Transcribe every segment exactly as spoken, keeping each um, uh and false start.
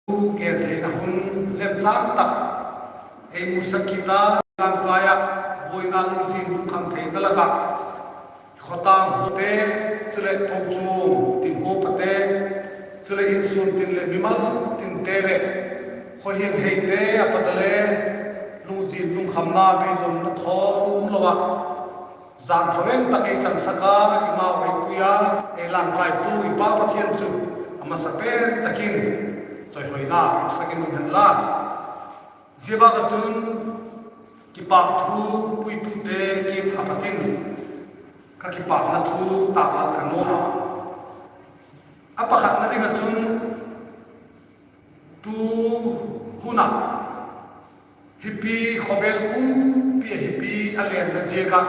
Thu gen theina hun lemchâng tak ei musak kit a, lamkai ah buaina lungzin lungkham theina lak ah khawtâng huapate, chuleh kochuam tin huapate, chuleh insung tin leh mimal tinte leh khawhiang heite a pat a le lungzin lungkhamna beidonna thawm umlo ah, zan thawen tak ei chansak a, eimau ei pui a, ei lamkaitu i Pa Pathian chu a masa pen tak in chawihoina umsak in um hen la. Zia bâk ah chun kipâk thu puitute kiang a pat in ka kipâkna thu tâklat ka nuam a. A pakhatna ding ah chun tu hun ah hipi khawvel pumpi ah hipi a lenna ziak ah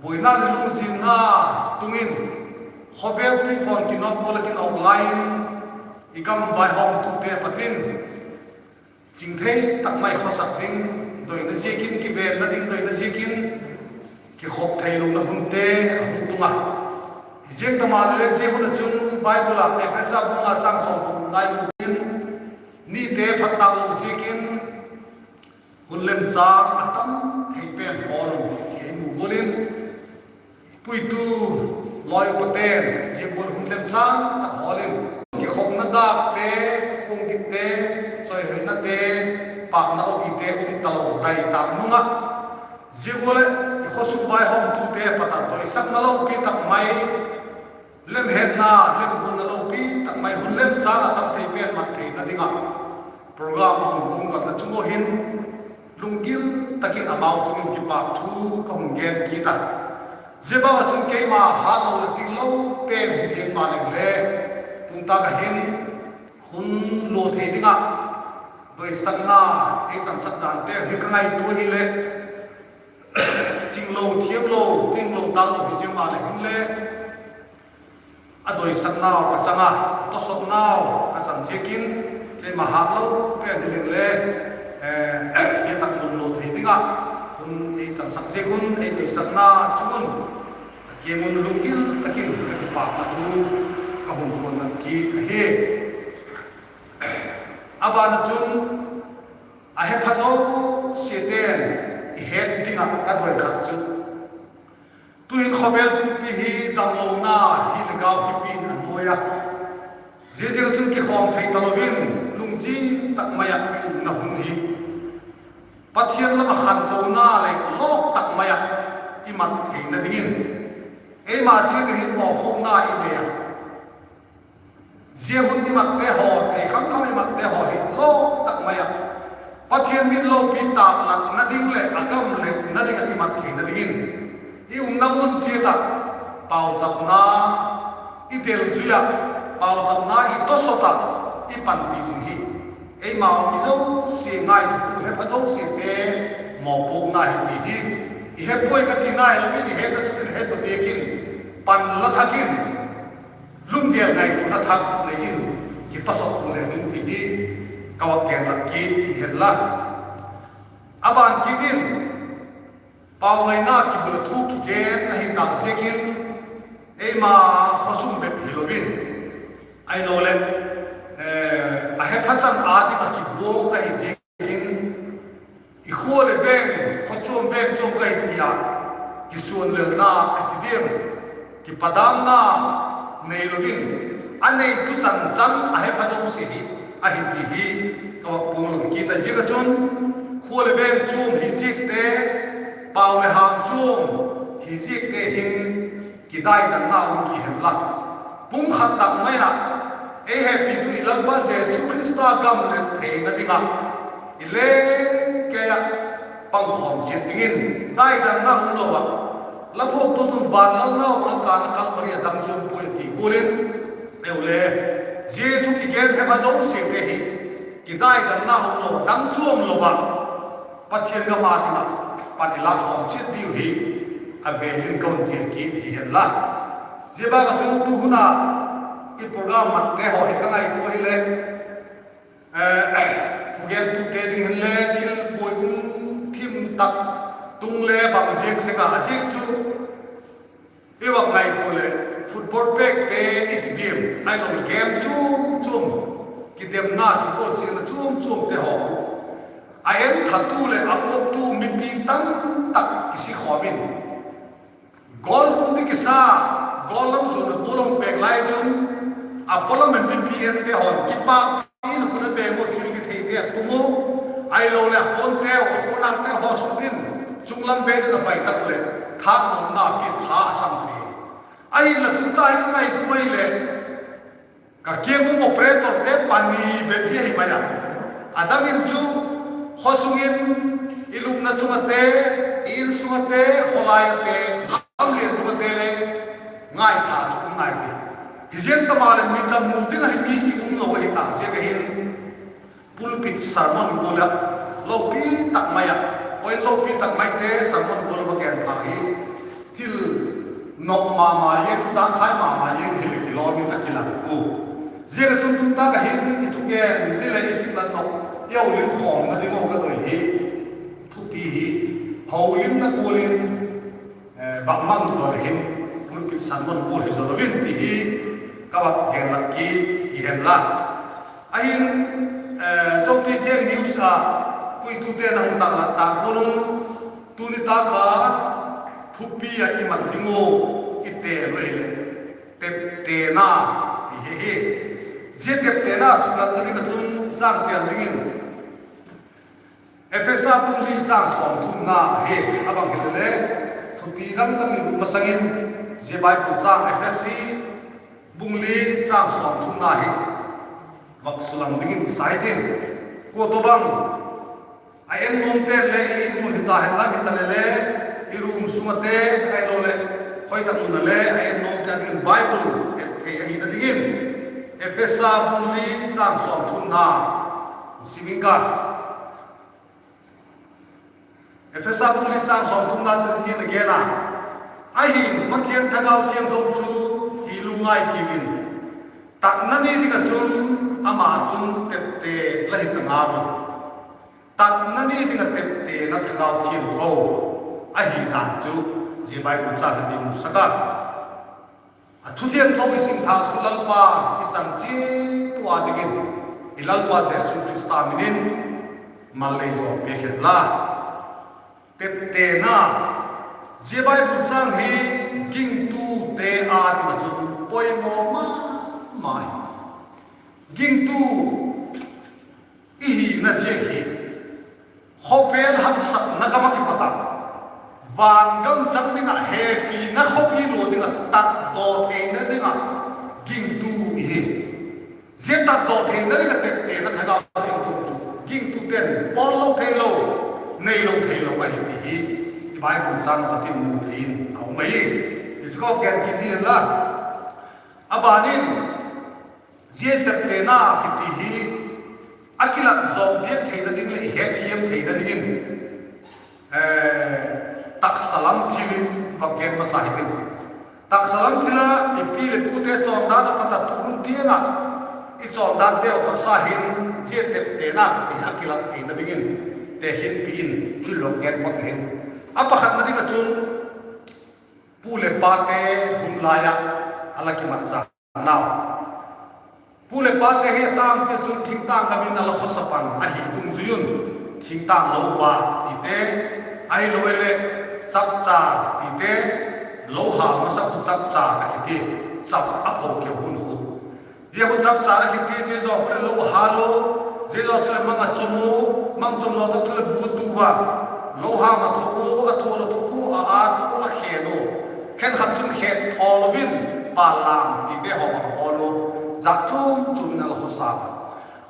buaina leh lungzinna tung in khawvel tuifawn kinawk gual ah kinawk lai in i gam vaihawmtute a pat in chingthei tak mai khawsak ding doina ziakin, kivenna ding doina ziakin kikhop theilona hunte a hung tung a. Hiziang ta maleh le zia hun ah chun Bible ah Ephesa bung nga châng sawm pathum nai mu in, nite phat tâk lo ziakin hun lemchâng a tam thei pen hawl un ti ei mu gual in, puitu lawi upate'n zia gual hun lemchâng tak hawl in kikhopna dâkte, khungdikte, chawihoinate, pâkna awgite um talo tai tâk nung ah, zia gual leh i khawsung vaihawmtute pat a doisakna lopi tak mai, lemhetna, lemguatna lopi tak mai hun lemchâng a tam thei pen mat theina ding ah program a hung tung kalna chung ua hin lunggil tak in amau chung in kipâk thu ka hun gen kit a. Zia bâk ah chun keima hâtlo leh tinglo pen hi ziang maleng le, tun tâk ah hin hun lua thei ding ah doisakna ei chansak dante hi ka ngaitua hileh, chinglo, thiamlo, tinglo, tâklo hi ziang maleh hinle, a doisaknau ka chang a, a tawsawtnau ka chang ziakin, keima hâtlo pen hileng le, eh, hi tak hun lua thei ding ah hun ei chansak ziak un ei doisakna chung un a kiang un lunggil tak in ka kipâkna thu ka hun puanna kit ahi. A ban ah chun, a hepha zosiate'n i het ding ah ka doi khat chu, tu'hin khawvel pumpi hi damlona hi le gau hipi'n a nuai a, ziaziak ah chun kikhawm thei talo in, lungzin tak mai ah i umna hun hi Pathian lam ah khantona leh lawk tak mai ah i mat theina dingin, eima chiat ah hin mawpuakna i nei a. Zia hun i matte haw, thei kham kham i matte haw hi lawk tak mai ah Pathian min lopi tâklatna ding leh a gam letna ding ah i mat theina dingin, i umna mun chiat ah pauchapna i del zui ah, pauchapna i tawsawt ah i panpi zing hi. Eimau mi zosia ngaithatu hepha zosiate mawpuakna hi ti hi i he puai ka tina hilo in, i hetna chu in he zaw diak in, pan la thak in, lunggel ngaituana thak nei in, kitawsawt u le hin ti hi ka vak gen lak kit hi hen la. A ban kit in, pau ngaina kibul ah thu kigen ahi tâk ziakin, eima khawsung bep hilo in, ahiloleh, eh, a hepha chan â ding ah kiguang ahi ziakin, i khua leh veng, khawchuam veng chuam ka hi ti a, kisuanlelna a ti diam, kipadamna neilo in, a neitu chan chan a hepha zosia hi ahi ti hi ka vak puang lak kit a. Ziak ah chun khua leh veng chuam hi ziakte, pau leh ham chuam hi ziakte hin kidaidanna um ki hen la, pumkhat tak mai ah ei hepitu i Lalpa Jesu Khrista gam let theina ding ah i lengkei ah pangkhawm chiat dingin, daidanna um lo ah, la phuaktu chun van lalnau ah kân ah Kalvari ah dang chuam puai ti gual in, eu le, zia thu kigen hepha zosiate hi kidaidanna um lo ah, dang chuam lo ah, Pathian gam â ding ah pan i lâkkhawm chiat diu hi a vêl in ka hun chial kit hi hen la. Zia bâk ah chun tu hun ah i program matte haw hi ka ngaitua hileh, thugentute ding hinle thil buai um thim tak tung le bang ziang sek a, a ziak chu i vak ngaitua leh football pêkte i ti diam, ahiloleh game chuam chuam, kidemna kigualsiakna chuam chuamte haw khu a enthatu leh a huaptu mipi tam tak kisikhawm in, goal khum ding kisa, goal lam zuan a ball a hung pêk lai chun, a paw lam in mipi ente haw'n kipâk in khut a beng u, thil kitheite a tung u, ahiloleh a puanteu a puanakte haw sut in, chunglam vel in a vai tak leh thâtnopna pi tha a sam thei. Ahinla tu ta hi ka ngaitua hileh, ka kiang um operatorte pani bep hi ahi mai a, a dang in chu khaw sung in, i lupna chung ate, i insung ate, khawlai ate, lam lian tung ate le ngaitha chu um nai ti. Hiziang ta maleh mi ta mu ding ahi, mi ki um lo ahi ta ziak a hin, pulpit sermon gual ah, lopi tak mai ah, point lopi tak maite sermon gual ah va gen pha hi, thil nop ma ma ziang, zangkhai ma ma ziang hileh kilawm in a kilang u. Ziak a chun tu tak a hin i thugen ti leh i suklat nop, i holimkhawmna ding uh ka doi hi, thupi hi holimna gual in, bangmang zaw leh hin, pulpit sermon gual hi zaw lo in ti hi ka vak gen lak kit hi hen la. Ahin, Zote Thiang News a puitute'n a hung tâklat tak gual un, tuni tak a thupi ah i mat ding uh i tel u hileh, teptena ti hi hi. Zia teptena suklatna ding ah chun zangtel dingin Ephesa bung li châng sawmthumna hi a bang hile le, thupi dang dang i lut masang in, zia Bible châng Ephesi bung li châng sawmthumna hi vak sulang dingin kisa hitin. Kua tawhbang a en nuamte'n le i in mun hita hen lang hita le le, i room sung ate, ahiloleh khoi tak mun a le a en nuamte dingin Bible et thei ahina dingin, Ephesa bung li châng sawmthumna sim ing ka. Ephesa bung li châng sawmthumna chun hitin a gen a: Ahi'n Pathian Thagau Thiangtho chu i lungngai kiu in, tatna ni ding ah chun ama chun tepte la hi ta ngal un. Tatna ni ding ah teptena Thagau Thiangtho ahi dan chu zia Bible châng hin i musak a. A thu thiangtho i sim thâk chu Lalpa i san chiat ua dingin, i Lalpa Jesu Khrista min in mal lei zaw piak hen la. Teptena, zia Bible châng hi gingtute â ding ah chun poimaw ma ma hi. Gingtu i hina ziak hi khawvel haksatna gam ah kipat ah, van gam chang ding ah hepina khawpi lua ding ah tatdaw theina ding ah gingtu i hi. Zia tatdaw theina ding ah teptena Thagau Thiangtho chu gingtute'n pawl lo theilo, neilo theilo ahi ti hi i Bible châng ah pat in mu thei in a um ahi. Hichu ka gen kit hi hen la. A ban in, zia teptena kiti hi a kilat zawk diak theina ding leh i hetthiam theina dingin, taksa lam thil in vak gen masa hitin. Taksa lam thil a i pi leh pute chawndan a pat a tu hun tiang ah i chawndanteu taksa hin zia teptena kiti a kilat theina dingin tekhinpi in thil lo gen phot hin. A pakhatna ding ah chun, pu leh pate hun lai ah a la kimatchan nau. Pu leh pate hi a tângpi chun thingtâng gam in a la khawsa pan ahi dungzui un, thingtâng lo va tite, ahiloleh chapchâr tite, lo hâl masa khu chapchâr a kiti, chap a pho keu hun khu. Zia khu chapchâr a kiti, zia zaw khu leh lo hâl u, zia zaw chuleh mang a chom u, mang chom zaw tak chuleh bu a tu a, lo hâl a tho u, a tho la tho u, a ât u, a khen u, khenkhat chun khen thaw lo in, pâl lam tite haw a bawl u, zat chuam chuam in a la khawsa a.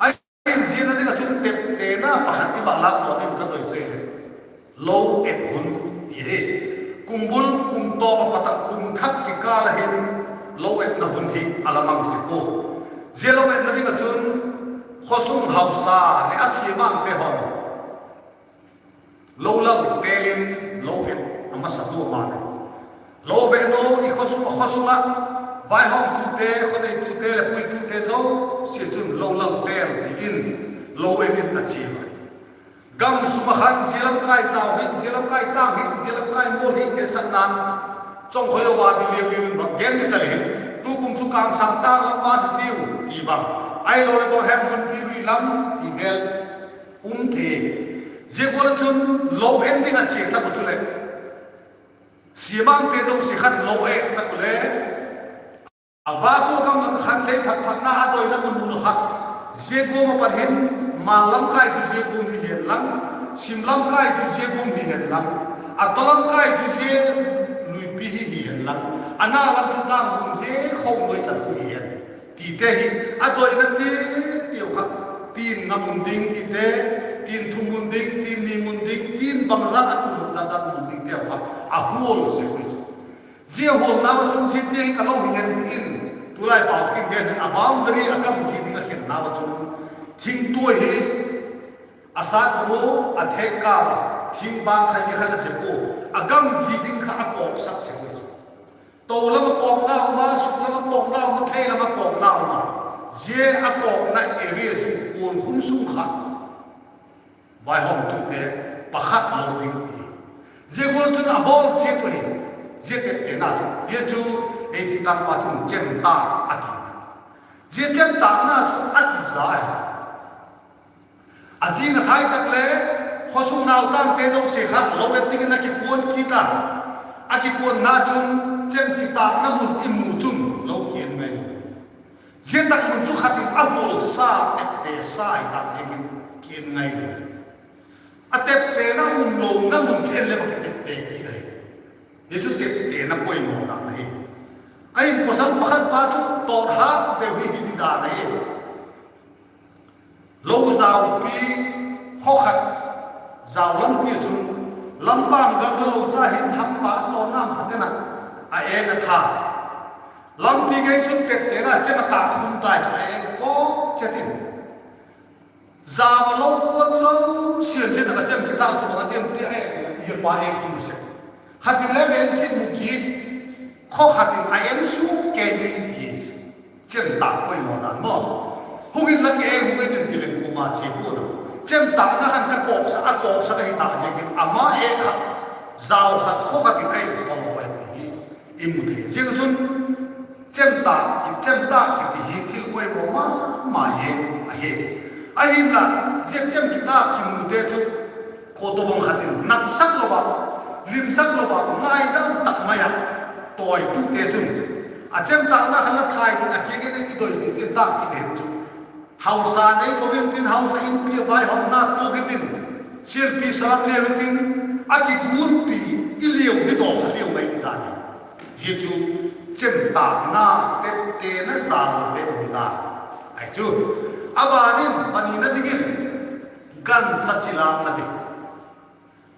Ahin zia na ding ah chun teptena pakhat i va lâkdaw ding ka doi chu hileh, lo et hun ti hi. Kum bul kum tawp a pat a kum thak kikâl a hin lo etna hun hi a la mang sek u. Zia lo etna ding ah chun khawsung hausa leh a siamangte haw'n lo lal tel in lo et a masa tua ma ve. Lo ve nu i khawsung, khawsung ah Vaihawmtute, khaw neitute leh puitute zosia chun lo lal tel ti in lo en in a chia a. Gam sung ah khan zia lam kai zau hi, zia lam kai tâng hi, zia lam kai mual hi, ensakna'n chawngkhaw lo a di liu liu in va gen di ta le hin, tukum chu kângsa tâng lam va hi tiu ti bang, ahiloleh bang hem mun pi lui lam ti vel um thei. Zia gual ah chun lo en ding a chia tak uh chuleh, siamangte zosia khan lo et tak uh le, a vâk ua gam lak ah khan lei phat phatna a doina mun mun uh kha, zia guam ah pat hin, mal lam kai chu zia guam hi hen lang, sim lam kai chu zia guam hi hen lang, a taw lam kai chu zia luipi hi hi hen lang, a na lam chu tâng guam zia kho nuai chan khu hi hen, tite hi a doina ti tiu kha, tin nga mun ding tite, tin thum mun ding, tin ni mun ding, tin bangzat a tu mun zat zat mun dingteu kha a hual sek ui chu. Zia hualnau ah chun zia tiang hi ka lo hi hen ti in, tulai pau tak in gen hin a boundary a gamgi ding a khennau ah chun, thingtuai hi a sat u, a thêk kâp a, thing bang kha zia khan a zep ua, a gamgi ding kha a kawksak sek ui chu. To lam a kawkna um a, suk lam a kawkna um a, phei lam a kawkna um a, zia a kawkna area sung kuan khum sung kha vaihawmtute pakhat lo ding ti. Zia gual chun a bawl chiat uh hi, zia teptena chu, zia chu ei thingtangpa chun chemtâk a ti a. Zia chemtâkna chu a ti za hi. A zing a thai tak le, khawsung nautangte zosia kha lo et dingin a kikuan kit a, a kikuanna chun chem kitâkna mun i mu chun lo ki en ngai lo. Zia tak mun chu khat in a hualsa, tepte sa hi tak ziakin ki en ngai lo. A teptena umlona mun chu en leh va kitepte kit ahi. Zia chu teptena poimaw dan ahi. Ahin pawsal pakhat pa chu tawt hâk deu hi hi ti dan ahi. Lo zaupi, khaw khat zau lampi ah chun, lampam gam la lo cha hin hampa a tawna phaten ah a eng a tha. Lampi gei chun teptena chem a tâk khum tai chu a eng kawk chet in, zau a lo kuan zosia'n zia tak ah chem kitâk chu bang a diam ti a eng ti, i pa eng chu mu sek. Khat in le en kit mu kit, khaw khat in a en suk kei di ti. Chemtâk poimaw dan maw. Hung in la ki eng, hung en in ti leng kuama chia pua'n a. Chemtâkna khan ka kawksak, a kawksak ahi tak ziakin ama eng khat, zau khat, khaw khat in a en khawm lo ahi ti hi i mu thei. Ziak chun chemtâk, chemtâk kiti hi thil poimaw ma ma hi ahi. Ahinla, zia chem kitâk kimute chu, khawtawbang khat in natsak lo ah, limsak lo ah, ngaidam tak mai ah, tawitute chun, a chemtâkna khan la thai tin a kiang in i doi ti tin tâk kit hen chu, hausa nei ko intin, hausa inpi a vaihawmna tuak hitin, sialpi salam leu hitin, a kigunpi i liau di daw kha liau mai ti dan hi. Zia chu chemtâkna teptena zalote um dan ahi chu. A ban in panina dingin, gancha chilâkna ding.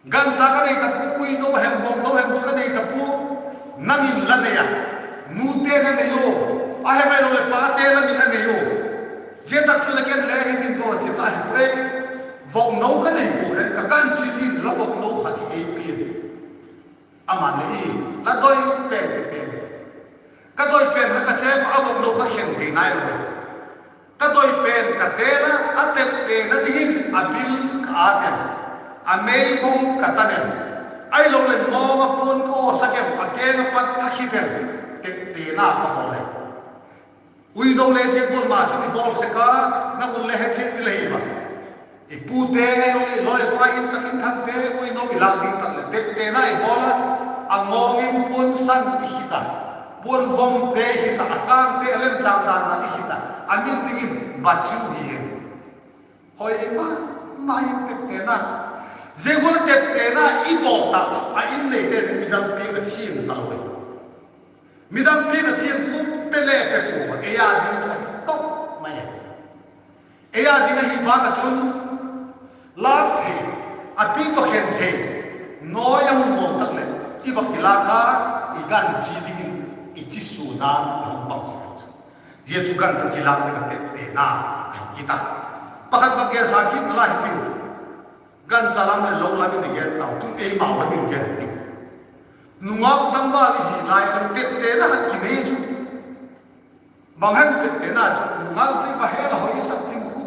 Gancha ka nei ta pua, uino hem, vokno hem chu ka nei ta pua. Nang in la nei a, nute na nei u, a hem ahiloleh pate lam in a nei u. Zia tak chu le ken le hitin ka chia ta hi puai. Vokno ka nei pua hen, ka ganchi dingin la vokno khat hi ei pia in. Aman le i, la doi pen ka tel. Ka doi pen kha ka chep a, a vokno kha khen thei nai lo e. Ka doi pen ka tel a, a teptena dingin a bil ka ât em, a meibawm ka tan em, ahiloleh mawng ah puan ka awsak em, a keng ah pat ka khit em, teptena ka bawl ahi. Uino le zia gual ma chun i bawl sek a, nang un le he chiat i lei ma. I pute, i lawipa, insak inthangte uino i lâk ding tak leh teptena i bawl a, a ngawng in puan san i khit a, puan vawmte i khit a, a kângte a lemchâng dan dan i khit a, a min dingin bachu hi hen. Hoi ma ma in teptena. Zia gual teptena i bawl tak chu a in neite midang piak a thiam talo e. Midang piak a thiam pua, pe le pe pua, ei â ding chu ahi top mai e. Ei â ding ahi bâk ah chun, lâk thei, a pi tawh khen thei, nawi a hung bawl tak leh, i va kilâk a, i ganchi dingin i chi sua dan a hung pang sek ahi chu. Zia chu gancha chilâk ding ah teptena ahi kit a. Pakhat va gensa kit nalai hitiu. Gancha lam leh lo lam in i gen tau, tu eimau lam in gen hitiu. Nungak tangval i hi lai a leh teptena khat kinei chu, Bang hem teptena chu ngal chu i va hel a hoi i sak thim khu.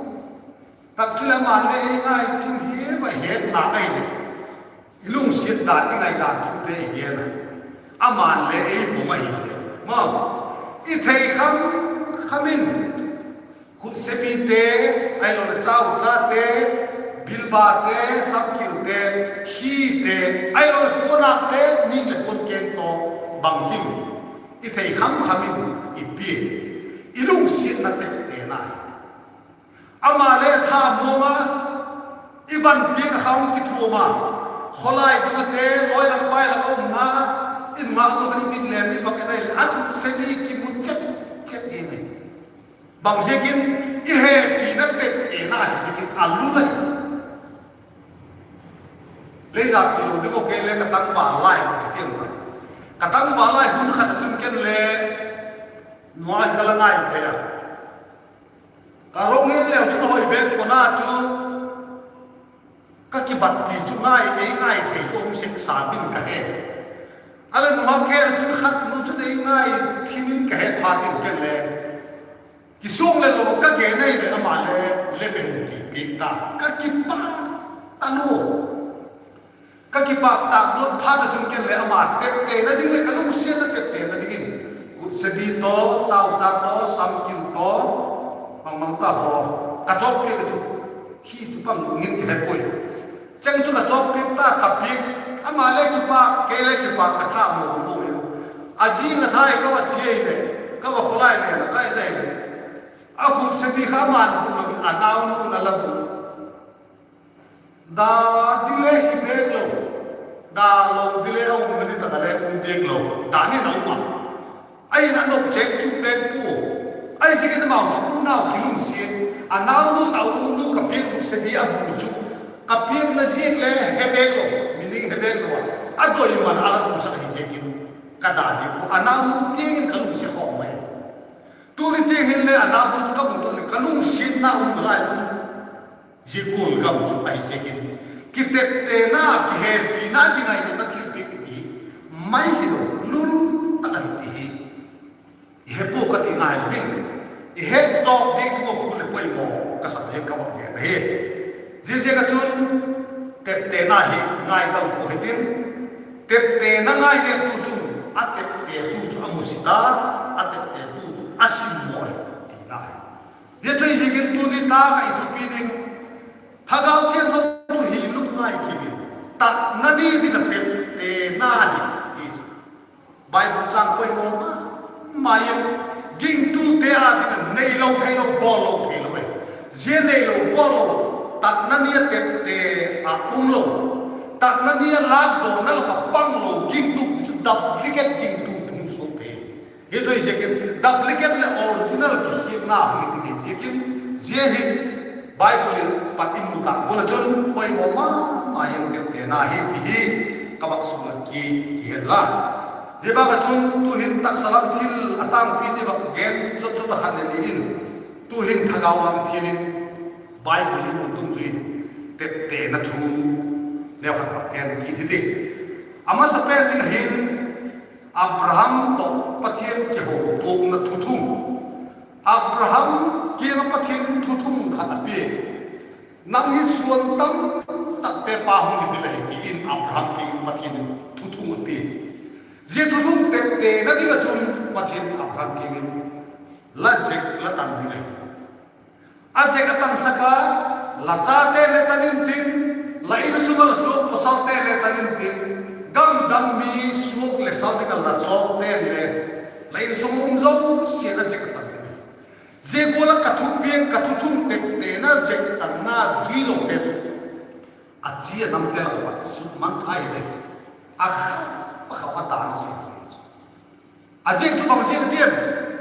Tak chuleh ama'n le ei ngai thim hi va hetna ahileh, i lungsiat dan, i ngaidan thute i gen a, ama'n le ei bawng ahileh maw, i thei kham kham in, khutsebite, ahiloleh chauchate, bilbate, samkilte, hite, ahiloleh puannate, nik leh puan keng tawh, bangkim, i thei kham kham in i pia, i lungsiatna teptena hi. Ama le tha muang a, i van piak a kha hung kithuam a, khawlai dung ate, lawi lak pai lak a umna, i nungak nu kha i mit lem i va khen ahileh a khutsebi kimu chet chet ding ahi. Bangziakin, i hepina teptena hi ziakin a lul ahi. Lei zak tilo ding aw, kei le ka tangval lai ti tiam ta. Ka tangval lai hun khat ah chun ken le nua hi ka la ngai ve a. Ka rong hi leu chun hoi bek pua'n a chu, ka kibatpi chu ngai, ei ngai thei chu um sek sam in ka he. A le nua kei chun khat nu chun ei ngai thim in ka het phat in ken le kisuang le lo ka gen ahileh ama le lem en ti piak ta, ka kipak talua. Ka kipak tak lut phat ah chun ken le ama teptena ding leh ka lungsiatna teptena dingin, khutsebi tawh, chaucha tawh, samkil tawh, bangmang ta haw, ka chawkpiak a chu, khi chu bang ngin kihe puai. Cheng chu ka chawkpiak ta, ka piak, ama le kipak, kei le kipak, ka tha mo mo i. A zing a thai ka va chia i leh, ka va khawlai le la kai dai leh, a khutsebi kha ama'n bul lo in a naunu'n a la bul. Da ding le hi bek lo, da lo ding le a um na di tak a le um diak lo, dan in a um a. Ahin a nop chêng chu bek pua. Ahiziakin amau chu unau kilungsiat, a naunu'n a unu ka piak khutsebi a bul chu, ka piakna ziak le he bek lo, mi ning he bek lo a, a doi man a la bulsak ahiziakin, ka da diak pua, a naunu tiang in ka lungsiat khawk mai. Tuni tiang hin le a naunu chu ka mu to leh ka lungsiatna um nalai chu. Zia gual gam chu ahiziakin, kiteptena, kihepina, kingainatna thilpiak kiti mai hilo, lul tak ahi ti hi i he pua ka tina ahi vin, i het zawk ding thu a pu leh poimaw ka sak ziak ka va gen ahi. Ziaziak ah chun teptena hi ngaidam pua hitin, teptena ngaidamtu chun a teptetu chu a musit a, a teptetu chu a simmaw ahi tina ahi. Zia chu ahiziakin tuni tak ah i thupi ding, Thagau Thiangtho chu hi lungngai kit in, tatna ni ding ah teptena hi ti chu Bible chang poimaw ma ma in, gingtute â ding ah neilo theilo, bawllo theilo e. Zia neilo bawllo, tatna ni a tepte a umlo, tatna ni a lâkdawna lak ah panglo gingtu chu duplicate gingtu hung suak thei. Hi chu ahiziakin duplicate leh original kikhiakna hung hi ding ahiziakin, zia hi Bible in pat i mu tak gual ah chun poimaw ma ma in teptena hi ti hi ka vak suklat kit hi hen la. Zia bâk ah chun tu'hin taksa lam thil a tângpi ni vak gen zot zot a khat le ni in, tu'hin thagau lam thil in Bible in mu dungzui in teptena thu neukhat vak gen kit hi ti. A masapen ding ah hin Abraham tawh Pathian kihotuakna thuthung. Abraham kiang ah Pathian in thuthung khat a pia. Nang hi suan tam takte pa hung hi ding ahi ti in Abraham kiang in Pathian in thuthung a pia. Zia thuthung teptena ding ah chun Pathian in Abraham kiang in la zek la tan ding ahi. A zek a tansak a, la chate le tan intin, la insung ah la suak pawsalte le tan intin, gam dam mi suak leh sal ding ah la chawkte le la insung um zosia'n a zek a tan ding ahi. Zia gual ah ka thupiak, ka thuthung teptena zek tanna zui lote chu a chi a namte lak ah pat suk mang thai de. A khau, a khau a dan a si. A ziak chu bang ziak a diam?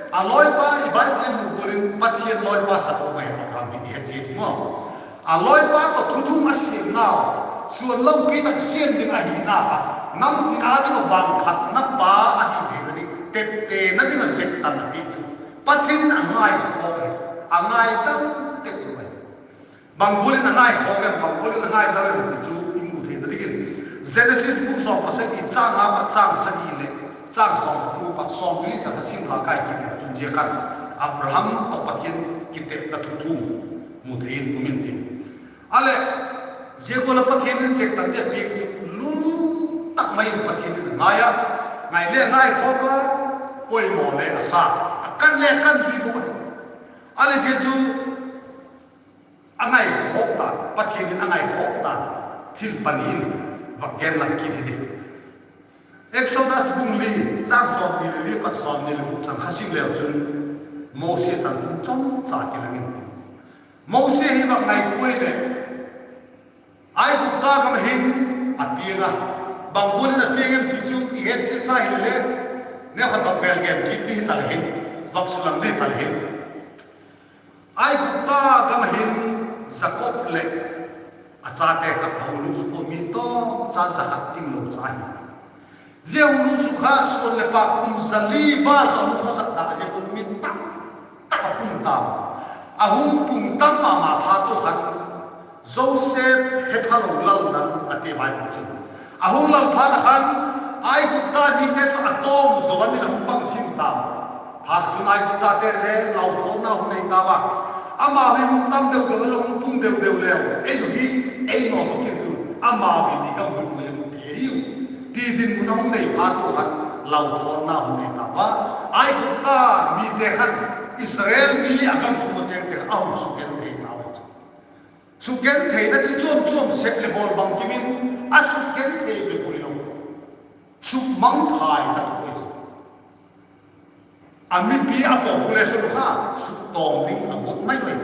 A lawipa, i Bible in mu gual in Pathian lawipa sak a um ahi Abraham hi i he chiat hi maw. A lawipa tawh thuthung a siamnau, suan lopi tak siam ding ahina kha, nam tin â ding ah vangphatna pa ahi theina ding, teptena ding ah zek tan a piak chu Pathian in a ngaikhawk ahi, a ngaidam tek lo ahi. Bang gual in a ngaikhawk em, bang gual in a ngaidam em ti chu i mu theina dingin, Genesis bung sawm pasagi châng nga pat châng sagi leh châng sawm pathum pat sawmli sak a sim kha kai kit leh chun zia khan Abraham tawh Pathian kitepna thu thu mu thei in um intin. A leh, zia gual ah Pathian in zek tan ding a piak chu lul tak mai in Pathian in a ngai a, ngai le ngaikhawk a, poimaw le a sa, a kan le kan zui bawk ahi. A leh zia chu a ngaikhawk dan, Pathian in a ngaikhawk dan thil pani in vak gen lang kit hi ti. Exodus bung li, châng sawmni leh li pat sawmni leh guk chan kha sim leu chun, Mosi chanchin chomcha kilang intin, Mosi hi vak ngaitua leh, Aigupta gam ah hin a piang a, bang gual in a piang em ti chu i het chiat sa hile le, neukhat vak vêl gen kit ding hi ta le hin, vak sulang ding hi ta le hin. Aigupta gam ah hin Jakob leh a chate kha a hung lut suk ua, mi tawmcha za khat tinglo cha hi. Zia hung lut suk kha suan leh pâk kum za li val kha hung khawsak ta ziak un mi tam tak a pung tau a. A hung pung tam ma ma phat ua khan, Joseph he phalo lal dan a ti Bible chun. A hung lal phat a khan, Aigupta mite chu a tawm zaw in a hung pang thim tau a. Phat chun Aiguptate le lauthawnna hung nei tau a. Amau hi hung tam deu deu le hung pung deu deu leu, ei u hi, ei naw bawk intin, amau in i gam hun u hem thei u, ti dinmun a hung nei phat ua khan, lauthawnna hung nei tau a. Aigupta mite khan Israel mi a gam sung a chêngte a hung sukgenthei tau ahi chu. Sukgentheina chi chuam chuam sep leh bawl bangkim in a sukgenthei bep puai lo, sukmangthai a tuak ahi chu. A mipi a population kha suktawm ding a guat mai mai,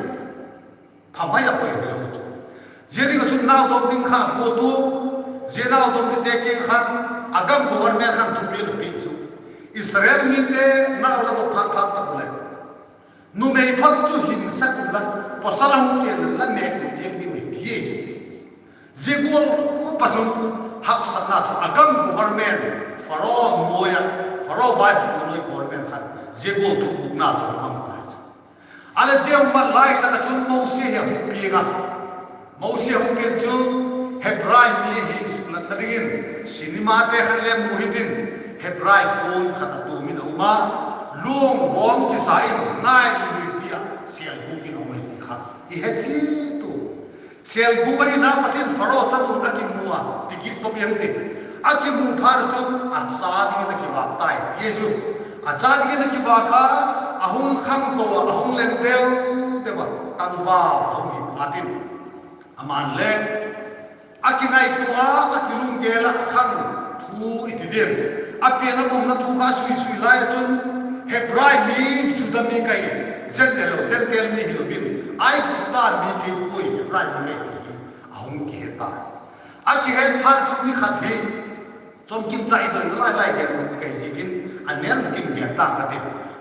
pha mai a khoi hilo chu. Zia ding ah chun naudom ding kha a guat ua, zia naudom dingte kiang khan a gam government khan thupiak a piak chu, Israel mite nau la dok phat phat tak u leh, numei phak chu hinsak inla, pawsal a hung pen la mêk lut diak ding ahi ti ahi chu. Zia gual khop a chun haksatna chu a gam government, Pharaoh nuai ah, Pharaoh vaihawmna nuai government khan zia gual thupukna chu a mang tai chu. A leh zia mat lai tak ah chun Mosi hi a hung piang a. Mosi a hung piang chu Hebrai mi hi suklatna dingin, cinemate khan le mu hitin, Hebrai puan khat a tuam in a um a, luang bawm kiza in Nile luipi ah sêlgûk in a um ahi ti kha i he chiat u. Sêlgûk ahina pat in Pharaoh chanu'n a kimu a, ti kit tawm iang ti. A kimu phat a chun a cha dingin a kivâk tai ti chu. A cha dingin a kivâk a, a hung khangto a, a hung leng deu deu a, tangval a hung hi phat in, ama'n le a kingaitua a, a kilunggel ah, khang thu i ti diam, a pian a mawmna thu kha a sui sui lai ah chun, Hebrai mi, Juda mi ka hi, Gentile lo, Gentile mi hilo in, Aigupta mi kei puai, Hebrai mi ka hi ti hi a hung kihe ta. A kihet phat chun ni khat hi, chawmkim cha i doi lai lai gen bawk ti ka hi ziakin, a nêl nakin gen tang ka ti.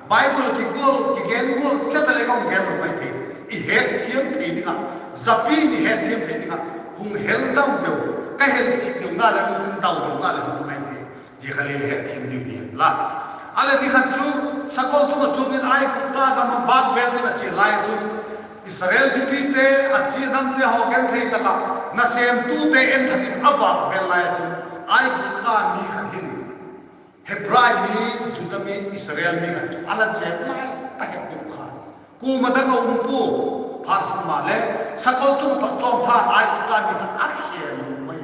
Bible kigual, kigen gual chet a le ka hung gen lo mai thei. I hetthiam thei ding ah, zapi in i hetthiam thei ding ah hung hel dau deu, ka hel chik deuna leh hung dau deuna leh hung mai thei. Zia kha le hetthiam ding hi hen la. A leh ni khat chu, sakol chung ah chuang in Aigupta gam ah vâk vêl ding a chia lai ah chun, Israel mipite a chia damte haw genthei tak ah nasêmtute enthat in a vâk vêl lai ah chun, Aigupta mi khat hin Hebrai mi, Juda mi, Israel mi khat chu a la zêp lai tak het deu kha, kuama dang a um pua. Phat chun ama le sakol chung pat chawm than Aigupta mi khat a khêl lum mai.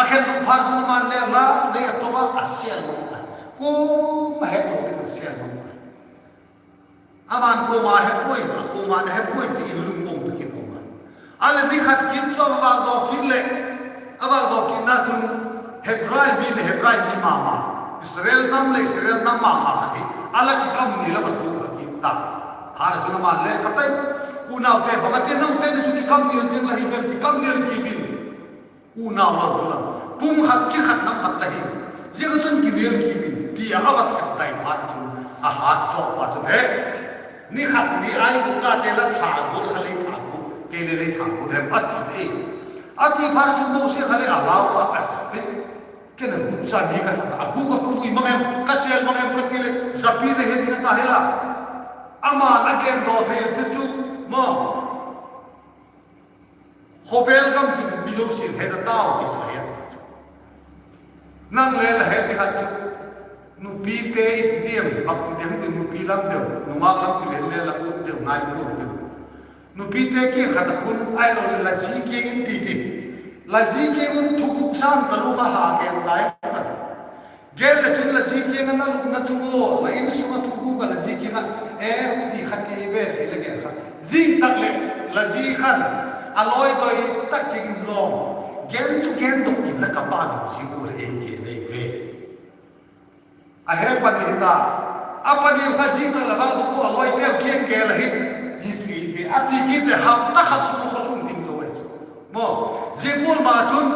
A khêl lum phat chun ama'n le la lei a to a, a sêl mang ta. Kuama het lo ding a sêl mang ta. Ama'n kuama he puai, kuama'n he puai ti in lungmang tak in um a. A leh ni khat kit chu a vâkdaw kit leh, a vâkdaw kitna chun Hebrai mi leh Hebrai mi ma ma, Israel nam leh Israel nam ma ma khat hi a la kikam nil a va tuak kha kit ta. Phat chun ama'n le, ka tai, unaute, bang a ti, naute ni chu kikam nil zing la hi vem, kikam nil ki vin. Unau lo chu lam, pum khat chi khat nam khat la hi, ziak a chun kinil kim in, ti a a va thep tai phat chun, a hat chawk pa chun, he, ni khat ni Aiguptate la tha guat kha lei tha guat, kei le lei tha guat em, a ti te. A ti phat chun Mosi kha le a lau ta, a khut te. Ken a gûk cha mi ka that a, a gûk a ka vui mang em, ka sêl mang em ka ti leh, zapi na he ding a ta hi la. Ama'n a gen daw thei leh chu chu, maw, khawvel gam tin mi zosia'n he ta tau ti chu a he ta chu. Nang le la he ti khat chu, Nupite i ti diam, bak ti diam ti, nupi lam deu, nungak lam ti le le la ut deu ngai puan ti. Nupite kiang khat a khun ahiloleh la zi kiang in ti ti. La zi kiang un thuguk sâng talu kha ha gen tai. Gen le chun la zi kiang a na lupna chung ua, la insung a thuguk a la zi kiang a, e, huti kha ti ve ti le gen kha. Zing tak leh la zi khan a lawi doi tak kiang in lawm. Gen chu gen dok in la ka pa lam zi ua le ei gen ei ve. A he pani hi ta. A pani kha zing tak leh vak dok ua a lawiteu kiang gel ahi. Hi ti ve a ti kit leh hapta khat sung khawsung ding lo ahi chu. Maw, zia gual ma chun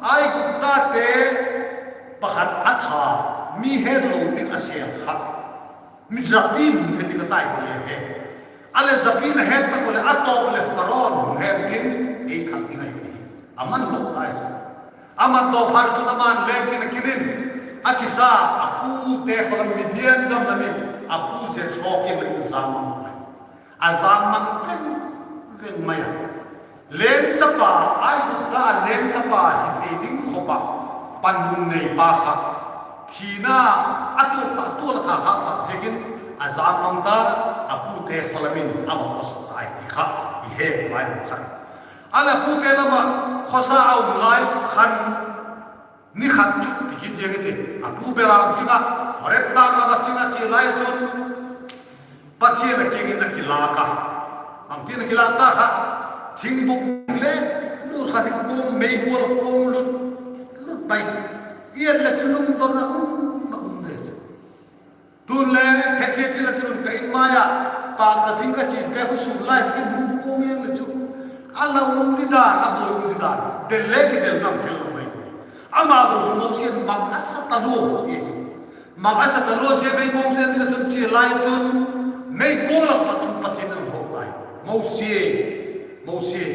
Aiguptate pakhat a tha, mi hetlo ding a sêl kha, mi zapi in hung he ding a tai ti a he. A leh zapi in a het tak ua leh a tawp leh Pharaoh hung het in ei that ding ahi ti hi a man dok tai chu. A man dok phat chun ama'n lengtin a kin in, a kisa, a pute khaw lam Midian gam lam in, a pu Jethro kiang lam in a jam mang tai. A jam mang veng veng mai a. Leng chapa, Aigupta leng chapa hi thei ding khop ah panmun neipa kha, thina a tuak ta, tuak a tha kha ta ziakin a jam mang ta, a pute khaw lam in a va khawsa tai ti kha i he lai mu khan. A leh pute lam ah khawsa a um lai khan, ni khat chu ti kit ziang i ti, a pu beram ching ah, Horeb tâng lam ah ching ah chia lai chun, Pathian a kiang in a kilâk a. Bangtin a kilâk ta kha, thingbuk le lut khat hi kuang, meigual kuang lut, lut pai. I et leh chu lungdon a um, a um de chu. Tun le, he chia ti la ti lun ka in mai ah, pâkcha thing ka chinte khu sûn lai tak in hung kuang ing le chu, a la um didan, a buai um didan, del le kidel ngam khel lo mai ti. Ama bo chu Mosi in mak a sa talua ti chu. Mak a sa talua zia meikuang sen ding ah chun chia lai chun, meikuang lak pat chun Pathian in a hung ho tai. Mosi, Mosi,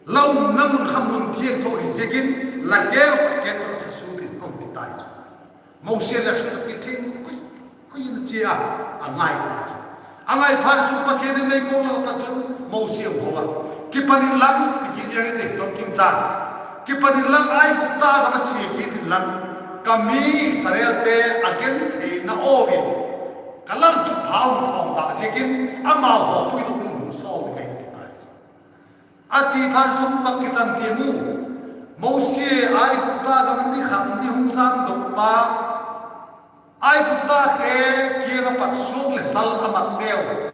la umna mun kha mun thiangtho hi ziakin, la keu pat keu tawh kha sut in, a hung ti tai chu. Mosi le sut a kithing khui, khui in a chia a, a ngai ta chu. A ngai phat chun Pathian in meikuang lak pat chun Mosi a hung ho a. Kipan inlang, ti kit ziang i ti, chawmkim chan. Kipan inlang Aigupta gam ah chia kit inlang, ka mi Israelte a gentheina aw in, ka lalthupha hun thawm ta ziakin, amau haw puidok ding hun sawl ding ka hi ti tai. A ti phat chun vak kichan tiam u. Mosi Aigupta gam ah ni khat ni hung zang dok pa, Aiguptate kiang ah pat suak leh sal a matteu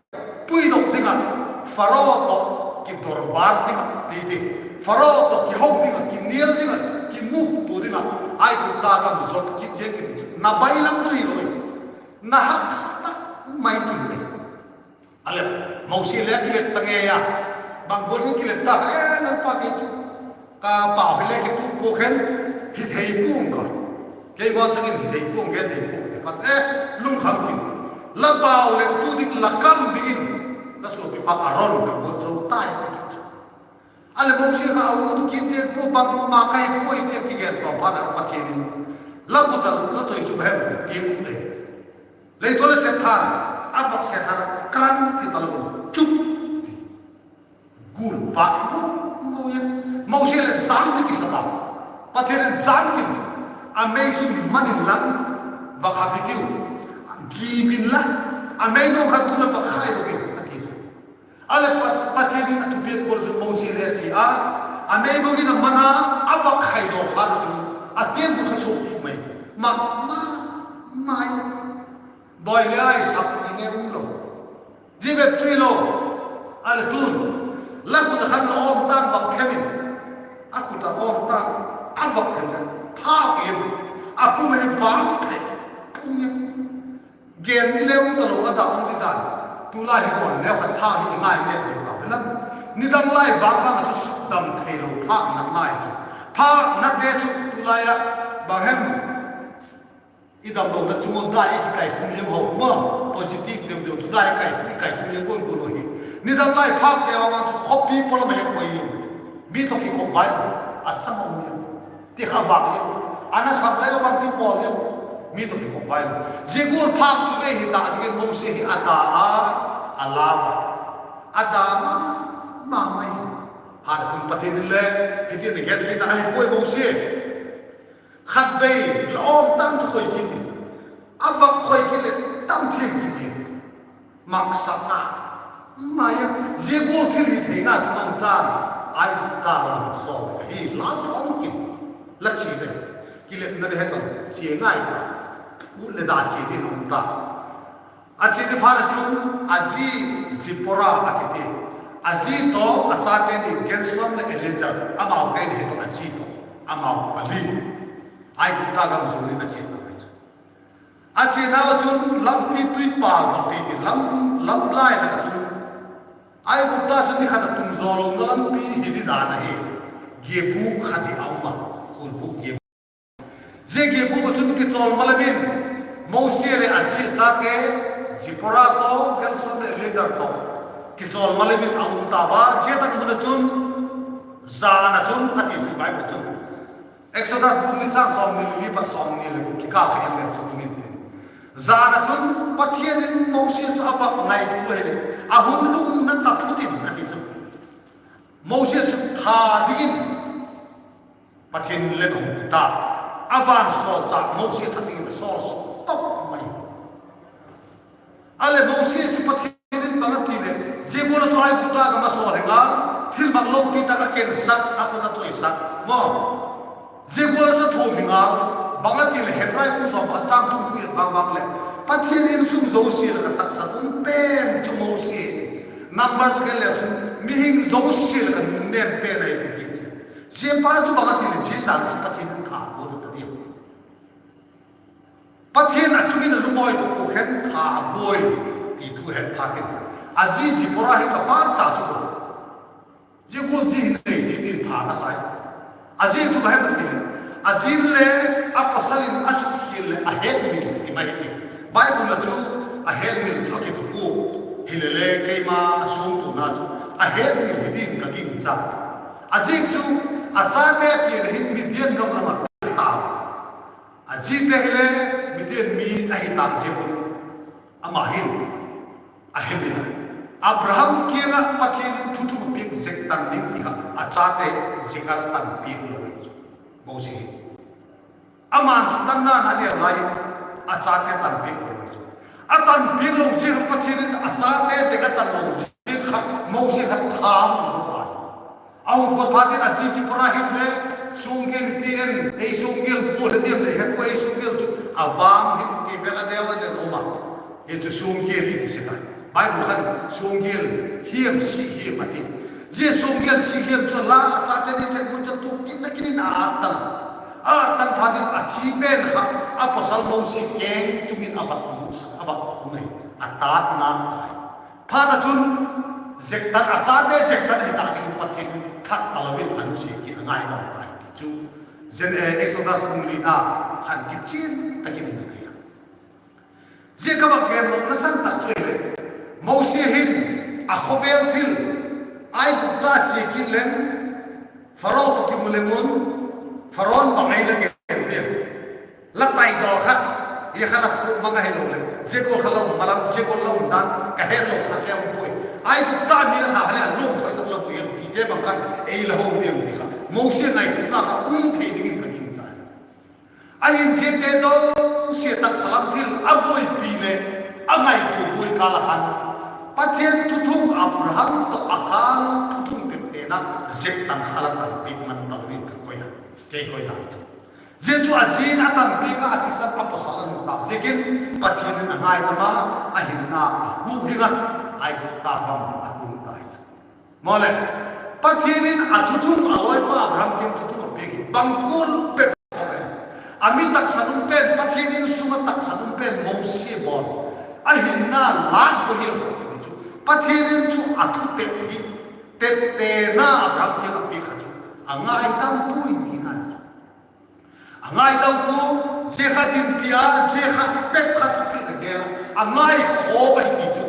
puidok ding ah, Pharaoh tawh kidorbar ding ah ti ti, Pharaoh tawh kiho ding ah, kinial ding ah, kimuktu ding ah, Aigupta gam zot kit ziang kiti chu na bailam chu hilo i, na haksa tak mai chu hite. A leh, Mosi le kilep ta ngei a. Bang gual in kilep ta kha, e, Lalpa, kei chu ka pau hile kituak pua khen, hi thei pua'ng ka. Kei gual chang in hi thei pua'ng, gen thei pua'ng ti pat e, lungkham kin. La pau le tu ding la kam dingin, la suapipa Aron ka guat zo tai ti kit. A leh Mosi kha a ut kit diak pua, bangma ka hi puai ti a kigen tawm phat a Pathian in, la khut a la choi chu bang hem ti khu le. Leitua le sep than, a vak se than, krang ti ta lo, chup ti. Gul vak mu, mu e. Mosi leh jam ti kisa ta. Pathian in jam kin, a mei chu man inlang, vak hap hitiu. Gim inla, a mei nu khat tu la vak khai lo in, a ti chu. A leh Pat-, Pathian in a thupiak gual chun Mosi le a chia a, a mei nu in a man a, a vak khai daw phat chun, a tiang vut kha suak kit mai. Ma, ma, mai. Dawi le ai sak ti nge um lo. Zia bep chu hilo. A leh tun, la khut a khan la awm tâng vak khem in. A khut a awm tâng, a vak khem leh, phâk in. A pum hi vang phe, pum in. Gen ni le um talo a dah um di dan. Tulai hi kuan neu khat phâk hi i ngai nêk deu tau hilam. Nidang lai vang vang a chu sukdam theilo phâkna ngai chu. Phâknate chu tulai ah bang hem, i damlona chung ua dai i kikaikhum liam ho ma, positive deu deu chu dai i kai, i kaikhum liam gual gual u hi. Nidang lai phâkte vang vang chu khawpi paw lam a hek poi, mi tawh kikop vai lo, a chang a um liam. Ti kha vak liam. A na sak lai u bangkim bawl liam. Mi tawh kikop vai lo. Zia gual phâk chu ve hi ta ziakin Mosi hi a da a, a lau a. A da ma, ma mai. Phat chun Pathian in le, hiti'n a gen kit a, ahi puai Mosi. Khatvei la awm tâng chu khoi kit in. a vak khoi kit leh tam thiang kit ding. Maksakna mai a, zia gual thil hi theina chu mangchan Aigupta lam a sawl ding ahi, lau thawm kin la chia ding. Kilepna le het lo, chia ngai ta, ut le da chia ding um ta. A chia ding phat ah chun a zi Zipora a kiti, a zi tawh a chate ni Gersom leh Eliezer, amaute ni hi tawh a zi tawh, amau pali Aigupta gam zuan in a chia ta mai chu. A chianau ah chun lampi tuipâl vak ti ti lam, lam lai lak ah chun, Aigupta chun ni khat a tung zaw lona lampi hi di dan ahi, giabûk khat hi a um a, khulbûk giabûk. Zia giabûk ah chun kichawl malem in, Mosi leh a zi a chate, Zipora tawh, Gersom leh Eliezer tawh, kichawl malem in a um ta a, zia tak mun ah chun, zan ah chun a ti chu Bible chun. Exodus bung ni chang sawmni leh li pat sawmni leh guk kikâl kha en leu chun um intin, zan ah chun Pathian in Mosi chu a vak ngaitua hileh, a hun lungna ta thut in a ti chu. Mosi chu tha dingin Pathian in le hung ti ta, a vansawlchâk Mosi tha dingin a sawl suk top mai. A leh Mosi chu Pathian in bang a ti leh, zia gual ah chu Aigupta gam a sawl hi ngal, thilmak lopi tak a kensak, a khut a chawisak maw. Zia gual ah chu a thuam hi ngal, bang a ti leh Hebrai bung sawm khat chang thum ku et vang vang leh, Pathian insung zosia lak ah taksa um pen chu Mosi hi ti. Numbers gen leu chun mihing zosia lak ah nunnêm pen ahi ti kit chu. Zia pa chu bang a ti leh zia zan chu Pathian in tha a guat ta diam. Pathian a chung in a lungawi ta pua khen tha a buai ti thu het phat in, a zi Zipora hin ka pâkcha chu, zia gual zi hi nei zi tin pha ka sai. A zi chu bang hem a ti leh, a zi'n le a pasal in a sukkhial leh a hetmil ti mai hi ti. Bible ah chu a hetmil chu a kitup pua. Hilele keima suangtuana chu a hetmil hi din ka gingcha. A ziak chu a chate pian a hin Midian gam lam ah pia ta a. A zite hile Midian mi ahi tâk ziak un, ama hin a hemil a, Abraham kiang ah Pathian in thuthung piak zek tan ding ti kha a chate zek a la tan piak lo ahi chu. Mosi hin, ama'n chu tanna'n a neu lai in a chate tan piak lo ahi chu. A tan piak lo ziak kha Pathian in a chate zek a tan lo ziak kha Mosi kha tha hung guat a. A hung guat phat in a zi Zipora hin le, suanggêl i ti en, ei suanggêl gual hi diam leh he pua, ei suanggêl chu a vang hi ti ti vel a deu a le lo ma. Hi chu suanggêl i ti sek a. Bible khan suanggêl hiam si hiam a ti. Zia suanggêl si hiam chu la a chate ni zek mun chu tuk kin na kin in a at tan a. A at tan phat in a thi pen kha a pasal Mosi keng chung in a vat lut sak, a vat khum ahi, a tâtna tai. Phat ah chun zek tan, a chate zek tan ahi tak ziakin Pathian in that talo in a nusia kit a, ngaidam tai ti chu Exodus bung lina khan kichian tak in i mu thei a. Zia ka bak gen nopna san tak chu ahileh, Mosi hin a khawvel thil, Aigupta chia kit leng, Pharaoh tawh kimu leng un, Pharaoh'n bang ei la gen diam? La taidaw kha, hi kha la puk mang ahiloleh zia gual kha la um malam, zia gual la um dan ka het lo khat le um puai. Aigupta mi la tha kha leh a lum khoi tak la pui em tite bang khan ei la hung diam ti kha Mosi ngaituana kha um thei dingin ka gingcha hi. Ahin ziate zosia taksa lam thil a buaipi leh a ngaitua buai kâl ah khan, Pathian thuthung Abraham tawh a kâl thuthung teptena zek tan kha la tanpiak man talo in ka koi a, kei koi dan chu. Zia chu a zi'n a tanpiak a, a thisan a pawsal a nung tak ziakin Pathian in a ngaidam a, a hinna a huk hing a, Aigupta gam a tung tai chu. Mawleh, Pathian in a thuthung a lawipa Abraham kiang thuthung a piak hi bang gual pep khawk em? A mi taksa nung pen, Pathian in sung a taksa nung pen Mosi bawn a hinna lâk go hial khawk pi ti chu, Pathian in chu a thu tep hi, teptena Abraham kiang a piak kha chu a ngaidam puai tina chu. A ngaidam pua, zia kha dinpi a, zia kha pep kha thupi a gel a, a ngaikhawk ahi ti chu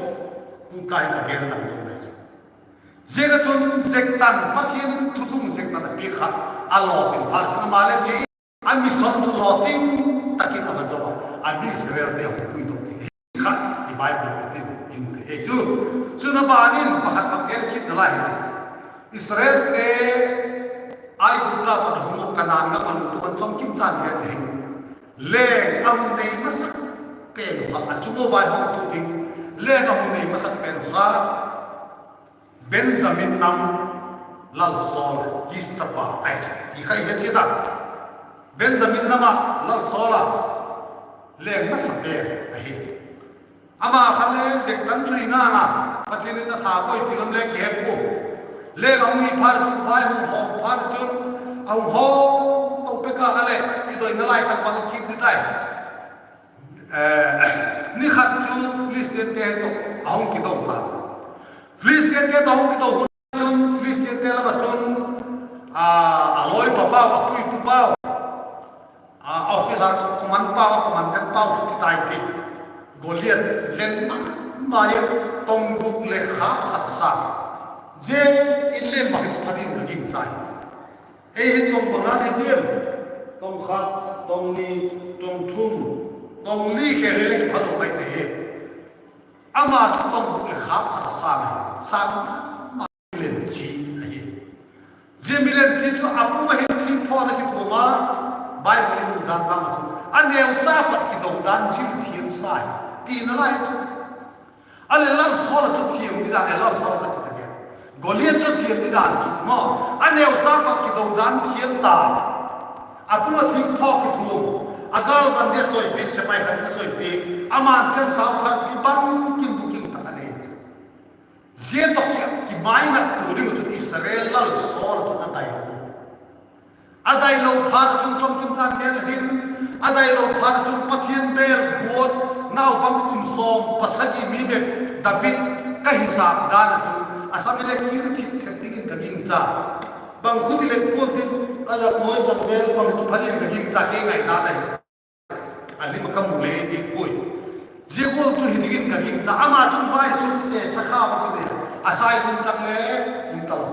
tu kai ka gen lang ding ahi chu. Ziak ah chun zek tan, Pathian in thuthung zek tan a piak kha a lawtin phat chun ama le chia in a mission chu lawting tak in a va zo a, a mi Israelte a hung puidok thei kha i Bible ah pat in i mu thei hi chu. Chun a ban in pakhat bak gen kit nalai hi ti. Israelte Aigupta pat a hung uh Kanaan gam a lut uh khan chawmkim chan gen thei hi. Leng a hung nei masa, pen kha, a chung ua vaihawmtu ding leng a hung nei masak pen kha Benjamin nam lal Saul, Kis chapa ahi chu ti kha i he chiat a. Benjamin nam ah lal Saul a leng masa pen ahi. Ama kha le zek tan chu i ngan a, Pathian in a tha koi ti lam le kihe pua. Leng a hung hi phat chun, vai hung hawm phat chun, a hung hawm to pek a leh i doina lai tak bang kit di tai. Ni khat chu Philistinte tawh a hung kido ta. Philistinte tawh a hung kido hun chun Philistinte lam ah chun a lawipapau, a puitupau, a officer chu command pau, a commandant pau chu kitai ti. Goliath len ma ma in, tongbuk leh khâp khat a sa. Zia in len bang hi chu pha ding ka gingcha hi. Ei hin tong bang a nei diam? Tong khat, tong ni, tong thum, tong li khel le kipha lo mai thei hi. Ama chu tongbuk leh khâp khat a sa mai, sa ma, milen chi ahi. Zia milen chi chu a pum a hin thingphawna kithuam a, Bible i mu dan vang a chun a neucha pat kido dan zil thiam sa hi, tina lai chu. A leh lal Saul a chu thiam di dan, e lal Saul kha ti tak e. Goliath chu thiam di dan chu maw, a neucha pat kido dan thiam ta. A pum a thingphaw kithuam, a gâlvan dia chawipiak, sepai khat in a chawipiak, ama'n chemsau thar pi bangkim bukim tak a nei chu. Zia tawh ki, kimaingattu ding uh chun Israel lal Saul a chun a dai lo. A dai lo phat a chun chawmkim chan gen la hin, a dai lo phat a chun Pathian bêl guat, naupang kum sawm pasagi mi bep David ka hisap dan a chun, a sam hile kir thit thet dingin ka gingcha. Bang khuti le kuan tin, ka lak noi chan vel bang hi chu pha dingin ka gingcha, kei ngaidan ahi. A lim ah ka mu le ding puai. Zia gual chu hi dingin ka gingcha. Ama chun vaisungse sakhau a kinei a, a sailum chang le um talo,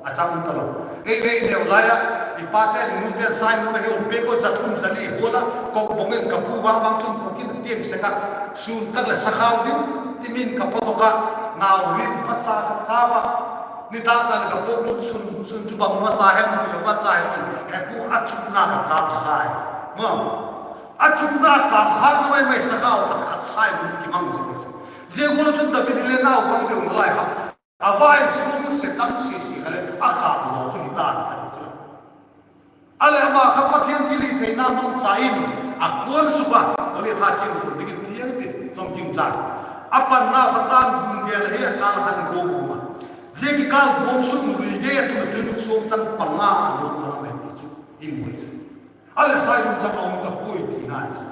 a chang um talo. Ei le i neu lai ah, i pate'n, i nute'n sailum ahi um pek ua, za thum za li gual ah kok bawng in ka pu vang vang chun kok in a tiang sek ah, sûn tak leh sakhau dim dim in ka pawtdok ah, nau rin vacha ka kâp ah, nitâk tak leh ka puak lut sun, sun chu bang vacha hem ti leh, vacha hem in he pu a thumna ka kâp khai. Ma, a thumna kâp khâk na mai mai sakhau khat khat sailum kimang zing hi. Zia gual ah chun David hile naupang deuna lai kha, a vaisungse chang sisi kha leh a kâp zaw chu hi dan a ti chu. A leh ama kha Pathian thilhitheina mangcha in a kuan suk a, Goliatha kiang zuan dingin ti a ti, chawmkim chan. A panna kha tâng thum gel ahi, a kâl khan guam um a. Zia kikâl guam sung lui gei a tun a chun suangchang panga a luang a lam ahi ti chu i mu hi chu. A leh sailum chang a um ta puai tina hi chu.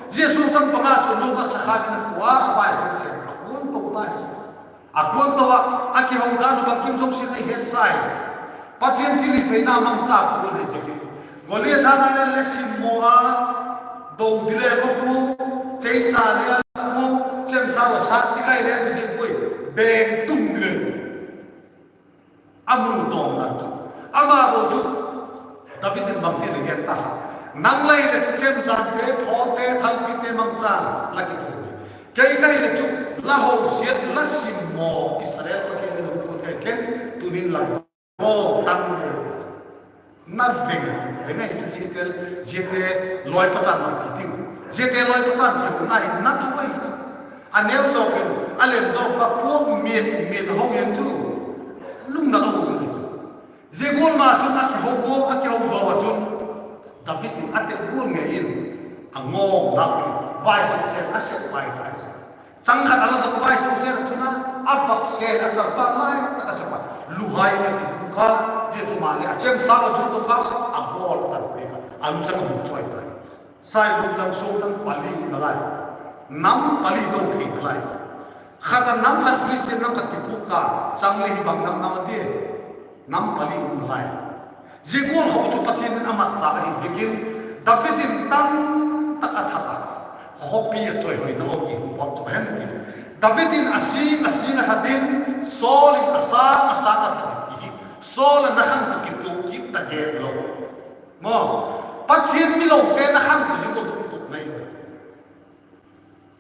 Zia suangchang panga chu lua va sakhau in a kua, a vaisungse a kuan to tai chu. A kuan to ah, a kiho dan uh bangkim zosia a i het sai. Pathian thilhitheina mangcha kuan hi ziakin, Goliatha na le le simmaw a, do di le ka pua, cheicha le a pua, chemsau a sat ti kai le ti di puai, beng tum di le ti. A mu tawm dan chu, ama bo chu, David in bangtin a gen ta kha, nang lai leh chu chemjamte, phawte, thalpite mangchan la kithuam hi. Kei ka hileh chu la hosiat, la simmaw Israel Pathian min hung put kai ken, tunin la go tang le ti. Na veng, veng ahi chu ziate, ziate lawipa chan bang ti ding. Ziate lawipa chan kihona hi na thu ahi chu. A neu zawk in, a len zawk a puak miat miat ho in chu, lungna lo um hi chu. Zia gual ma chun a kiho ua, a kiho zaw a chun, David in a tep gual ngei in, a ngawng lak dingin vaisungse a sep pai tai chu. Chang khat a la dok a, vaisungse a thun a, a vak sel a, charpa lai tak a sep a, luhai in a kipuk a, zia chu maleh a chemsau a zutdok a, a bawl a tan pek a, a luchang a hung chawi tai. Sailum chang, suangchang pali um nalai, nam pali do thei nalai. Khat a nam khat, Philistine nam khat kipuk ta, chang le hi bang nam nam a ti, nam pali um nalai. Zia gual khop chu Pathian in a matcha ahi ziakin, David in tam tak a that a, khawpi a chawihoina hung hi hung pawt chu hem ti. David in a sing a sing a that in, Saul in a sâng a sâng a that hi ti hi. Saul a na khang tawh kituak kit ta gen lo. Maw, Pathian milote na khang tawh hi gual tawh kituak ngai lo.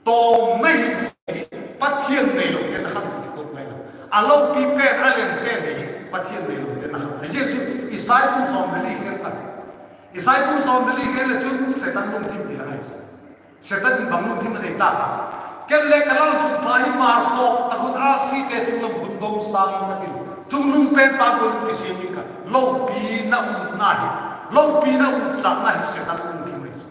Tawm nai hi, Pathian neilote na khang tawh kituak ngai lo. A lopi pen, a len pen hi Pathian neilote na khang. Zia chu Isai bung sawm le li gen ta. Isai bung sawm le li gen le chun Setan lungthim ti la ngai chu. Setan in bang lungthim a nei ta kha? Ken le ka lalchutpha hi mâr tawk tak un âksite chunglam hun dom sâng ing ka tin, chungnung penpa gual in kisiam ing ka, lopina utna hi, lopina utchâkna hi Setan lungthim ahi chu.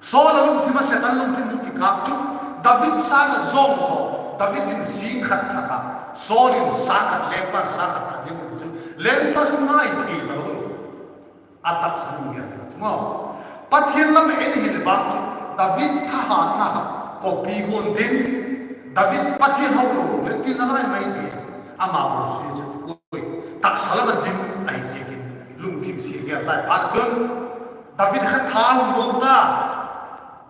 Saul a lungthim ah Setan lungthim kikâp chu, David sâng ah zawng zaw, David in sîng khat that a, Saul in sâng khat, lengpa'n sâng khat that ziang ti chu, lengpa chu ngai thei talo. A taksa mun gel ding a chu maw, Pathian lam ah en hile vang chu, David thahatna kha copy guan ding, David Pathian ho lo lo le tin a lai mai thei a, ama bawlsia chu, taksa lam ah dim ahi ziakin, lungthim sia gel tai phat ah chun, David kha tha hung nuam ta,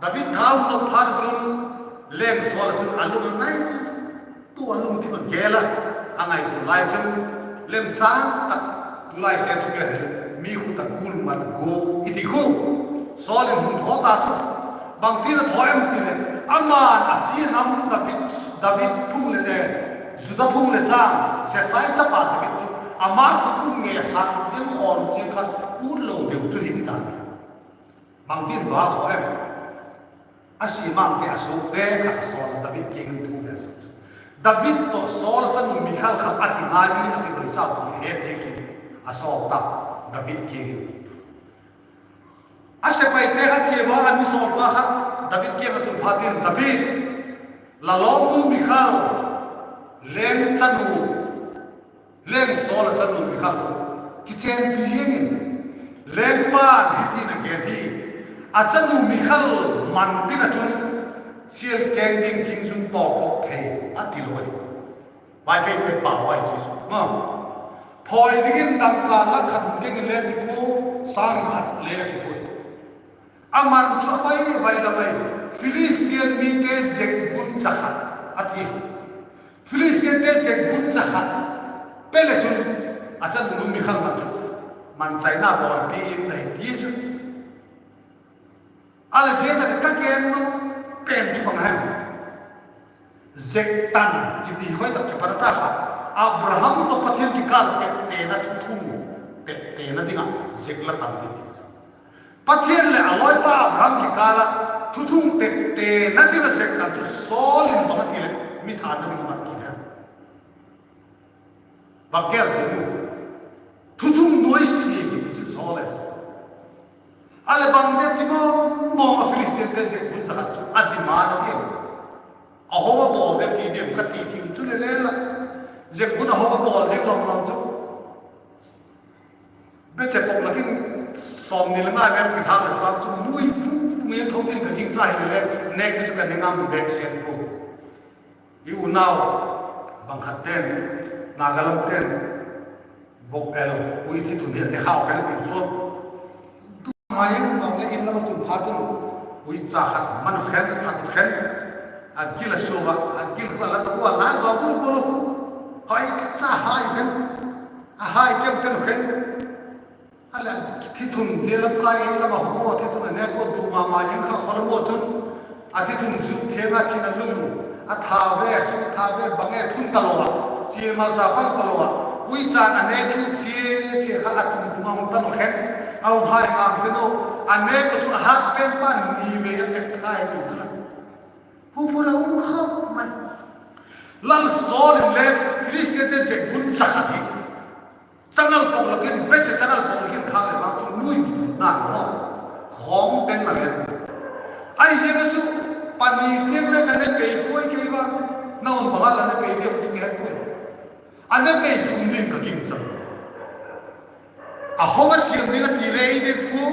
David tha hung nuam phat ah chun, leng Saul ah chun a lung a ngai, tu a lungthim a gel a, a ngaitua lai chun, lemchâng tak, tulaite thugel hileh mi khut ah gul mat gua i ti khu, Saul in hung thaw ta chu, bangtin a thaw em ti leh, ama'n a chia nam David, David phung le, Juda phung le chang Jesai chapa David chu, ama khut um ngei a sât ziang, khawl ziang kha, ut lo deu chu hi ti dan a. Bangtin tawh a khaw em? A sia mangte, a suakte khat a sawl a, David kiang in thu gen sak chu, David tawh Saul a chanu Mikhal kha a kingai ui, a kidoichau ti a het ziakin, a sawl ta, David kiang in. A sepaite kha chia a, a mi sawlpa kha David kiang a tun phatin, David, la lawmnu Mikhal, leng chanu, leng Saul a chanu Mikhal khu kichenpi ziang in, lengpa'n hiti'n a gen hi, a chanu Mikhal man ding ah chun, sial keng ding thing zung tawkkhop thei, a ti lo ai. Vaiphei te pau ai chu chu maw, phawi dingin dangka lak khat hung keng in le ti pua, sâng khat le ti pua. A man chu a bai bai lam ai, Philistine mite zekvun za khat, a ti. Philistinte zekvun za khat pe le chun, a chanu Mikhal man chu, manchaina bawlpi in dai ti chu. A leh zia tak ka gen pen chu bang hem? Zek tan kiti khoi tak kipat a ta kha, Abraham tawh Pathian kikâl ah teptena thuthung, teptena ding ah zek la tan ti ti chu. Pathian leh a lawipa Abraham kikâl ah thuthung teptena ding ah zek tan chu Saul in bang a ti leh mi thatna ding a mat kit a. Bang gel ti mu? Thuthung nuaisia kiti chu Saul e chu. A leh bang de ti mawng mawng a, Philistinte zekvun za khat chu a demand a diam, a ho a bawl de ti diam ka ti thim chu le le la, zekvun a ho a bawl ding lawm lawm chu. Beche pok lak in sawmni le nga vel kithâk le chuang chu mui vung vung in tho ding ka gingcha hile le, nêk di chu ka ne ngam bêk sek pua. I unau bang khat ten, Nagalam ten, vok elo, ui thi thun hi a ne khau khen a ti chu. Tu mai in bang le in lam a tun phat un, uicha khat man khen, a that khen, a gil a sua, a gil khu a la tak ua, lai daw bul kul khu, hai keu cha hai khen, a hai keu ten khen. A leh thi thun zia lam kai ei lam a hu a, thi thun a nêk ua, du ma ma in kha khol maw chun, a thi thun zuk thiang a, thin a lum, a tha ve, suk tha ve, bang e thun talo a, chimal cha pang talo a, uicha'n a nêk lut sia sia kha a tum tum a hung tan khen, a hung hai ngam ten u, a nêk u chu a hât pen pan ni vei a pet khai tu chu la. Hu pura um kha mai. Lal Saul in le Philistinte zekvun za khat hi changal pok lak in, Beche changal pok lak in thâk le vang chu mui vut vut na lo, khawm pen na ven. Ahi ziak a chu, pani tiang le ka ne pei puai kei vang, na hun bang a la ne pei diam chu ka he puai. A ne pei tum ding ka gingcha. A ho a siam ding a ti le ei diak pua,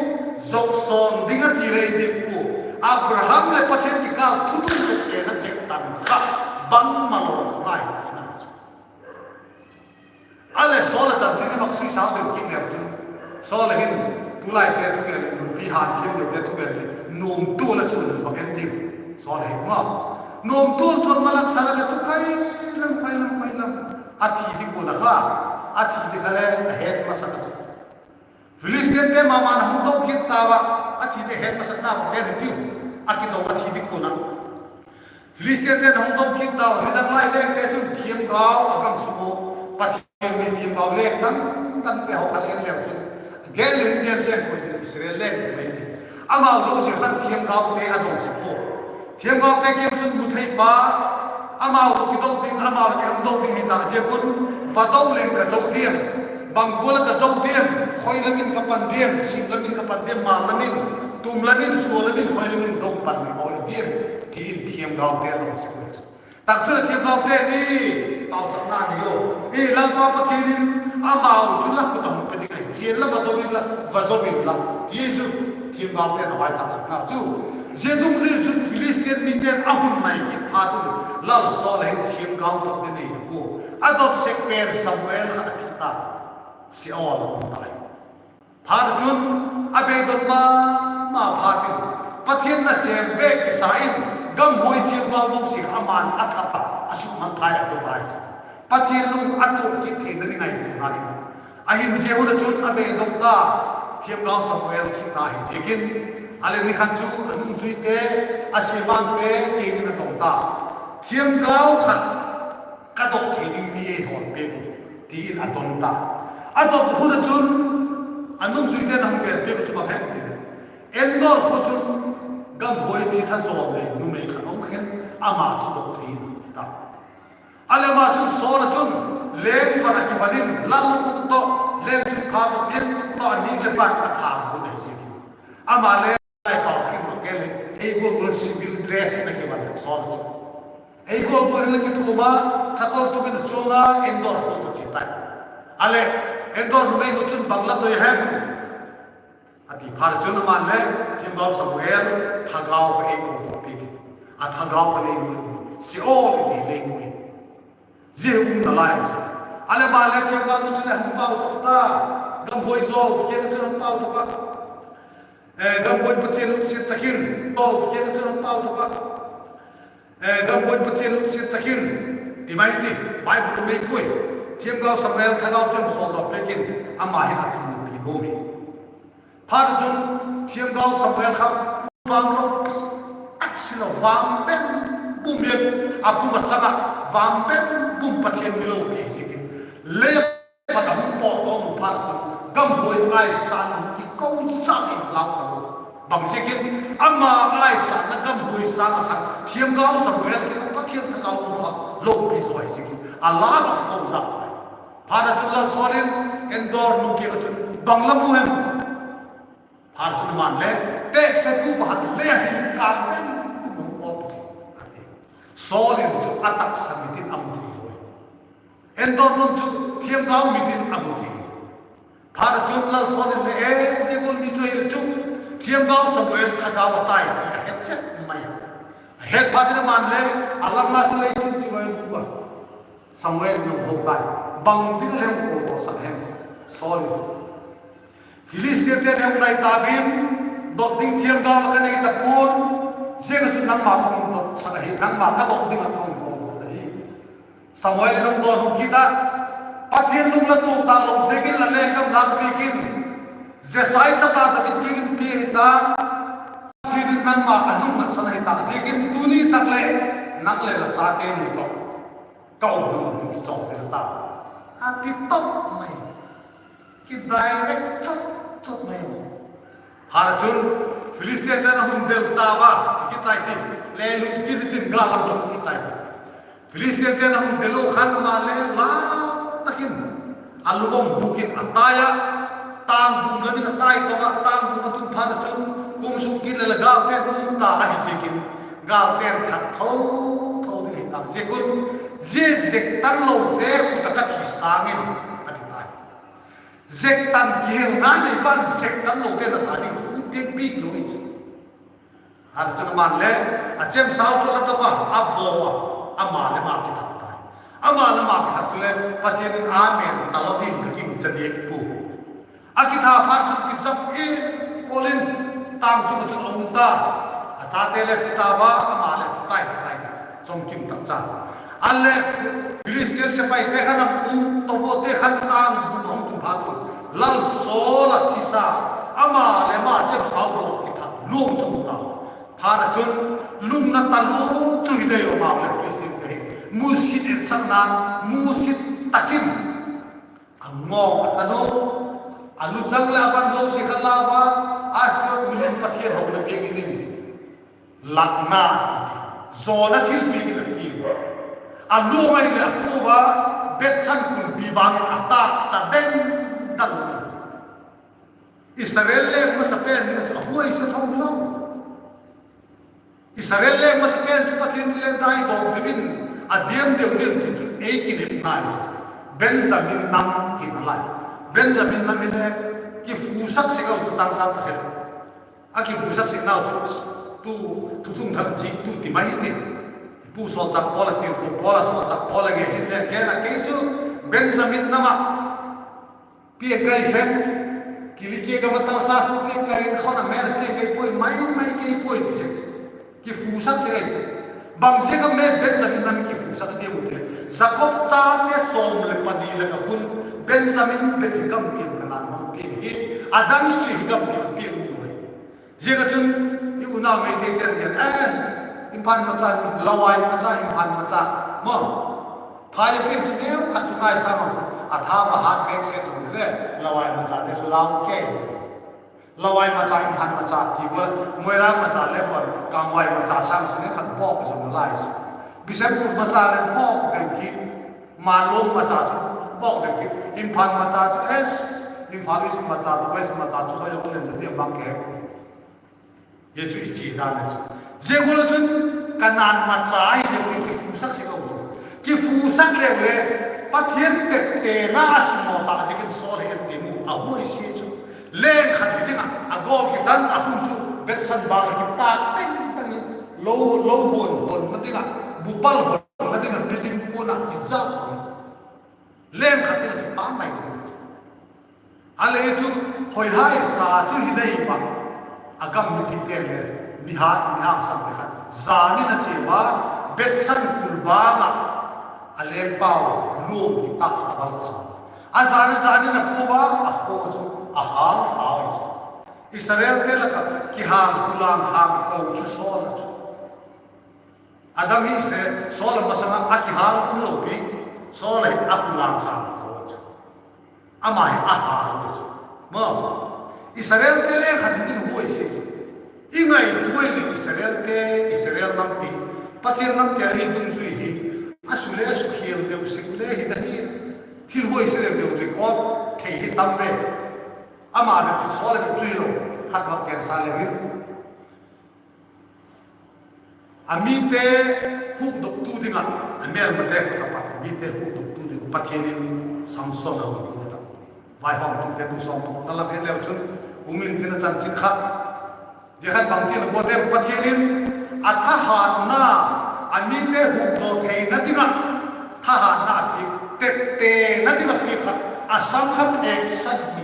zoksawn ding a ti le ei diak pua. Abraham leh Pathian kikâl thuthung teptena zek tan kha bangmalo ka ngai tina chu. A leh Saul a chanchin i vak sui sau deu kit leu chun, Saul a hin tulaite thugen leh, nupi hanthiam deute thugen leh, nuamtual a chu a vak en ding. Saul a hin ma, nuamtual chun malak sa lak a chu khai lam, khai lam, khai lam, a thi di kuan a kha, a thi di kha le a het masak a chu. Philistinte ma ma'n a hung do kit tau a, a thi di het masakna a pen hi tiu, a kido a thi di kuan a. Philistiante'n a hung do kit tau, nidang lai lengte chun thiamgau a gam sung u, Pathian mi thiamgau leng dang dangte haw kha leng leu chun, gen leng gen seng pui tin Israel lengte mai ti. Amau zosia khan thiamgaute a dong sek ua. Thiamgaute kiang chun mu thei pa, amau tawh kido ding, amau tawh kido ding hi ta ziak un, va do leng ka zo diam, bang gual ah ka zo diam, khoi lam in ka pan diam, sim lam in ka pan diam, mal lam in, tum lam in, sua lam in, khoi lam in dong pan leng awi diam, ti in thiamgaute a dong sek ua chu. Tak chun a thiamgaute ni, pauchapna ni u. I Lalpa Pathian in amau chu la khut a hung pe ding ahi, chia inla va do inla, va zo inla, ti chu thiamgaute'n a vai tak sek nau chu. Zia dungzui chun Philistine mite'n a hun nai kit phat un, Lal Saul hin thiamgau dot ding nei ta pua. A dot sek pen Samuel kha a thi ta, Saul a um tai. Phat chun a beidong ma ma phat in, Pathian nasêm vek kisa in, gamhuai thiamgau zosia kha ama'n a that a, a sukmangthai a ko tai chu. Pathian lung a tuak kit theina ding ahi tu na in. Ahin zia hun ah chun a beidong ta, thiamgau Samuel thi ta hi ziakin, a leh ni khat chu a nungzuite, a siamangte kiang in a dong ta. Thiamgau khat ka dot thei ding mi ei hawl piak un, ti in a dong ta. A dot hun ah chun a nungzuite'n a hung gen piak uh chu bang hem ti leh, Endor khua chun gamhuai thi tha zawl nei numei khat um khen, ama chu dot thei in, a ti ta. A leh ama chun Saul ah chun lengvan a kivan in, lal lukuk tawh, lengchutpha tawh, tiangkhut tawh, a nik leh pan a thâk guat ahi ziakin, ama le lai pau khin lo ke leh ei gual gual civil dress in a kivan Saul ah chu. Ei gual gual in la kithuam a, sakol tuk in a chuang a, Endor khua chu a chia tai. A leh Endor numeinu chun bang la doi hem, a ti phat chun ama'n le, Thiamgau Samuel, thagau kha ei ko dawk piak in, a thagau kha lei nuai, Saul i ti lei nuai, zia um nalai chu. A leh ama le thiamgau nu chu leh hung pauchap ta, gamhuai zawl kiang ah chun hung pauchap a, gamhuai Pathian lungsiat tak in, zawl kiang ah chun hung pauchap a, gamhuai Pathian lungsiat tak in, ti mai ti, Bible um ei puai. Thiamgau Samuel thagau chu hung sawl dawk piak in, ama hin a kimupi nuam hi. Phat chun thiamgau Samuel kha vâng lopi tak sin a, vâng bem bum in, a pum a chang ah vâng bem bum, Pathian mi lopi ziakin, lei a pat a hung pawt tawm phat chun, gamhuai aisâng kiko zak hi lau ta lo. Bang ziakin, ama aisângna gamhuai sâng ah khan thiamgau Samuel kiang Pathian thagau um kha lopi zaw hi ziakin, a la a kiko zak tai. Phat chun Lal Saul in Endor nu kiang ah chun bang la mu hem? Phat chun ama'n le, teksepu pakhat lei a hin kâng bem bum hung pawt ta hi, a ti. Saul in chu a taksa mit in a mu thei lo hi. Endor nu'n chu thiamgau mit in a mu thei hi. Phat chun Lal Saul in le, e, zia gual mi chu ahile chu thiamgau Samuel thagau a tai ti a het chet mai a. A het phat in ama'n le, a lam a chu lei sin chu mai bu a, Samuel in a hung ho tai. Bang ding a le hung pawtdawsak hem? Saul in, Philistiate hung nai ta in, dot ding thiamgau la ka nei ta pua'n, ziak ah chun nangma ka hung dotsak ahi, nangma ka dot ding ah ka hung pawtdaw ahi. Samuel in hung dawnhu kit a, Pathian lung la tuak talo ziakin la lenggam lâk piak in, Jessai chapa David kiang in pia hi ta, Pathian in nangma a dungmatsan ahi ta ziakin tuni tak leh nang leh la chate ni tawh ka umna mun ah hung kichawl ding ta, a ti top mai. Kidirect chot chot mai. Phat chun Philistiate'n a hun del ta a, i kitai ti, le lut kit tin, gâl lam lut kit tai ti. Philistiate'n a hun del u khan ama le lau tak in a luvawng huk in a tai a, tâng vum lam in a tai tawh a, tâng vum a tun phat chun kum sung kit leh le gâlte'n um ta ahi ziakin, gâlte'n that tho tho ding ahi ta ziak un, zia zek tan lote khut ah ka thi sâng in, a ti tai. Zek tan kihelna neipa'n zek tan lote'n a that ding chu ut ding bik lo hi chu. A chun ama'n le a chemsau chu a la dok a, a baw a, ama leh ama kithat tai. Ama leh ama kithat chule Pathian in amen talo ding ka gingcha diak pua. A kitha phat chun kizap in, kol in, tâng chung ah chun a um ta. A chate le thi ta a, ama le thi tai, thi tai ta. Chawmkim tak cha. A leh Philistia sepaite khan a um tawh ua, te khan tâng vum a hung tun phat un, Lal Saul a thisa, ama leh ama chemsau baw kithat luang chu mu ta. Phat chun lungna talu chu hi dei lo, amau leh Philistiate hi musit etsakna, musit tak in a ngawng a talu, a luchang leh a van zosia kha lau a, Astaroth milim pathian hona piak in, in, Lakna ti ti, zawna thilpiak in a piak. A luang ahileh a pua a, Bethsan kulpi bang in a tâk ta den dan. Israel leng masapen ding ah chu a huaisia tho hilo. Israel leng masapen chu Pathian le daidawk dingin a diam deu diam ti chu ei kinepna chu Benjamin nam hi nalai. Benjamin nam hile kifusak sek a chu chang sâng tak hile. A kifusak seknau chu tu, Thuthung Thak ziaktu ti mai hi ti. I pu sawlchâk Paul a, tirko Paul a, sawlchâk Paul a gen hile, gen a, kei chu Benjamin nam ah piang ka hi khen, Kilikia gam ah Tarsa khua piang ka hi khen, khon a mêl piang ka hi puai, mai mai ka hi puai ti sek chu. Kifusak sek ahi chu. Bang ziak a mêl Benjamin nam kifusak diam u ti leh, Jakob chate sawm leh pani lak ah khun Benjamin bep hi gamtiam Kanaan gam piang hi, a dang sia hi gamtiam piang um lo hi. Ziak a chun i unau Meiteite'n gen, eh, Imphal macha ni, Lawai macha, Imphal macha, maw. Phai a piang chu neu khat chu ngai sâng a chu, a tha va hat bêk sek lo le, Lawai machate chu lau kei. Lawai macha, Imphal macha ti gual a, Moirang macha le puan, Kangvai macha sâng chu neu khat bawk zo nalai chu. Bishnupur macha le bawk deu kit, Manlong macha chu bawk deu kit, Imphal macha chu, es, Imphal East macha, West macha chu hoi a len chu ti a bang ke. Zia chu i chia dan ahi chu. Zia gual ah chun Kanaan macha hi le kifusak sek a chu. Kifusak leu le Pathian teptena a simaw ta ziakin Saul hi en ti mu a huaisia chu. Leng khat hi ding ah a gawl kitan a pum chu Bethsan bang ah kitâk teng teng hi, lo, lo huan honna ding ah, bupal honna ding ah milim puan ah kizat a. Leng khat ding ah chu pa mai ding a chu. A le chu, hoihai sa chu hi dei ua, a gam mipite le, mi hat mi hangsan te kha, zan in a chia ua, Bethsan kulbang ah, a lengpau luang kitâk kha a hâl ta a. A zan a zan in a pua ua, a khua chu a hâl ta ahi chu. Israelte lak ah kihâl khulang kham ko chu Saul a chu. A dang hi se, Saul a masang ah a kihâl um lo pi, Saul hi a khulang kham ko chu. Ama hi a hâl chu. Maw, Israelte le khat hi ding huaisia chu. I ngaitua leh Israelte, Israel lampi, Pathian lamte hi dungzui hi, a su le a sukhial deu sek le hi ta hi, thil huaisia deu deu record thei hi tam ve. Ama bep chu Saul a bep chu hilo, khat vak gensa le hin. A mite hukdoktu ding ah, a mêlmate khut a pat a mite hukdoktu ding ah Pathian in Samson a hun guat a. Vaihawmtute bung sawm pakua na lam het leu chun, um in tin a chanchin kha. Zia khan bangtin a guat em, Pathian in a thahatna, a mite hukdaw theina ding ah thahatna a piak, teptena ding a piak kha, a sam kha phêk sagi.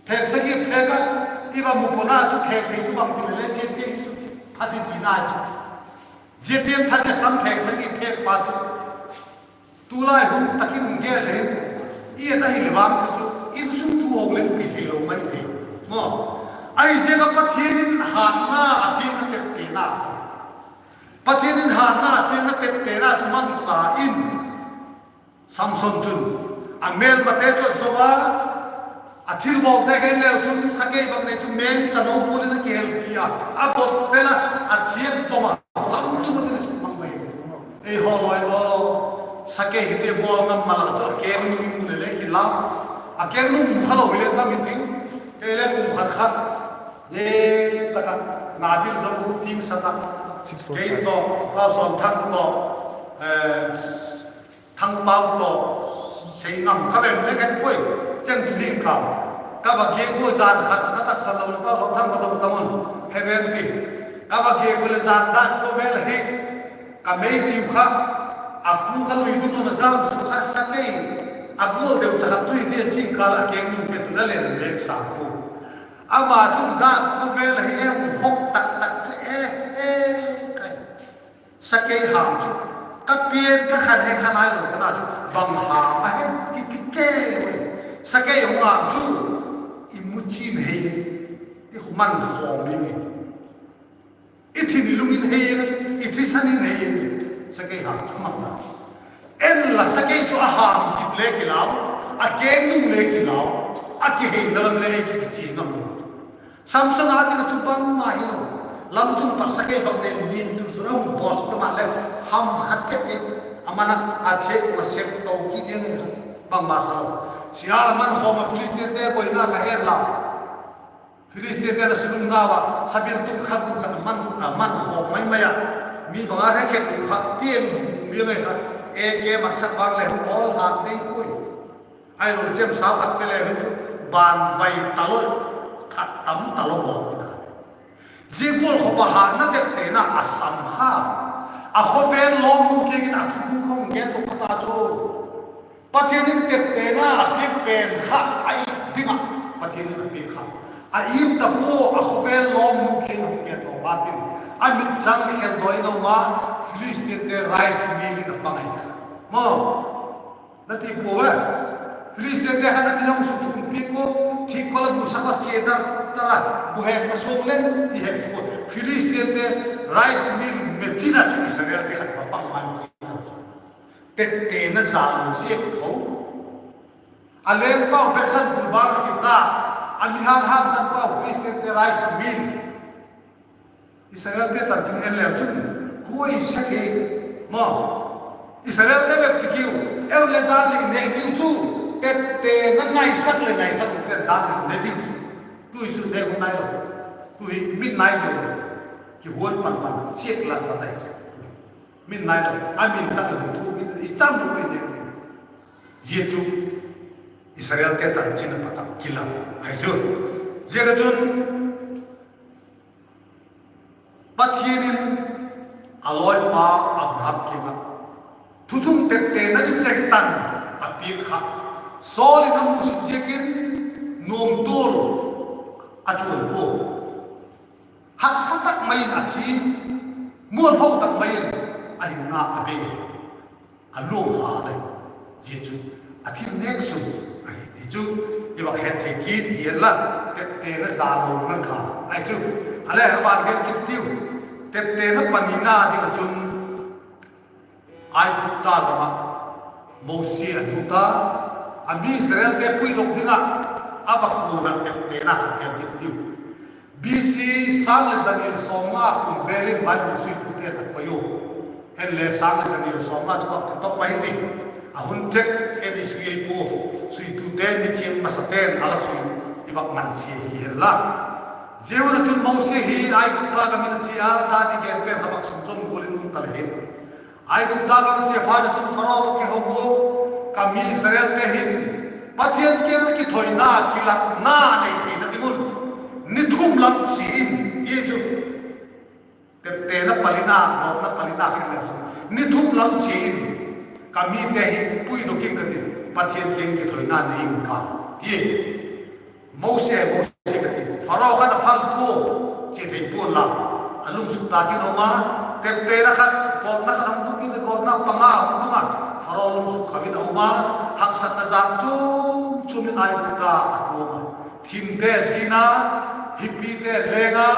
Phêk sagi phêk a, i va mu pua'n a chu phêk thei chu bangtin le le zia tiang hi chu pha ding tina chu. Zia tiang pha ding sam phêk sagi phêk pa chu. Tulai hun tak in gel leng, i et ahileh vang chu chu, insung thu hawng leng pi theilo mai thei. Maw, ahiziak a Pathian in hatna a piakna teptena kha. Pathian in hatna a piakna teptena chu mangcha in, Samson chun a mêlmate chu a zo a, a thilbawlte gen leu chun sakei bang nei chu meng chano bul in a kihelpi a, a bot tel a, a thiat bawm a, lam chu bang in a suk mang mai. Ei haw lawi aw, sakei hite bawl ngam ma la chu a keng nung i mu le le kilau. A keng nung mu kha lo hile tam i tiu. Kei le kum khat kha, e, tak a, na bil zo khu ting sa ta. Kei tawh, Pau Sawmthang tawh, eh, Thangpau tawh, Seingam kha vem le ka ti puai, cheng chu hing kau. Ka va giak ua zan khat na taksan lo le Pau Sawmthang va dong ta un, he ven ti. Ka va giak ua le zan dak kua vel ahi, ka mei tiu kha, a khu kha lui ding lam a zam su kha sakei, a gual deu cha khat chu hi ti a ching kal a keng nung pe tu la len mek sa pu. Ama chun dak kua vel ahi em hok tak tak che e, e, kai. Sakei ham chu ka pian ka khan he khan ai lo ka na chu bang ham ahi i ti kei lo e. Sakei hung ham chu i mu chin hei, i khu man khawm ding e. I thin i lung in hei a chu, i thisan in hei a, sakei ham chu a mak da. En la sakei chu a ham dik le kilau, a keng nung le kilau, a kiheina lam le ei ki kichia ngam lo. Samson â ding ah chu bangma hilo, lam chung a patsak ei bang nei, nin tul zun a hung bawl chu ta man le, ham khat chet ei, a man a, a thêk ma sep to kit ding ei kha, bangma sa lo. Sia la man khawm a Philistiante koina kha en la. Philistiante la silung nau a sabiltung kha gu khat a man, a man khawm mai mai a, mi bang a he khet tum kha tiang hu mi ngai kha, e ke maksak bang le hun awl hât nei puai. Ahilo chemsau khat pe le hin chu ban vai talo, that tam talo bawl ti ta. Zia gual khawp a hâtna teptena a sam kha, a khawvel lawmnu kiang in a thupi khawm gen tuk kha ta chu. Pathian in teptena a piak pen kha a it ding ah Pathian in a piak kha. A im ta pua, a khawvel lawmnu kiang in hung gen to pa tin, a mit chang khel dawi in a um a, Philistiante rice mill in a pang ahi kha. Maw, la ti pua ve. Philistiante khan a min a hung sukthum piak ua, thikol a bu sak a chia tar tar a, bu hek a suang len i hek sik ua. Philistiante rice mill machine ah chu Israelte khan va pang man kit a chu. Teptena zalo ziak tho. A lengpau Bethsan kulbang a kit ta, a mi hang hangsan pau Philistiante rice mill. Israelte chanchin en leu chun, huai sek hi, maw. Israelte bep ti kiu, eu le dan leh nêk diu chu, teptena ngaisak leh ngaisak leh te dan leh ne diu chu. Tu'hin chu ne hun nailo. Tu'hin min nai deu lo. Kihuan pan pan, chiak lat lat ahi chu. Min nailo, a min tak leh thu kit i cham lo i ne ding. Zia chu Israelte chanchin a pat a kilang ahi chu. Ziak a chun Pathian in a lawipa Abraham kiang ah thuthung teptena ding sek tan a piak kha. Saul in a musit ziakin nuam tual a chuan pua. Haksa tak mai in a thi, mualpho tak mai in a hinna a be, a luang ha le. Zia chu a thil nêk sung ahi ti chu i vak het thei kit hi hen la, teptena zalona kha ahi chu. A le a ban gen kit tiu, teptena panina ding ah chun Aigupta gam ah Mosi a lut a, a mi Israelte puidok ding ah a va kuan ah teptena khat gen kit tiu. B C sâng leh za ni leh sawmnga kum vêl in Bible suitute khat koi u. En le sâng leh za ni leh sawmnga chu bak ti tawk mai ti. A hun chet en i sui ei pua. Suitute mithiam masate'n a la sui i vak mansia hi hen la. Zia hun ah chun Mosi hi Aigupta gam in a chia a, dan i gen pen kha bak sung chom gual in um ta le hin. Aigupta gam chia phat ah chun Pharaoh tawh kiho ua, ka mi Israelte hin Pathian kiang kithoina, kilatna a nei theina ding un ni thum lam chia in, ti chu. Teptena palina, gawtna palina khen le chu, ni thum lam chia in, ka mite hi puidok in ka tin, Pathian kiang kithoina nei ing ka, ti. Mosi, Mosi ka ti. Pharaoh khan a phal pua, chia thei pua'n la. A lungsuk tak in a um a, teptena khat, gawtna khat hung tung in, gawtna panga hung tung a, Pharaoh lungsuk kham in a um a, haksatna jat chuam chuam in Aigupta a tuam a. Thimte zin a, hipite leng a,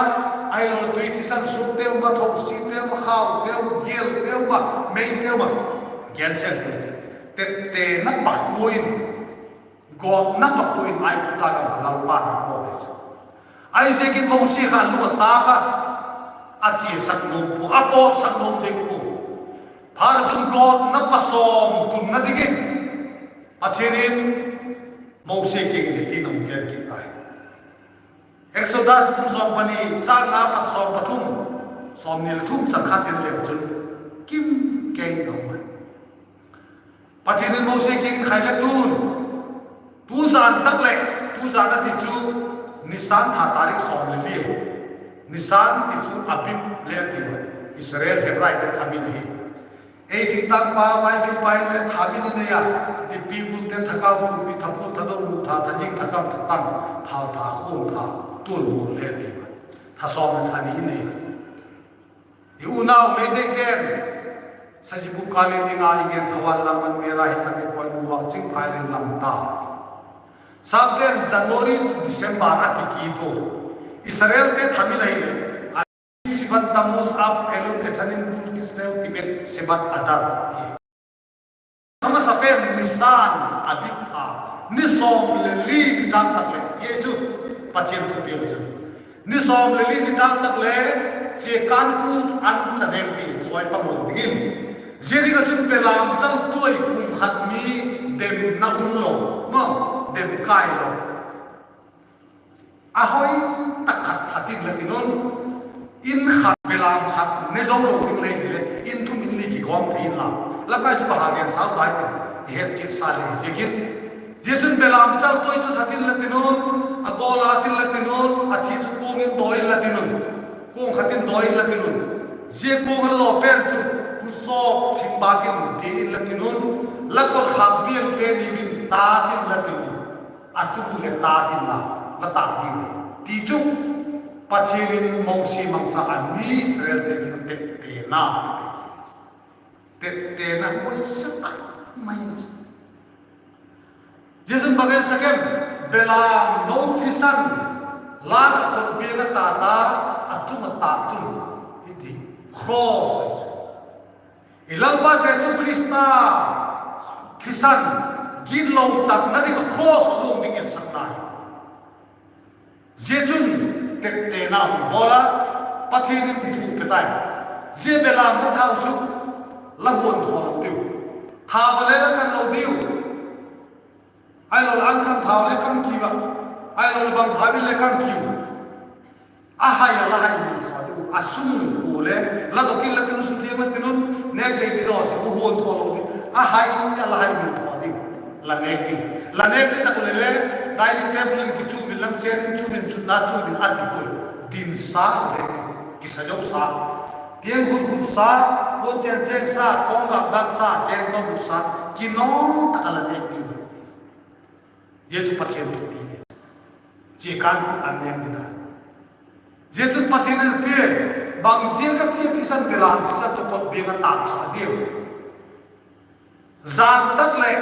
ahilo tui thisan suakte um a, thosite um a, khaute um a, gialte um a, meite um a, gensen pute. Teptena pakua in, gawtna pakua in Aigupta gam kha Lalpa'n a pawt hi chu. Ahiziakin Mosi kha a lung a tâk a, a chiasak nuam pua, a pawtsak nuam ding pua. Phat ah chun gawtna pasawm tunna dingin Pathian in Mosi kiang in hiti'n a hung gen kit tai. Exodus bung sawm pani, châng nga pat sawm pathum, sawmni leh thum chan khan en leu chun, kim kei in a um a. Pathian in Mosi kiang in, khai le tun, tu jan tak leh, tu jan a ti chu Nisan tha tarik sawm leh li, Nisan ti chu Abib le a ti a, Israel Hebraite thamin ahi. Ei thingtangpa Vaiphei pa in le thamin i nei a, Dipi Vulte, Thakau Pumpi, Thapul Thado, Mu Tha, Thazing Thagam, Thatang, Phal Tha, Khuang Tha, Tual Mual le a ti a, tha sawm leh tha ni i nei a. I unau Meiteite'n Sajibu Kali ding a i gen Thawan Lam, Manmera, Hizang, Ipoinu, Vangching, Phailen, Lamta. Sapte'n January to December a ti kit u. Israelte thamin ahileh, Sivan, Tammuz, Av, Elul, Ethanim, Bul, Kislev, Tebet, Sebat, Adar, ti. A masapen Nisan, Abib tha, ni sawm leh li ni dan tak leh ti chu Pathian thupiak a chun. Ni sawm le li ni tâk tak le, chiakân kût an la nêk ding, thawi pang lo dingin. Zia ding ah chun belam chaltuai kum khat mi demna um lo, ma, dem kai lo, a hoi tak khat that in la tin un. In khat belam khat ne zo lo ding le hi le, in thum in li kigawm thei inla, la kai chu ka ha gen sau tai tin, i het chiat sa le ziakin. Zia chun belam chaltuai chu that in la tin un, a gawl a tin la tin un, a thi chu kuang in daw in la tin un, kuang khat in daw in la tin un. Zia kuang a law pen chu, husaw thingbâk in ti in la tin un, la kotkhâk biangte ni in tât in la tin un, a chung le tât inla, la tât ding hi, ti chu Pathian in Mosi mangcha a mi Israelte ding teptena a pia, teptena huaisia tak mai chu. Zia chun bang en sek em? Belam lo thisan lâk ah kotbiang a tât a, a chung a tât chun, hiti, cross ahi chu. I Lalpa Jesu Khrista thisan gitlo takna ding cross luang ding etsakna hi. Zia chun teptena hun bawl a, Pathian in thu pe tai. Zia belam la thau chu la huan thaw lo diu, thau a le la kan lo diu. Ahilo le an kan thau le kan kiu a, ahilo le bang thau in le kan kiu. A hai a la hai min thaw ding uh, a sung ua le la dok in la tin un, suthiang la tin un, nêk thei di daw chi u huan thaw lo ding, a hai a la hai min thaw ding, la nêk ding. La nêk di tak u le le, dining table in kichu vin, lam chen in chu vin, chutna chu vin a ti puai. Dinsa le, kisa zosa, tiang khut khutsa, puan chen chensa, kawng gâk gâksa, keng tawk gutsa, kinawm tak a la nêk ding hi ti. Zia chu Pathian thupi hi. Chiakân kût an nêk di ta. Zia chun Pathian in pia, bang ziak a chia thisan belam thisan chu kotbiang a tâtsak a diam? Jan tak leh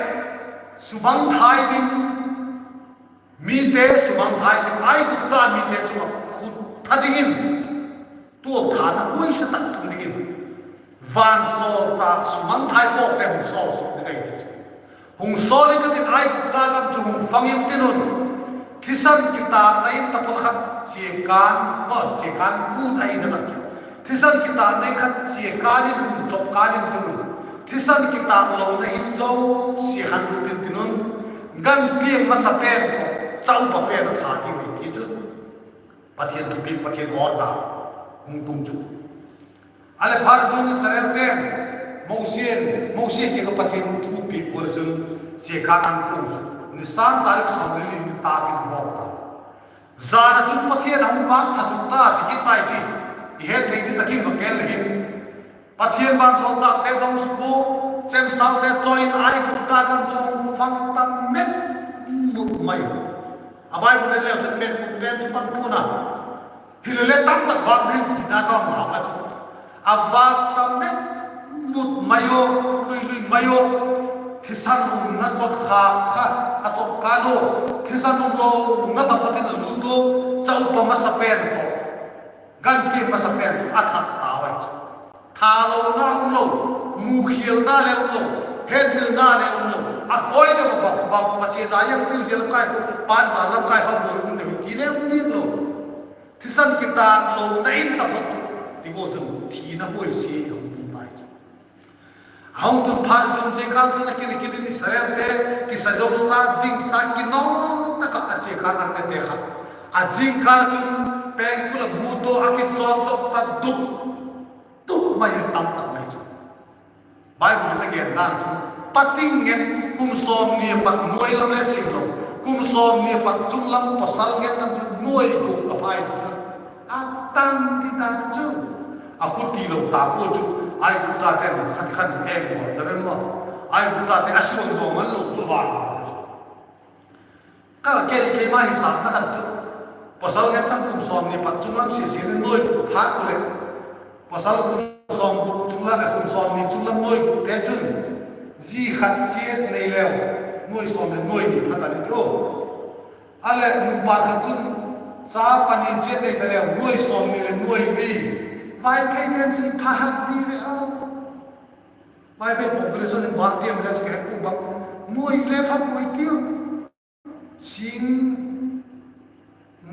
sumangthai ding, mite sumangthai ding, Aigupta mite chung ah khut tha dingin, tualthana huaisia tak tung dingin, vansawlchâk sumangthai pawtte hung sawl suk ding ahi ti chu. Hung sawl in ka tin, Aigupta gam chu hung fang intin un, thisan kitâtna in taphot khat chiakân, aw, chiakân kût ahina tak chu, thisan kitâtna in khat chiakân intin un, chawpkân intin un, thisan kitât lona in zosia khan lut intin un, gan piang masa pen tawh, cha upa pen a tha diu ahi ti chu Pathian thupiak, Pathian order hung tung chu. A leh phat a chun Israelte'n Mosi, Mosi kiang ah Pathian thupiak gual ah chun chiakân an kuang chu, Nisan tarik sawm le li ni tâk in a bawl ta. Jan a chun Pathian a hung vâk tha suk ta ti kit tai ti, i het thei di tak in va gen le hin, Pathian vansawlchâkte zong suk ua, chemsaute chawi in Aigupta gam chu hung fang ta met mut mai u. A Bible en leu chun met mut pen chu pan pua'n a, hile le tam tak vâk ding tina ka hung hak a chu, a vâk ta met mut mai u, lui lui mai u, thisan umna kotkhâk kha a chawpkân ua, thisan umlona taphot in a lut ua, cha upa masa pen tawh, gan piang masa pen chu a that tau ahi chu. Thalona um lo, mukhialna le um lo, hetmilna le um lo, a koi deu a va, va, va chia da yang tiu zia lam kai khu, pan va lam kai kha buai um deu ti le um diak lo. Thisan kitât lona in taphot chu, ti gual chun thina huaisia a hung tung tai chu. A hung tun phat chun chiakân chun a kin a kin in Israelte kisa zosa, dingsa, kinawm tak ah a chiakân an nete kha, a zingkâl chun pengkul a mut ua, a kisawtdok ta duk, duk mai, tam tak mai chu. Bible in a gen dan chun, pating ngen kum sawmni a pat nuai lam le sim lo, kum sawmni a pat chung lam pawsal ngen chang chu nuai guk a phai ti chu. A tam ti dan chu, a khuti lo ta pua chu, Aiguptate'n khat khan eng bawl ta em maw? Aiguptate a suan daw man lo chu van ka ti chu. Ka kei, keima hisâpna khat chu, pawsal ngen chang kum sawmni pat chung lam sia sia le nuai guk phâk u leh, pawsal kum sawm guk chung lam, kum sawmni chung lam nuai gukte chun, zi khat chiat nei leu, nuai sawm leh nuai ni pha ta ni ti u. A leh nupa khat chun, cha pani chiat nei ta leu, nuai sawmni leh nuai li. Vaipheite'n chu pha hak di ve a. Vaiphei population in bang tiam le chu ka he pua bang, nuai le pha puai tiu. Sing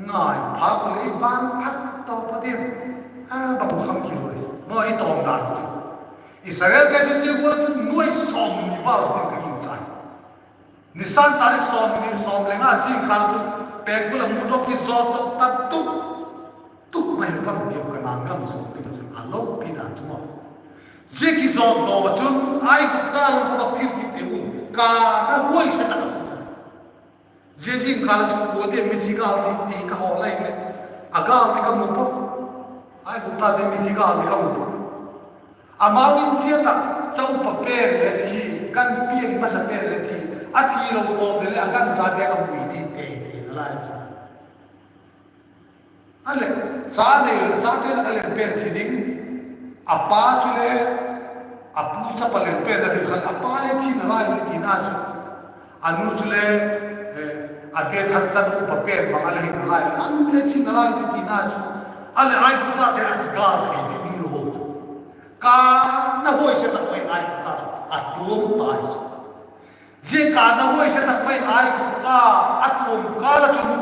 ngai phâk u leh i vang phat tawp a diam, a bang kham kilo i maw i tawm dan chu. Israelte chu zia gual ah chun nuai sawmni val ding ka gingchai. Nisan tarik sawmni, sawm le nga zingkal ah chun pengkul a mudok kizawtdok ta tuk tuk mai, gam tiam Kanaan gam zuan ding ah chun a lopi dan chu maw. Zia kizawtdok ah chun Aigupta lam kha va thil kit ti u, Kanaan huaise tak a tung a. Zia zingkal ah chun kua diam mithi gâl di ti ka hawl lai leh, a gâl di ka mu pua. Aiguptate mithi gâl di ka mu pua. Amau in chiat ah, chaupa pen le thi, gan piang masa pen le thi, a thi lo tawp leh leh a gancha bek a vui di tei tei nalai chu. A leh, cha nei leh chate lak a leng pen thi ding, a pa chule, a pu chapa leng pen a thi khan a pa le thi nalai di tina chu. A nu chule, a Bethel chanu upa pen bang a le hi nalai leh a nu le thi nalai di tina chu. A leh Aiguptate a kigâl thei di um lo chu. Kanaan huaise tak mai in Aigupta chu a tuam tai chu. Zia Kanaan huaise tak mai in Aigupta a tuam kâl ah chun,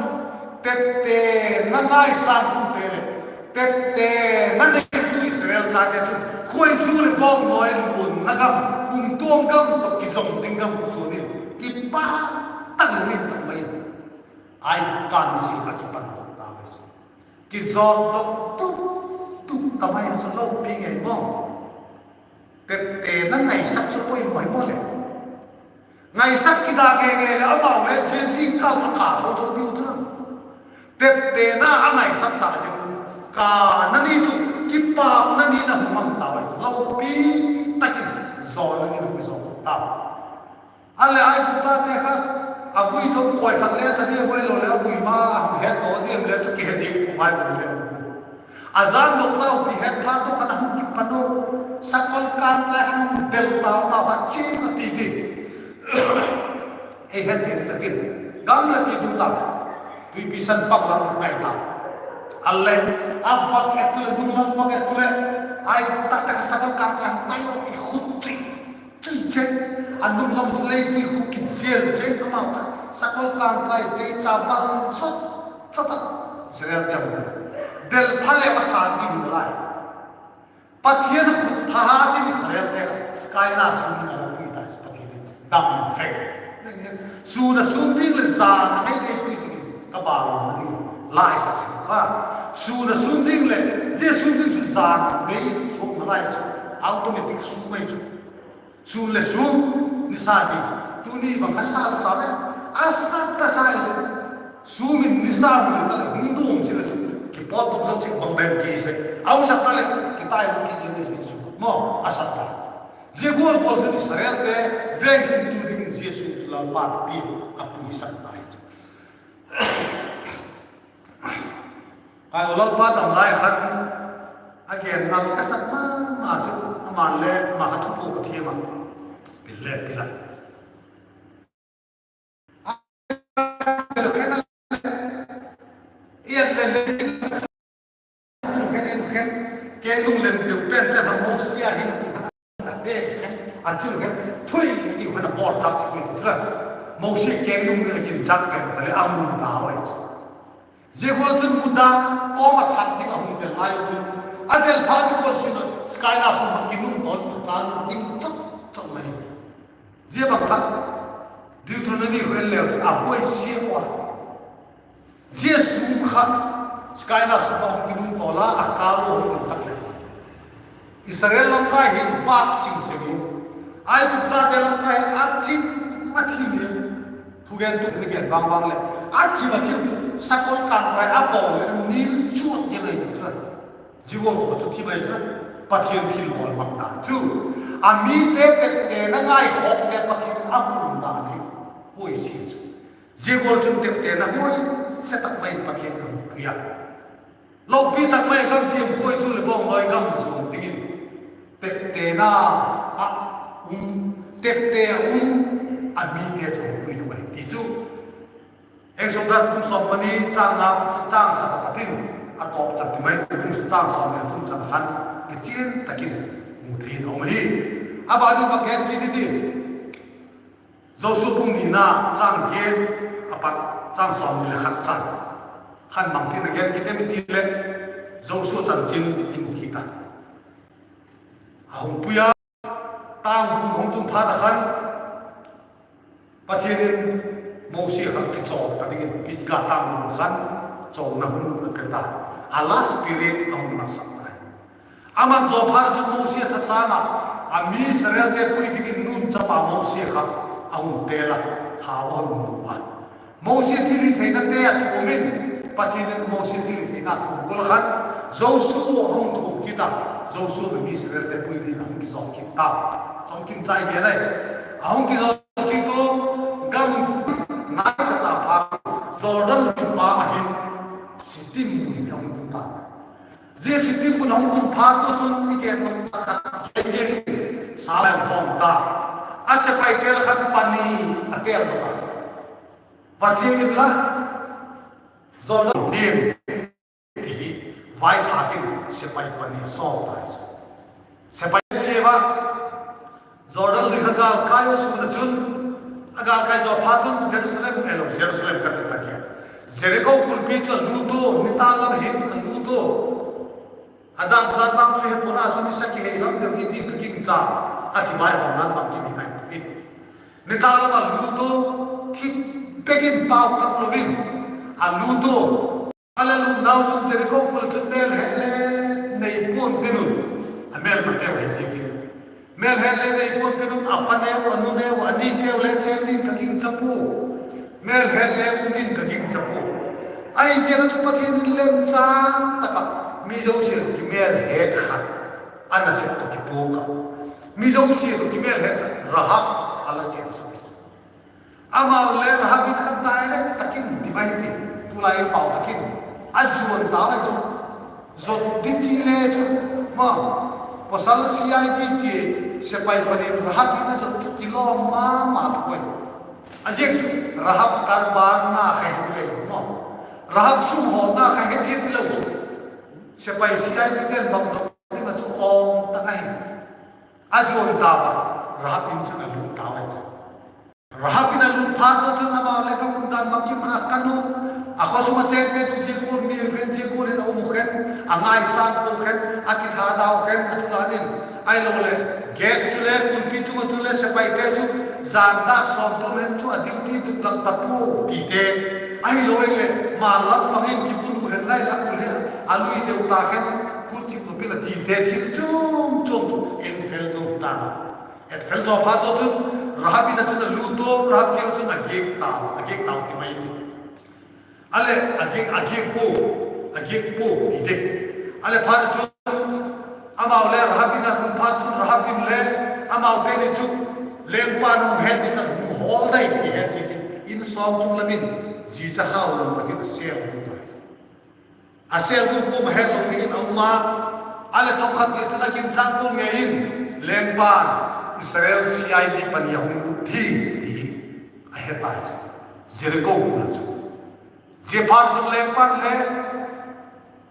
teptena ngaisângtute leh teptena neitu Israel chate chun khuaizu leh bawngnawi luanna gam, kumtuang gam tawh kizom ding gam kha suan in, kipak tak lungin tak mai in Aigupta nusia a kipandok ta mai chu. Kizawtdok tuk tuk ta mai chu lopi ngei maw. Teptena ngaisak chu poimaw hi maw leh. Ngaisak kida ngei ngei leh amau le zia zingkal kha ka tho tho diu chu la. Teptena a ngaisak ta ziak un, Kanaan ni chu kipakna ni in a hung mang ta mai chu lopi tak in, zawlna ni in a hung kizawtdok ta. A leh Aiguptate kha, a vui zo kawi khat le ta diam ahilo leh a vui ma a hung het daw diam le chu kihe diak pua, Bible le um pua. A jangdok tau ti het phat tawh khan a hung kipan u, sakol kângtrai khan a hung del tau, amau kha chiang a ti ti. Ei het thei tak in, gam leh pi tung ta, tuipi san pang lam ngai ta. A leh, a vak et tu leh, nung lam vak et tu leh, Aiguptate kha sakol kângtrai hung tai lo kikhut chei chei chei. A nung lam chu leivui khu kizial chei, amau kha sakol kângtrai chei cha val zot zot a, Israelte hung del, del pha leh a sâng ding nalai. Pathian khut thahat in Israelte kha Kaina sûn in a la pui ta chu, Pathian in dam veng. Sûn a sûm ding leh jan a mei ei pui ziakin ka bâlawm dingin la i sak sim kha. Sûn a sûm ding leh zia sûm ding chu jan a mei suak nalai chu, automatic sûm ahi chu. Sûm leh sûm, nisa hi, tuni bang kha sa la sa ve, a sak ta sa hi chu. Sûm in nisa hun le ta leh hung nuam sek a chu, kipawtdok zot sek bang bem ki sek, a hung sak ta leh kitai lum ki zing hi chu maw, a sak ta. Zia gual gual chun Israelte veng hingtu dingin zia sûm chu Lalpa'n a pia, a puisak ta hi chu. Ka u, Lalpa dam lai khan a gen ngal ka sak ma ma chu, ama'n le ama kha thupuk a thiam a, pil le pil a, khen a, i et le le, khen en khen, keng lunglen deu pen pen a Mosi a hin a ti khan a, a khen, a chil khen, thui a ti khan a bawr chak sik i ti chu la. Mosi keng lunglen a ginchak pen kha le a muda ahi chu. Zia gual chun muda, kawm a that ding a hung del lai chun, a del phat ding gual sûn a Kaina sûn kha kinung tawl in a kâl ding chak chak mai chu. Zia bang kha Deuteronomy khu en leu chun a huaisia ua. Zia sûn kha Kaina sûn kha hung kinung tawl a, a kâl ua hung ding tak leh, Israel lamkai hi vâk sing sing in, Aiguptate lamkai hi a thim a thim in, thugentu'n a gen vang vang leh, a thim a thim chu sakol kângtrai a bawl leh nil chuat ziang ahi ti chu la. Zia gual khawp a chu thim ahi chu la, Pathian thilbawl mak dan chu. A mite teptena ngaikhawkte Pathian in a hun dan hi, huaisia chu. Zia gual chun teptena huaise tak mai in Pathian in a hun pui a. Lopi tak mai a gam tiam khuaizu leh bawngnawi gam zuan dingin teptena ah um, tepte a um a mite chu a hun pui ding ahi ti chu Exodus bung sawm pani châng nga, châng khat a pat in a tawp chan ti mai, bung châng sawmni leh thum chan khan kichian tak in mu thei in a um ahi. A ban in bang gen kit i ti, Joshua bung nina châng giat a pat châng sawmni leh khat chan. khan bangtin a gen kit em i ti leh, Joshua chanchin i mu kit a, a hung pui a, tâng khum hung tun phat a khan Pathian in Mosi kha kichawl ta dingin Pisga tâng khum a khan chawlna hun a pe ta, a last period a hun matsak ta hi. A mat zaw phat chun Mosi a thasâng ah, a mi Israelte pui dingin nun chapa Mosi kha a hun tel a, thau a hun mu a. Mosi thilhitheinate a thuam in, Pathian in Mosi thilhitheina a thuam gual a khan, Joshua a hung thuam kit a, Joshua in mi Israelte pui dingin a hung kizawt kit ta. Chawmkim chai gen ai. A hung kizawt kit u, gam nai chacha pha, Jordan lui pâm ah hin Sitim mun a hung tun ta. Zia Sitim mun a hung tun phat u chun i gen nop tak khat gen ziang in, sa a hawm ta. A sepaite khan pani a têldok a, va chia inla, Jordan diam, ti hi vaithâk in sepai pani a sawl tai chu. Sepai chia a, Jordan lui kha gâlkai a sun a chun, a gâlkai zaw phat un Jerusalem, elo, Jerusalem ka ti tak e, Jeriko kulpi chu a lût u, nitâk lam hin a lût u. A dâk zat vang chu he pona chu nisa kihei lam deu hi tin ka gingcha, a kivaihawmna'n bangkim hi ngai tu i. Nitâk lam a lût u, thip bek in pau tak lo in a lût u. A la lûtnau chun Jeriko kul ah chun mêlhet le nei pua'n tin un, a mêlmateu ahi ziakin, mêlhet le nei pua'n tin un, a paneu, a nuneu, a niteu le chêng ding ka gingcha pua, mêlhet le um ding ka gingcha pua. Ahi ziak ah chu Pathian in lemchâng tak ah mi zosia tawh kimêlhet khat a nasep tawh kituak a, mi zosia tawh kimêlhet khat Rahab a la chênsak hi. Amau le Rahab in kha direct tak in ti mai ti, tulai pau tak in a zuan tau ahi chu. Zot di chi le chu, ma, pawsal C I D chi, sepai pani in Rahab in a zot thu kilawm ma ma thu ahi. A ziak chu Rahab karbanna kha he ti le maw, Rahab sum hawlna kha he chiat ti lo chu, sepai C I D te'n vak zot ding ah chu awm tak ahi. A zuan tau a, Rahab in chun a lût tau ahi chu. Rahab in a lût phat u chun amau le ka mun dan bangkim kha ka nu, a khaw sung a chêngte chu zia gual mi khen, zia gual in a um u khen, a ngaisâng pua khen, a kithadau khen, a thu dan in, ahiloleh gate chule kulpi chung ah chule sepaite chu zan dâk sawmthum hen chu a duty dukdang ta pua tite, ahiloleh ma lam pang in kibulu hen lai la kul he, a lui deu ta khen, khut chim nop in a tite, thil chuam chuam chu en fel zo ta. Et fel zaw phat u chun Rahab in ah chun a lût u, Rahab kiang ah chun a giak tau a, a giak tau ti mai ti. A leh a giak, a giak pua, a giak pua ti te. A leh phat u chun amau le Rahab in a lût phat chun Rahab in le amaute ni chu lengpa'n hung het ni tan hung hawl dai ti het ziakin in sawm chung lam in zia chakhau lam ah kin a sêl lut tai. A sêl lut kuama hetlo dingin a um a, a leh chawmkhat ni chun a ginchâng kual ngei in, lengpa'n Israel C I D pani a hung lut hi ti hi a he tai chu, Jeriko kul ah chu. Ziaphat chun lengpa'n le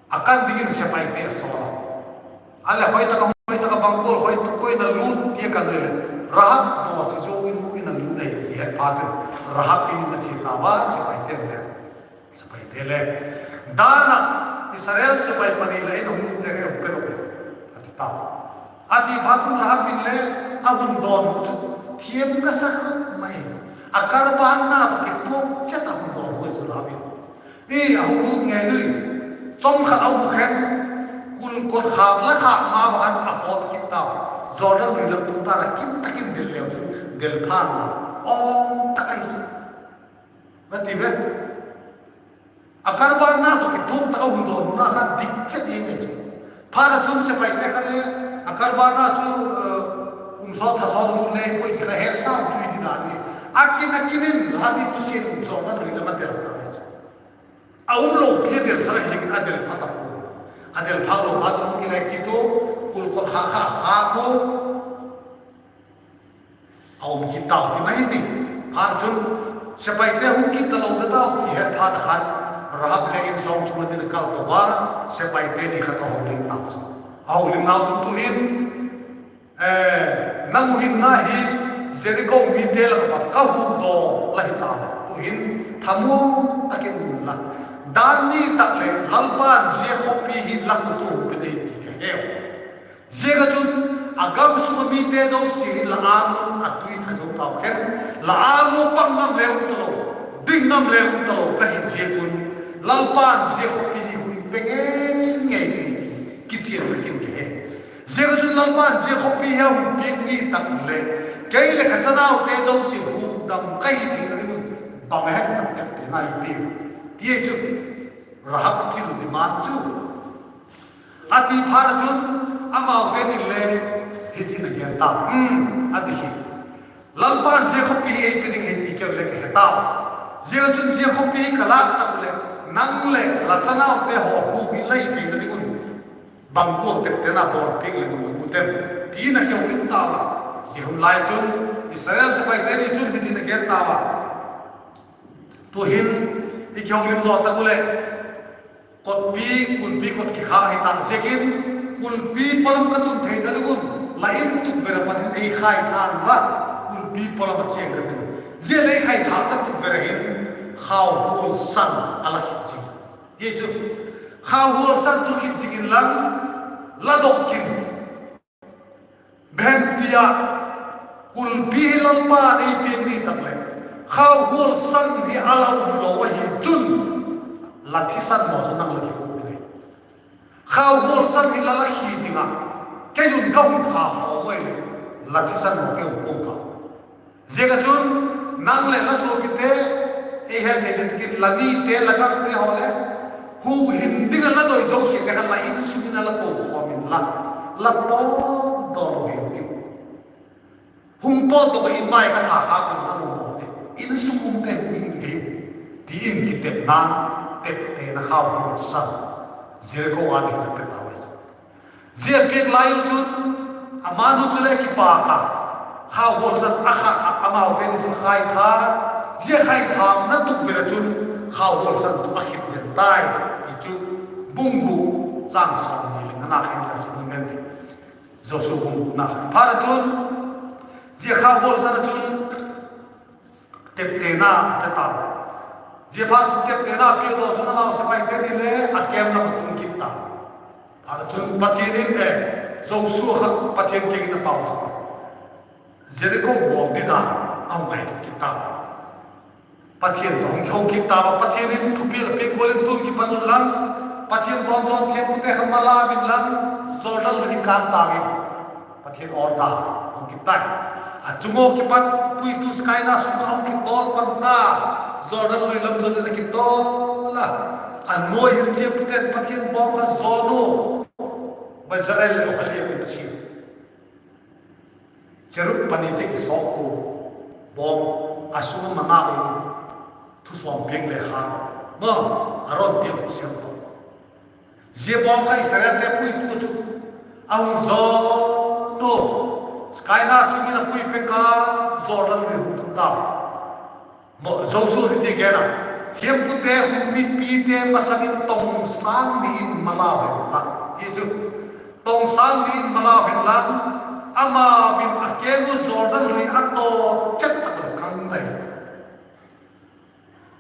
a kan dingin sepaite a sawl a. A leh khoi tak ah, khoi tak ah bang kual, khoi tak kual in a lût ti a kan leh, Rahab daw chi zuak in mu in a lût ahi ti het phat in, Rahab in in a chia tau a, sepaite'n le, sepaite le, dan ah Israel sepai pani le in hung lut ding e, hung pe lo in, a ti tau. A ti phat un Rahab in le a hun dawnhu chu thiam ka sa kha mai. A karbanna tawh kituak chet a hun dawnhu chu Rahab in. I a hung lût ngei lui. Chawmkhat a um khen, kul kot khâk la khâk ma va khan a pawt kit tau. Jordan lui lam tung tan a kim tak in del leu chun del phat la, awm tak ahi chu, a ti ve. A karbanna tawh kituak tak a hun dawnhuna kha dik chet ding ahi chu. Phat ah chun sepaite kha le a karbanna chu kum sawt tha sawt lût le pui ti kha het sau chu hi ti dan hi. A kin a kin in Rahab in nusia in Jordan lui lam a del ta ahi chu. A um lopi a delsak ahi ziakin a del pha ta pua. A del phâk lo phat un hung kile kit u, kul kot khâk kha khâk u, a um kit tau ti mai ti. Phat chun sepaite hung kit talo ta tau ti het phat a khan, Rahab le in sawm chung lam in a kal to a, sepaite ni khat a holim tau chu. A holimnau chun tu'hin, nang uh hinna hi Jeriko mite lak ah pat ka hukdaw la hi tau a, tu'hin thamuang tak in um unla, Dan ni tak leh Lalpa'n zia khawpi hi la khut ua hung pe ding ti ka heu. Ziak ah chun, a gam sung ah mite zosia hin la âng un a tui tha zo tau khen, la âng ua pang ngam le um talo, ding ngam le um talo ka hi ziak un, Lalpa'n zia khawpi hi hun pe ngei ngei ding ti kichian tak in ka he. Ziak ah chun Lalpa'n zia khawpi hi a hun piak ni tak leh, kei leh ka chanaute zosia hukdam ka hi theina ding un, bang a hem khat teptena i piak, ti chu, Rahab thil demand chu. A ti phat ah chun, amaute nin le hitin a gen ta, a ti hi, Lalpa'n zia khawpi hi ei pe ding hi ti keu le ka he tau. Ziak ah chun zia khawpi hi ka lâk tak leh, nang leh la chanaute haw huk in la hi theina ding un, bang gual teptena bawl piak le mun u tem, ti'n a kihoulim tau a. Zia hun lai chun Israel sepaite ni chun hitin a gen tau a, Tu'hin i kihoulim zaw tak u leh, kotpi, kulpi kot kikhâk hi tak ziakin, kulpi pawlam ka tun theina ding un, la in tukvêl ah pat in ei khaitha inla, kulpi pawlam ah chiang ka tin. Zia lei khaithâkna tukvêl ah hin, khauhual san a la khit zing. Hi chu, khauhual san chu khit zing inlang, la dok kin. Bang hem ti ah, kulpi hi Lalpa'n ei piak ni tak leh, khauhual san hi a la um lo ahi chun, la thisan maw chu nang la kipuak ding ahi. Khauhual san hi la la khi zing a, kei un ka hung tha khawm ua leh, la thisan maw kei hung puang kha. Ziak ah chun, nang leh la suapite, ei het thei ding takin la nite, la gangte haw leh, hukhin ding ah la doi zosiate kha la insung in a la ko khawm inla, la pawtdaw lo hi ding. Hung pawtdaw in mai ka tha kha kum kha lo mawte, insung umte hukhin ding hi, ti in kitepna, teptena khauhual san, Jeriko â ding in a pe tau ahi chu. Zia piak lai u chun, amanu chule kipâk a, khauhual san a kha, amaute ni chu a khaitha, zia khaithâkna tukvêl ah chun, khauhual san chu a khit den tai, ti chu, bung guk, chang sawmni leh ngana khan le chu hung gen ti. Joshua bung gukna kha phat ah chun, zia khauhual san ah chun, teptena a pe tau a. Zia phat chun teptena a pia zaw chun amau sepaite ni le a kem lam a tung kit ta. Phat ah chun Pathian in, e, Joshua kha Pathian kiang in a pauchap a, Jeriko bawl ding dan a hung ngaitua kit ta. Pathian tawh hung kiho kit tau a, Pathian in thupiak a piak gual in tun kipan unlang, Pathian tawh zaw'n thiampute kha mala un lang, Jordan lui hi kân tau in, Pathian order hung kit tai. A chung ua kipat puitu Kaina sung kha hung kitawl pan ta, Jordan lui lam zuan in a kitawl a, a nuai hin thiampute'n Pathian bawm kha zawn u, Bezalel leh Oholiab in a sia. Cherub pani te kisawktu bawm, a sung ah manna um, thusawm piak lekha tawh, ma, Aron piak khut siam tawh. Zia bawm kha Israelte puitu chu a hung zawn u, Kaina sung in a pui pek a, Jordan lui hung tung tau. Joshua in hiti gen a, thiampute hun mipite masang in tong sâng ni in malau hen la, ti chu, tong sâng ni in malau hen la, amau in a keng u Jordan lui a taw chet tak leh kâng tai.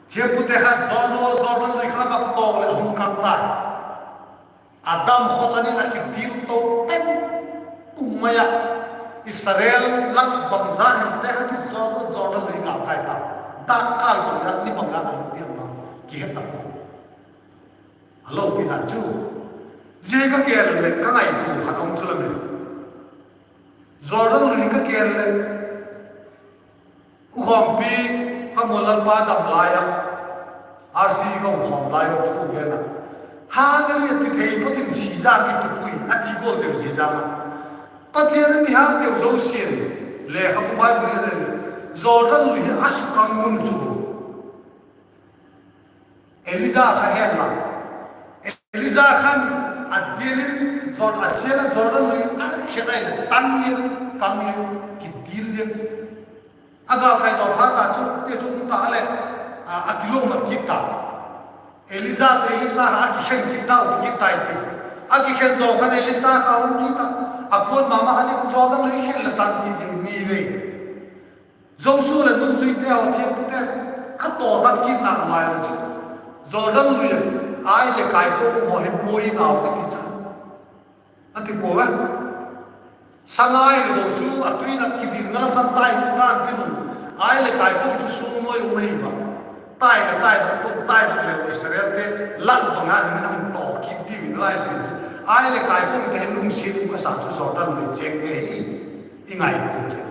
Thiampute kha zawn u Jordan lui kha va taw leh a hung kâng tai. A dam khawchan in a kidil to pen, um mai a, Israel lak bangzat hemte kha kizawn u Jordan lui gâl kai ta. Dakkal bangzat, ni bangzat a lut diam vang kihe ta pua. A lopi dan chu, zia ka gen leh ka ngaitua khat um chu la me, Jordan lui ka gen leh, u khawmpi, ka mu Lalpa dam lai ah, RC ka um khawm lai ah thu gen a, Hallelujah ti thei phot in si zang i tupui a ti gual deu zia zang a, Pathian a mi hât deu zosia'n, lekhabu Bible a en leh, Jordan lui hi a sukang mun chu Elija kha hen la. Elija khan a dil in, Jor-, a chial a Jordan lui a khen ai leh tan in, kâng in, kidil in. A gâl kai zaw phat a chu, ti chu um ta leh, a, a kilawm mat kit ta. Elija te Elisa kha a kikhen kit tau ti kit tai ti. A kikhen zaw khan Elisa kha hung kit a, a puan ma ma kha zia Jordan lui khen leh tan kit zing ni vei. Joshua leh nungzuite haw thiampute'n a taw tan kitna lai leh chu, Jordan lui ah, Ai leh Kai kuang haw hi buai nau ka ti chu, a ti pua e. Sangai leh bo chu a tui na kidil ngal a phan tai ding dan tin un, Ai leh Kai kuang chu suang nuai um ahi va. Tai leh tai dak kuang, tai dak leh Israelte lak bang a hin a hung tawk kit diu in lai ti chu. Ai leh Kai kuangte hin lungsiat um ka sa chu Jordan lui chêngte hi i ngaitua leh.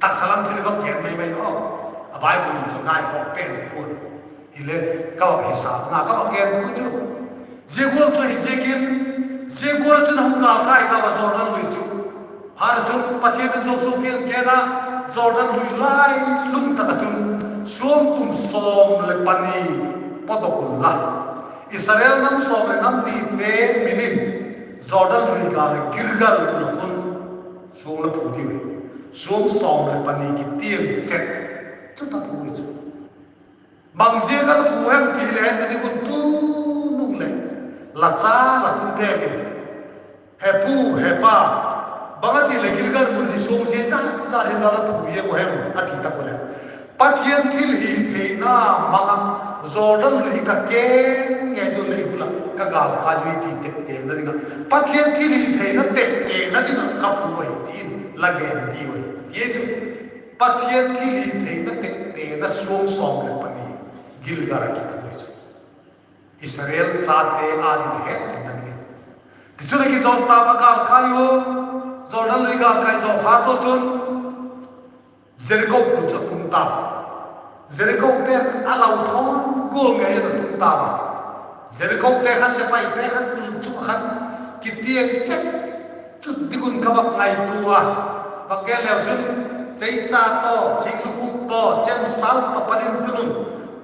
Taksa lam thil ka gen mai mai aw. A Bible in chu ngai khawk pen pua'n. Hile ka vak hisâp na ka vak gen thu chu, zia gual chu hi ziakin, zia gual ah chun a hung gâlkai tau a Jordan lui chu. Phat ah chun Pathian in Joshua kiang gen a, Jordan lui lai lung tak ah chun suangtum sawm leh pani pawtdok unla, Israel nam sawm leh nam nite min in Jordan lui gâl ah Gilgal mun ah khun suang la phu diu hi. Suang sawm leh pani kitiam chet chu ta phu hi chu. Bang ziak a la phu hem ti le, en na ding un tu nung leh la cha la tute vin, He pu, he pa, bang a ti leh Gilgal mun hi suang zia zat zat hin la la phu ziang u hem a ti tak u leh, Pathian thilhitheina mang ah Jordan lui hi ka keng ngei chu lei hul ah ka gâlkai ui ti teptena ding ah, Pathian thilhitheina teptena ding ah ka phu ahi ti'n la gen diu ahi ti chu. Pathian thilhitheina teptena suang sawm leh pani Gilgal ah kiphu hi chu. Israel chate â ding hetchinna dingin. Tichun a kizawt tau a gâlkai u, Jordan lui gâlkai zaw phat u chun Jeriko kul chu a tung ta. Jerikote'n a lau thawn gual ngei in a tung ta a. Jerikote kha sepaite kha kul chung ah khan kitiam chet chu ding un ka vak ngaitua a. Vak gen leu chun, cheicha tawh, thinglukhuk tawh, chemsau tawh pan in tun un,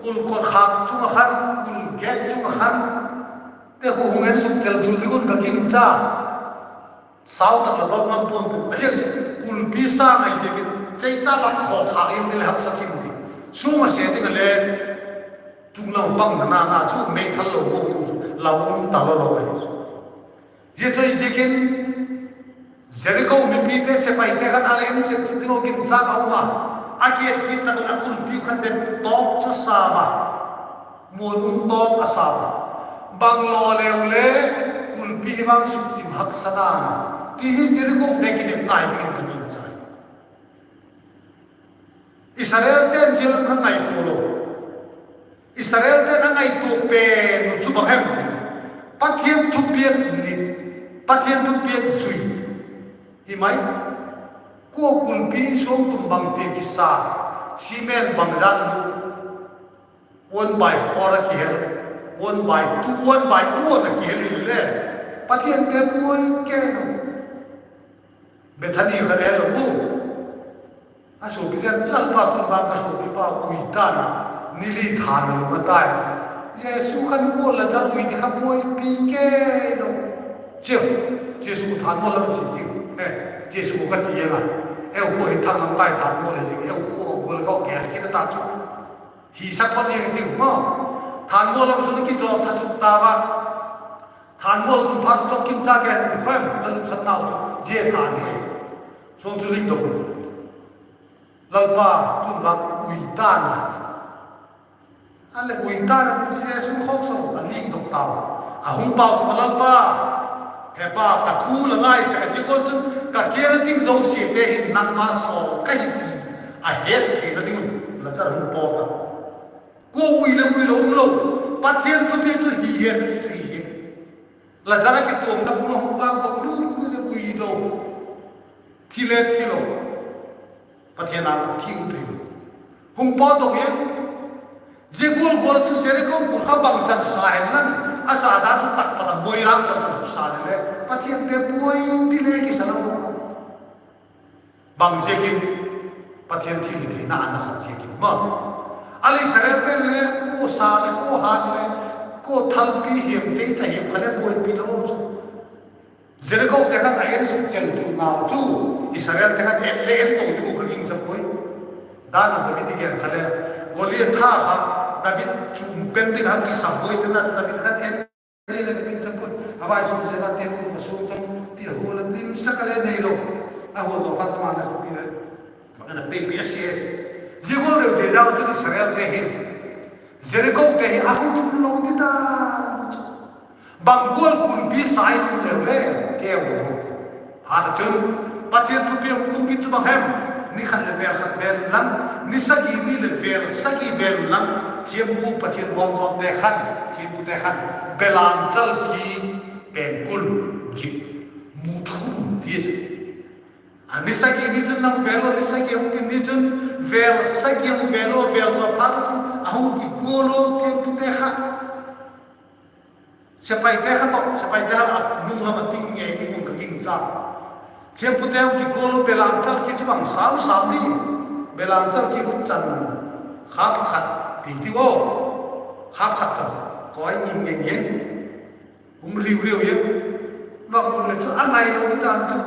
kul kotkhâk chung ah khan, kul gate chung ah khan te khu hung en suk tel thul ding un ka gingcha. Sau tak la dawk ngam pua'n tin, a ziak chu kulpi sâng ahi ziakin cheicha vak khaw thâk in ti leh haksa thim di. Sung a se ding a le, chunglam pang na na na chu meithal lo bawk ding chu la um ta lo lo ahi chu. Zia chu ahi ziakin Jeriko mipite sepaite khan a la en chet chu ding a gingcha a um a. A kiet kit tak leh a kulpi khan det tawk chu sa a, muan um tawk a sa a. Bang law leu le kulpi hi vang sukchim haksa dan a ti hi Jerikote kinepna hi dingin ka gingcha hi. Israelte'n zia lam kha ngaitua lo. Israelte'n a ngaitua pen uh chu bang hem ti leh, Pathian thupiak ni, Pathian thupiak zui hi mai. Kua kulpi suangtum bang ti kisa, cement bang zat lu, one by four a kihel, one by two, one by one a kihel in le, Pathiante buai kei lo. Bethani kha le lo u. A suapite, Lalpa, tun vang ka suapipa ui ta'n a, ni li than a lum a tai. Jesu khan kua Lazar ui ti kha buaipi kei lo. Chia, Jesu thanmual lam chia ting. E, Jesu ka ti eng a. Eu khua hi thak lam kai thanmual le zing, eu khua gual ka gel kit a ta chu. Hisak phot eng ting maw. Thanmual lam sun a kizawt tha suk ta va. Thanmual tun phat chawk kim cha gen ti khem, la lupsaknau chu zia than hi. Suang chu lik dok un. Lalpa, tun vang ui ta'n a. A leh ui ta'n a ti chu Jesu khawksa a lik dok tau a. A hung pau chu, Lalpa, he pa, ka thu la ngaisak a, zia gual chun ka kiang a ding zosiate hin nangma sawl ka hi ti a het theina ding un Lazar hung pawt a. Kua ui le ui lo um lo. Pathian thupiak chu hi hen ti chu hi hi. Lazar a kituamna bung a hung vâkdok lut lut le ui lo. Thi le thi lo. Pathian âng a thi um thei lo. Hung pawtdok hi. Zia gual gual chu Jeriko kul kha bangchan sa hen lang, a sa dan chu tak pat a moi rang chan chan sa le le, Pathiante buai ti le kisa lo. Bang ziakin? Pathian thilhitheina a nasak ziakin maw. A leh Israelte'n le kua sa leh kua hât leh kua thalpi hiam, cheicha hiam kha le buaipi lo chu. Jerikote khan a en suk chel chun nau chu, Israelte khan en le en to ding uh ka gingcha puai. Dan a David i gen kha le, Goliatha kha David chum pen ding a kisa buai tena chu David khan en le ka gingcha puai. A vai sung zel a te nu ka sung chang ti a, hual a limsak a le neilo. A hual zaw phat a man a pi le, bang a na pei pi a sia. Zia gual deu zia zau chun Israelte hin Jerikote hi a hung phun lo ding ta chu. Bang gual kulpi sa i lum leu le, keu lo. Hat a chun, Pathian thupi a hung tung kit chu bang hem? Ni khat leh vêl khat vêl lang, ni sagi ni leh vêl sagi vêl lang, thiampu Pathian bawngzawte khan, thiampute khan, belamchal ki pengkul git mut khum un ti chu. A ni sagi ni chun nang vêl lo, ni sagi hung tin ni chun, vêl sagi hung vêl lo, vêl chaw phat a chun a hung kigual lo thiampute kha. Sepaite kha tawh, sepaite kha a nung lam a ting ngei ding un ka gingcha. Thiampute hung kigual lo, belamchal ki chu bang sau sam di. Belamchal ki hut chan, kha pakhat ti ti aw. Kha pakhat chan, koi ngim ngei ngei. Um riu riu e. Vak mut le chu a ngai lo ding dan chu.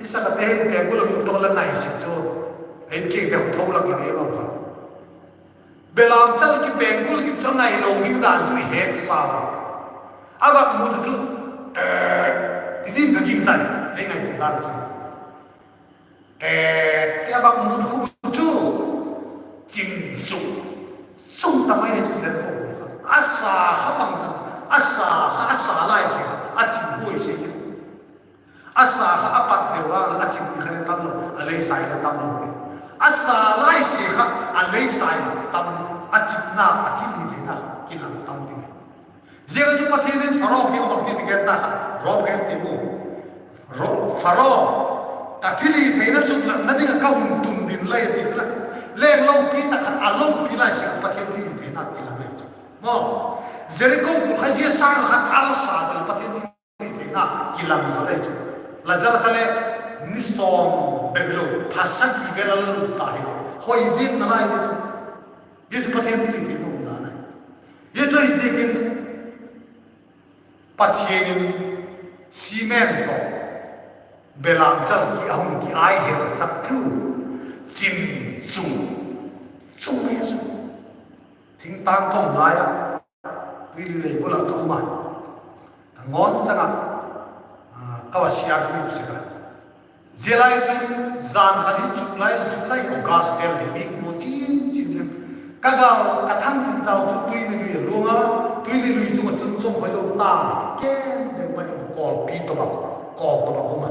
I sakate hin pengkul a mut tawh la ngai sik chu. Hin kiang te khu tho lak lak e lo kha. Belamchal ki pengkul git chu a ngai lo ding dan chu i het sa a. A vak mut chu, eh, ti din ka gingcha i, ei ngaitua dan chu. Eh, ti a vak mut khu chu, chim chung, chung ta mai chu Jeriko kha. A sa kha bang chan, a sa kha, a sa lai sia kha, a chim huai sia. A sa kha a pat deu a, a chim ni kha le tam lo, a lei sai le tam lo te. A sa lai sia kha, a lei sai tam, a chimna, a thilhitheina kha kilang tam ding. Ziak chu Pathian in Pharaoh kiang bang ti ti gen ta kha, Pharaoh gen ti mu. Pharaoh, ka thilhitheina suklatna ding ah ka hun tum ding lai a ti chu la. Leng lopi tak khat a lopi lai sia kha Pathian thilhitheina kilang ai chu. Maw, Jeriko kul kha zia sâng khat a la sa chu la Pathian thilhitheina kilang zaw dai chu. Lazar kha le ni sawm bep lo, tha sagi vel a la lum ta hile, hoi diak nalai ding chu. Hi chu Pathian thilhitheina um dan ahi. Hi chu hi ziakin Pathian in cement tawh belamchal ki a hung ki ai hel sak chu, chim chung, chung mai chu. Thingtâng ka um lai ah, Tuili lei bul ah ka um a, ka ngawn chang ah, ka va siar pui sek a. Zia lai chun, zan khat hi chu lai, July, August vel hi mi kua chin chin ziang. Ka gâl ka thang chin chau chu Tuili lui a luang a, Tuili lui chung ah chun Chawngkhoizo tâng ken deu mai, kawlpi tawh bang, kawl tawh bang um a.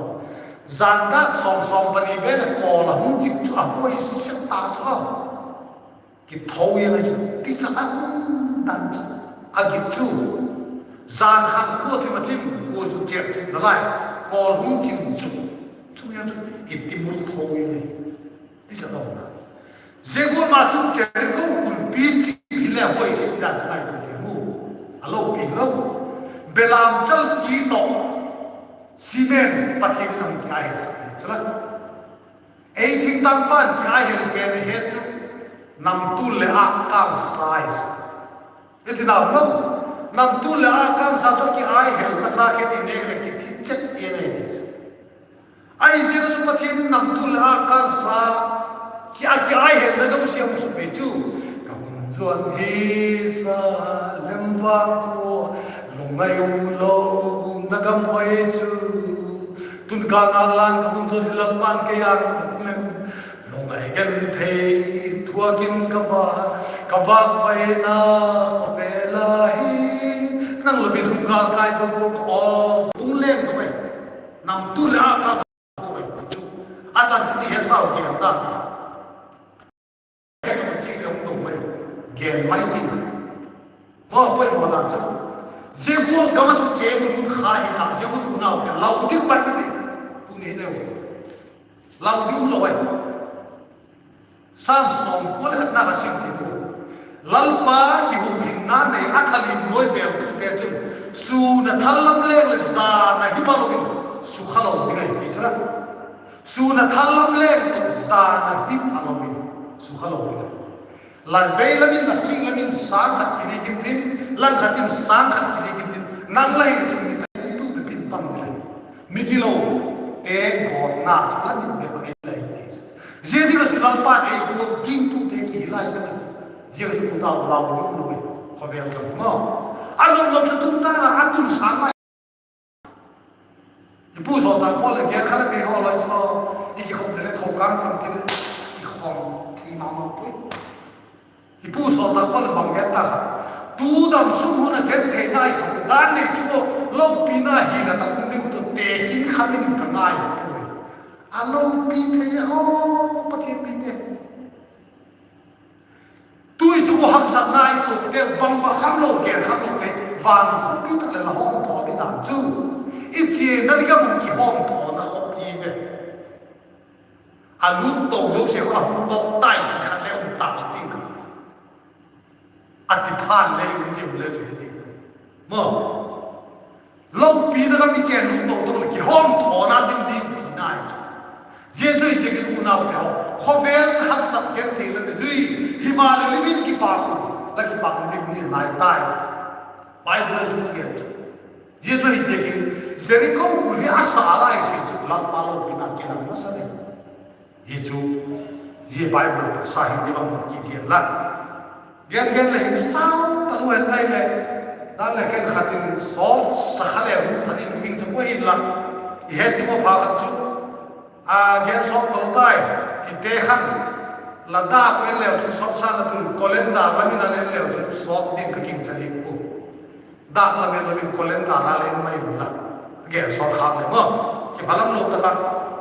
Zan dâk sawm sawm pani vel a kawl a hung chim chu a huai sep ta chu a. Kitho i ngai chu, ti chan a um dan chu. A git chu, zan khang khua thim a thim, kua chu chêp thim nalai, kawl hung chim chu. Chu ngen chu, i ti mul tho i ngai. Ti chan a um dan. Zia gual ma chun Jeriko kulpi chim hile huai sia i dan chu ngaitua te mu. A lopi lo. Belamchal ki tawh, cement Pathian in a hung ki ai hel sak ti chu la. Ei thingtâng pa'n ki ai hel pen a het chu, namtul leh âk kâng sa i chu. I ti nau lo. Namtul leh âk kâng sa chu ki ai hel nasa khe ti nêk leh kithi chet i ngai ti chu. Ahiziak a chu Pathian in namtul leh âk kâng sa, ki a ki ai helna zosia hung suk ei chu. Ka hun zuan hi sa lem vang khua, lungngai um lo na gam hoi chu. Tun ka ngâk lan ka hun zuan hi Lalpa'n kei âng a um em. Lungngai genthei thuak in ka va, ka vâk vaina khawvel a hi. Nang lo in hung gâl kai zo puang ka aw, hung leng dong ai. Namtul leh âk kâng sa puai ti chu. A chan chu i het sau gen dan ta. Chi le hung dong mai, gen mai ding. Maw, poimaw dan chu. Zia gual gam ah chu chêng lut kha hi ta, zia gual unaute lau ding ban ka ti. Tuni neu, lau ding um lo ai. Sam sawmkua leh khatna ka sim ti u. Lalpa kihumhinna nei a thalim nuai bêltute chun, sûn a thal lam leng leh jan a hi phalo in sukha lo ding ahi ti chu la. Sûn a thal lam leng tawh jan a hi phalo in sukha lo ding ahi. La vei lam in, la sik lam in, sâng khat kilik intin, langkhat in sâng khat kilik intin, nang la hi chun mi tangtu bep in pang ding ahi. Migilote gawtna chu la mit bep ah ei la hi ti. Zia ding ah chu Lalpa'n ei guat gingtute kihi lai zang ahi chu. Zia chu tungtau lau ding um lo ahi. Khawvel gam maw, a lawmlawm chu tungtau a a tun sâng lai. I pu Sawlchâk Paul leh gen kha leh kei haw lai chu, i kikhop leh le tho kâng tam ti le, i khawm thei ma ma puai. I pu sawlchâk Paul in bang gen ta kha, tu damsung hun a gentheina i thuak dan nei chu lopina hina tak um ding uh tawh tekhin kham in ka ngai puai. A lopi thei a, aw Pathian mite. Tu'hin chu haksatna i tuakteu bangma khamlo, gen khamlote, van khawpi tak leh la hawmthaw ding dan chu, i chiana ding a mun kihawmthawna khawpi ve. A lût to zosia kha a hun tawk tai ti khat le um ta ding ka, a ti phan le um ding le chu hi ding. Maw, lopina gam i chen lût to tak leh kihawmthawna ding ding tina ahi chu. Zia chu hi ziakin unaute haw, khawvel haksat genthei la nei ui, himaleh lim in kipak un, la kipakna ding ni nai tai. Bible a chu ka gen chu. Zia chu hi ziakin Jeriko kul hi a sa lai si chu Lalpa lopina kilang nasa ding. Hi chu, zia Bible paksa hin i bang kit hian la. Gen gen leh hin sau talu hen lai leh, dan leh khenkhat in sawt sa kha leu hin pha ding ka ging chu pua hinla, i het ding uh pha khat chu, a gen sawt talu tai, tite khan, la dâk en leu chun sawt sa la tun, calendar lam in a en leu chun sawt ding ka gingcha ding pua. Dâk lam en lo in calendar a la en mai unla, a gen sawt khâk le maw, kiphalam lo tak a,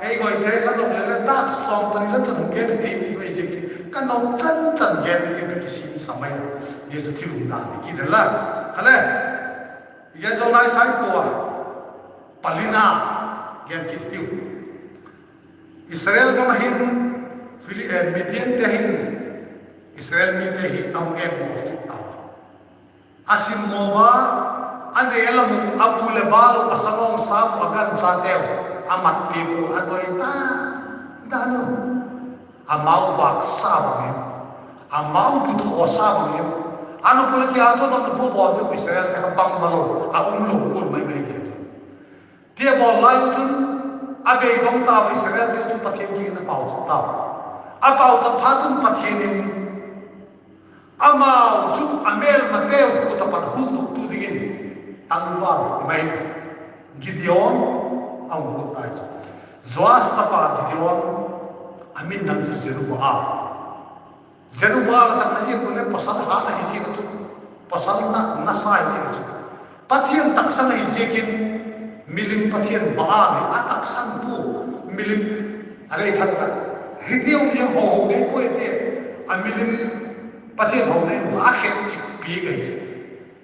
ei goite la nop leh le dâk sawm pani la chan hung gen hi ti mai ziakin ka nop chan chan gen dingin ka kisinsa mai a. Zia chu thil umdan hi kit hen la. Kha le, i gen zo nai sai pua, palina gen kit tiu. Israel gam a hin, Phili-, eh, Midiante hin Israel mite hi a hung en bawl kit tau a. A simmaw a, a nêl a mu, a bu leh bâl uh, a sangawng sa uh, a ganchateu, a mat piak uh, a doi ta dan un, amau vâksa bang em, amau bu thawsa bang em, a nupu leh ki a tun a nupu bawl ziak Israelte kha bangmalo a um lo gual mai mai gen chu. Ti a bawl lai uh chun, a beidong tau Israelte chu Pathian kiang in a pauchap tau. A pauchap phat un Pathian in amau chu a mêlmateu khut a pat hukdoktu dingin tangval ti mai ta, Gideon a hung guat tai chu. Joas chapa Gideon, a min dang chu Jerubaal. Jerubaal a sakna ziak uh le pawsal hât ahi ziak a chu, pawsal na, nasa ahi ziak a chu, Pathian taksang ahi ziakin, milim pathian Baal hi a taksang pua, milim, a lei khat kha, hiti um hi ho ho dei puai ti, a milim pathian ho dei nu kha a khet chik piak ahi chu.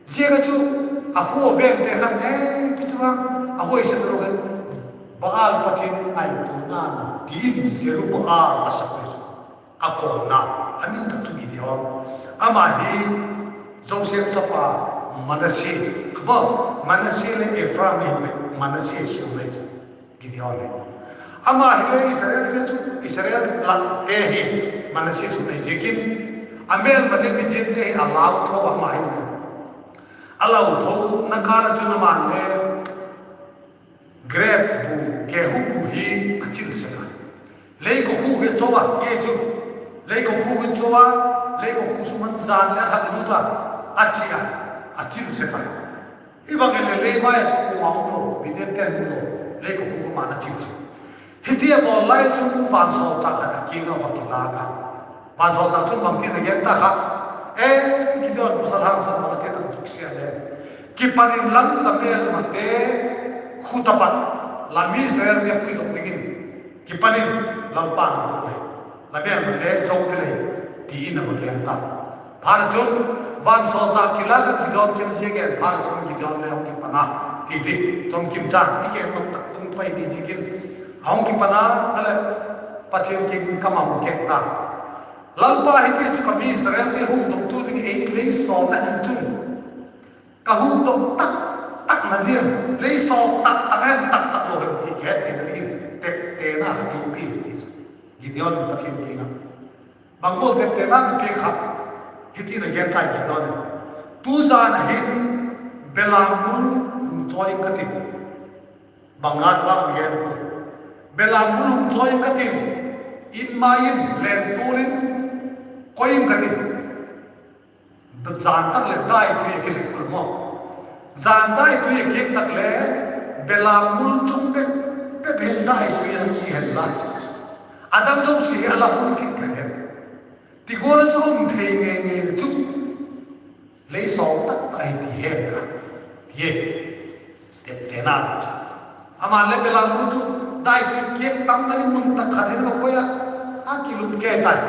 Ziak a chu, a khua vengte khan, e, pi chu a, a huaise talo khan, Baal pathian in ngaituana na, ti in Jerubaal a sak ahi chu. A kawmna, a min tak chu Gideon. Ama hi Joseph chapa Manasse, kha maw, Manasse leh Ephraim hi Manasse sim nei chu Gideon hi. Ama hile Israelte chu, Israel lakte hi Manasse sim nei ziakin, a mêlmate Midiante hi a lau tho ama hi le. A lau thona kâl ah chun ama'n le grep bu, gehu bu hi a chil sek a. Leikok hu hi cho a, ti chu. Leikok hu hi cho a, leikok hu sung ah jan leh a thak lut a, a chi a, a chil sek a. I bang en leh lei mai ah chu kuama um lo, Midiante'n mu lo, leikok hu ama'n a chil sek. Hiti a bawl lai chun vansawlchâk khat a kiang ah va kilâk a. Vansawlchâk chun bangtin a gen ta kha, e, Gideon pawsal hangsan, bangtin a chuksia le, kipan inla, la mêlmate khut a pat la mi Israelte puidok dingin kipan in, Lalpa'n a guat le, la mêlmate zo ding ahi, ti in a va gen ta. Phat ah chun, vansawlchâk kilâk a Gideon kiang ziak gen phat ah chun Gideon le hung kipan a, ti ti, chawmkim chan i gen nop tak tung pai ti ziakin, a hung kipan a, a leh, Pathian kiang in kam a hung kêk ta. Lalpa, hiti chu ka mi Israelte hukdoktu ding ei lei sawl ahi chun, ka hukdok tak tak na diam, lei sawl tak tak hem tak tak lo hem ti kihet theina dingin teptena khat ei pia in, ti chu Gideon in Pathian kiang ah. Bang gual teptena a pia kha, hiti in a gen tai Gideon in, tu jan a hin belam mul hung chawi ing ka tin. Bang ngat vang a gen puai. Belam mul hung chawi ing ka tin, in mai in len tual in koi ing ka tin. Jan tak leh dai tui a kizik khul maw. Jan dai tui a kizik tak le, belam mul chung bep bep hin dai tui a la ki hen la, a dang zosia hi a la hul kit khen hen. Ti gual a chu um thei ngei ngei le chu, lei sawl tak tak ahi ti hen ka ti e. Teptena ti chu, ama le belam mul chu daitui kiang tam ding mun tak khat hin a koi a, a kilup kei tai.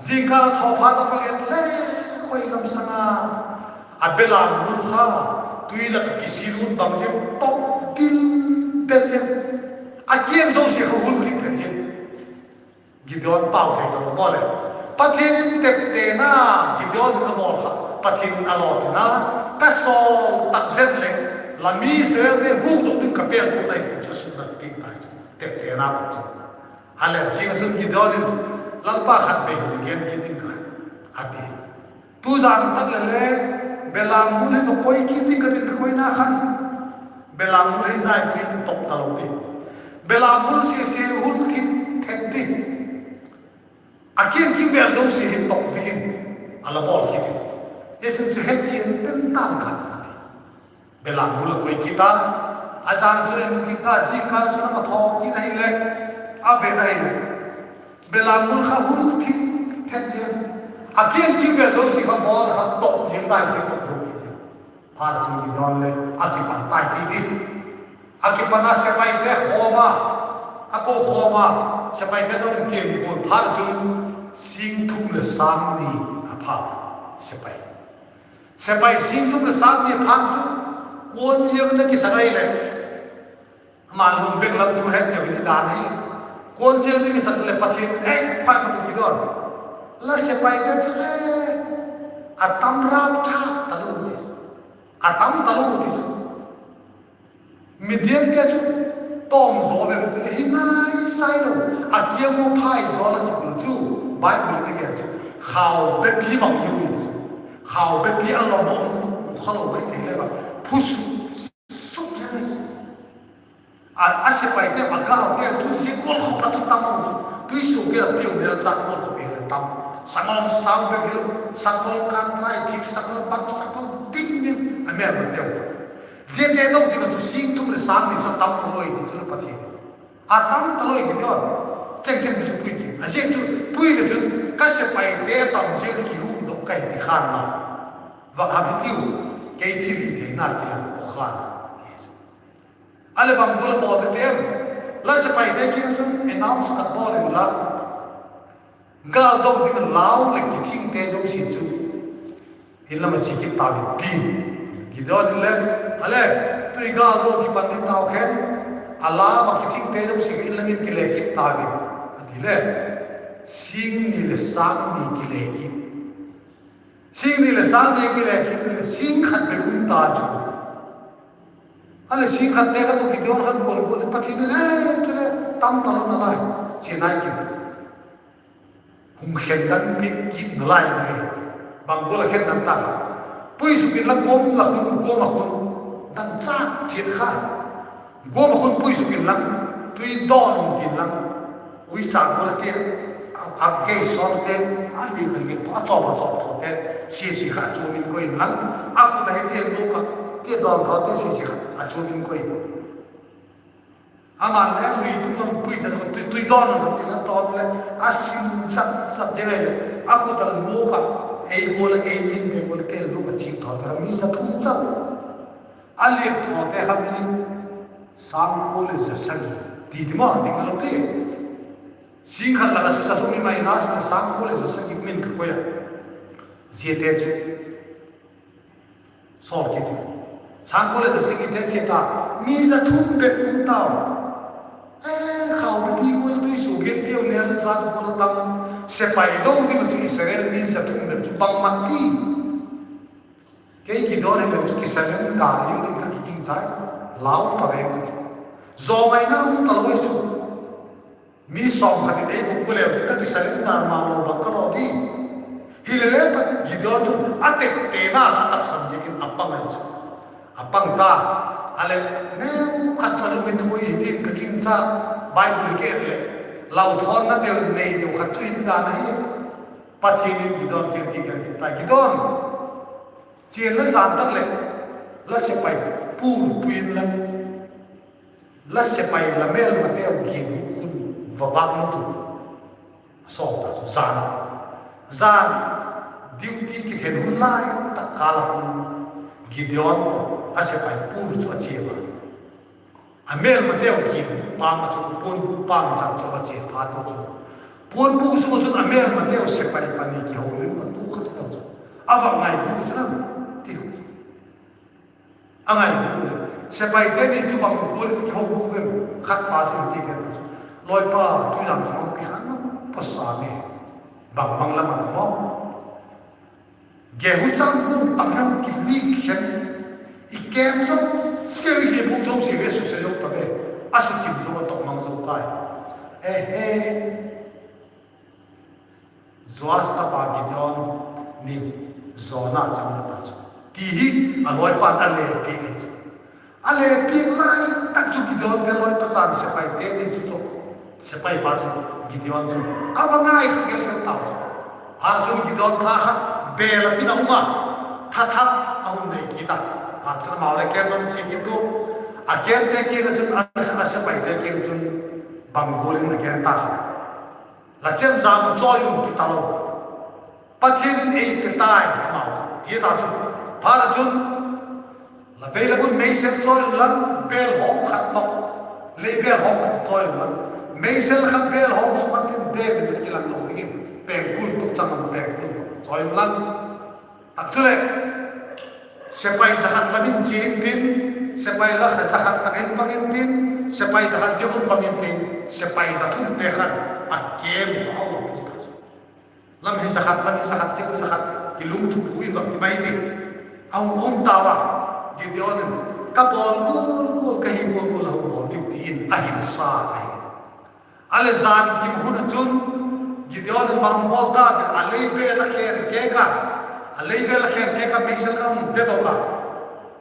Zingkal a thaw phat a va et le, khoi lam sâng a, a belam mul kha tui lak ah kisilut bang ziang, top dil del ziang, a kiang zosia kha hul thit thit ziang. Gideon pau thei talo maw le. Pathian in teptena Gideon in a bawl kha, Pathian in a lawtin a, ka sawl tak zet leh la mi Israelte hukdok ding ka pêl pua'n ahi ti chu a suklat piak tai chu, teptena pat chu. A let zing ah chun Gideon in, Lalpa, khatvei hun gen kit ing ka, a ti. Tuzan tak le le, belam mul hi va koi kit ing ka tin ka koina khan, belam mul hi daitui in top talo ding, belam mul sisi hul thit thit ding, a kiang kivêl zosia hi top dingin a la bawl kit in, zia chun chu hechian ten tang ka, a ti. Belam mul a koi kit a, a jan a chun en kit a, zingkal a chun a va thaw kit ahileh, a vet ahileh, belam mul kha hul thit thit ziang, a kiang kivêl zosia kha bawl kha top ziang, daitui top zo kit ziang. Phat chun Gideon le a kipan tai ti di. A kipan a sepaite khawm a, a ko khawm a, sepaite zong tiam gual phat chun sîng thum leh sâng ni a pha. Sepai, sepai sîng thum leh sâng ni a pha chu, kuan ziang na kisak ahileh, ama lung bek lam thu het deu hi dan ahi. Kuan ziang na kisak leh Pathian in, Ei, phai phot in Gideon, la sepaite chu e, a tam rap thak talo ti, a tam talo ti chu. Midiante chu tawm zaw vem ti le hi nai sai lo, a kiang u phai zaw la kikul chu, Bible in a gen chu, khau bepi bang hi ui ti chu. Khau bepi a lawm a um khu, kha lo mai thei le ba, phu suk suk hi nai chu. A, a sepaite a gâlte chu zia gual khawp a chu tam a chu, tuisuagiat a piu nel chan gual khawp hi le tam. Sangawng sau bek hilo, sakol kângtrai thik, sakol bang, sakol ding ding a mêlmateu kha. Ziate do ding ah chu sîng thum leh sâng ni chu a tam talo i ti chu la Pathian in, a tam talo i ti diu a, cheng cheng chu pui kim a, zia chu pui le chun ka sepaite tam ziak a kihukdok ka hi ti khan la, va hap i tiu, kei thilhitheina kilang pawkhan a, ti chu. A leh bang gual a bawl di tem? La sepaite kiang ah chun announce khat bawl inla, gâl do ding a lau leh kithingte zosia chu in lam a chia kit tau in, tin Gideon in le, a le, tui gâl do kipan di tau khen, a lau a kithingte zosia in lam in kile kit tau in, a ti le, sîng ni leh sâng ni kile kit. Sîng ni leh sâng ni kile kit leh sîng khat bek um ta chu. A leh sîng khatte kha tu Gideon kha gual gual leh Pathian in, Ei, chule tam talo nalai, chia nai kin, hung khen dan piak kit nalai ding ahi. Bang gual a khen dan ta kha, pui suk inla guam la khun, guam ah khun, dangchâk chiat kha, guam ah khun pui suk inla, tui dawn un tin la, uicha gual a ti, a gei sawmte, a liak a liak thaw, a chawp a chawp thawte, sisi kha a chuam in koi inla, a khut a hite luak a, ti dawn thawte sisi kha a chuam in koi in. Ama'n le lui tung lam pui ta, tui, tui dawn a ti la, dawn leh a sim chat chat zing ahileh, a khut a luak a, ei gual a, ei mite gual a tel luak a, chip thawte kha mi za thum chau. A liak thawte kha mi sâng kua leh za sagi, ti ti maw, ding a lo ti. Sîng khat lak ah chu za thum i mai na, sâng kua leh za sagi um in ka koi a. Ziate chu sawl kit in, sâng kua leh za sagite chia ta, mi za thum bek um tau. E, khau bepi gual, tuisuagiat piu nel chan gual a tam, sepai do ding ah chu Israel mi za thum bek chu bangma ti. Kei Gideon in le chu kisurrender ding ka kiging chai, lau ta veng ka ti. Zawngaina um talo hi chu, mi sawm khat in ei bûk pua leu chu ka kisurrender ma lo bang ka lo di. Hilele pat Gideon chun a teptena kha a taksang ziakin a pang ahi chu, a pang ta. A leh, neu khat chu a lungthim hi ding ka gingcha, Bible i gen leh, lauthawnna deu nei deu khat chu hi ti dan ahi. Pathian in Gideon kiang ti gen kit tai, Gideon, chia inla jan tak leh la sepai pul pui inla, la sepai la mêlmateu giakbûk khun va vâk lut un, a sawl ta chu jan. Zan duty kithen hun lai tak kâl ah hun Gideon tawh a sepai pûl chu a chia a. A mêlmateu kibûk pâm ah chun puanbûk pâm chan chu a chia phat u chun, puanbûk sung ah chun a mêlmateu sepai pani kiholim a tu kha chu a va ngaibûk chun a ti a ngaibûk leh, sepaite ni chu bang gual in kiho bûk em? Khat pa chun ti gen ta chu, Lawipa, tujan kha mangpi kha nam pawsam e, bang bang lam a ta maw? Gehu chang kum tang hem kilik khen, i kêm zosia, i kibûk zosia ve suse zo ta ve, a suchim zo a tawk mang zo tai. Ehe, Joas chapa Gideon in zawna chang la ta chu, ti hi a lawipa'n a lepi e chu. A lepi lai tak chu Gideon te lawipa chan sepaite ni chu tawh, sepai pa chu Gideon chu a va ngai kha khel khel tau chu. Phat chun Gideon tha khat bêl a pin a um a, tha thak a hun nei kit a. Phat chun amau le kêm lam chia kit u. A kêmte kiang ah chun, a sepaite kiang ah chun bang gual in a gen ta kha, La chemjam u chawi un ti talo, Pathian in ei pe tai amau kha, ti ta chu. Phat chun la vei la vun meisel chawi unla, bêl hawm khat tawh, lei bêl hawm khat tawh chawi unla, meisel khat bêl hawm sung ah tin dêk in la kilang lo dingin pengkul tawh chang un, pengkul tawh chawi unla, tak chuleh sepai za khat lam in chia intin, sepai la za khat tak in pang intin, sepai za khat zia hun pang intin, sepai za thumte khan a kêm kha a um pua ta. Lam hi za khat, lam hi za khat, chia za khat, kilungthupui in bang ti mai ti, a hung um tau a. Gideon in, Ka bawl gual gual, ka hi gual gual la hung bawl diu, ti in a hilsa ahi. A leh zan kim hun ah chun Gideon in bang bawl ta ti, a lei bêl a khen kêk a, a lei bêl a khen kêk a, meisel kha hung dedok a,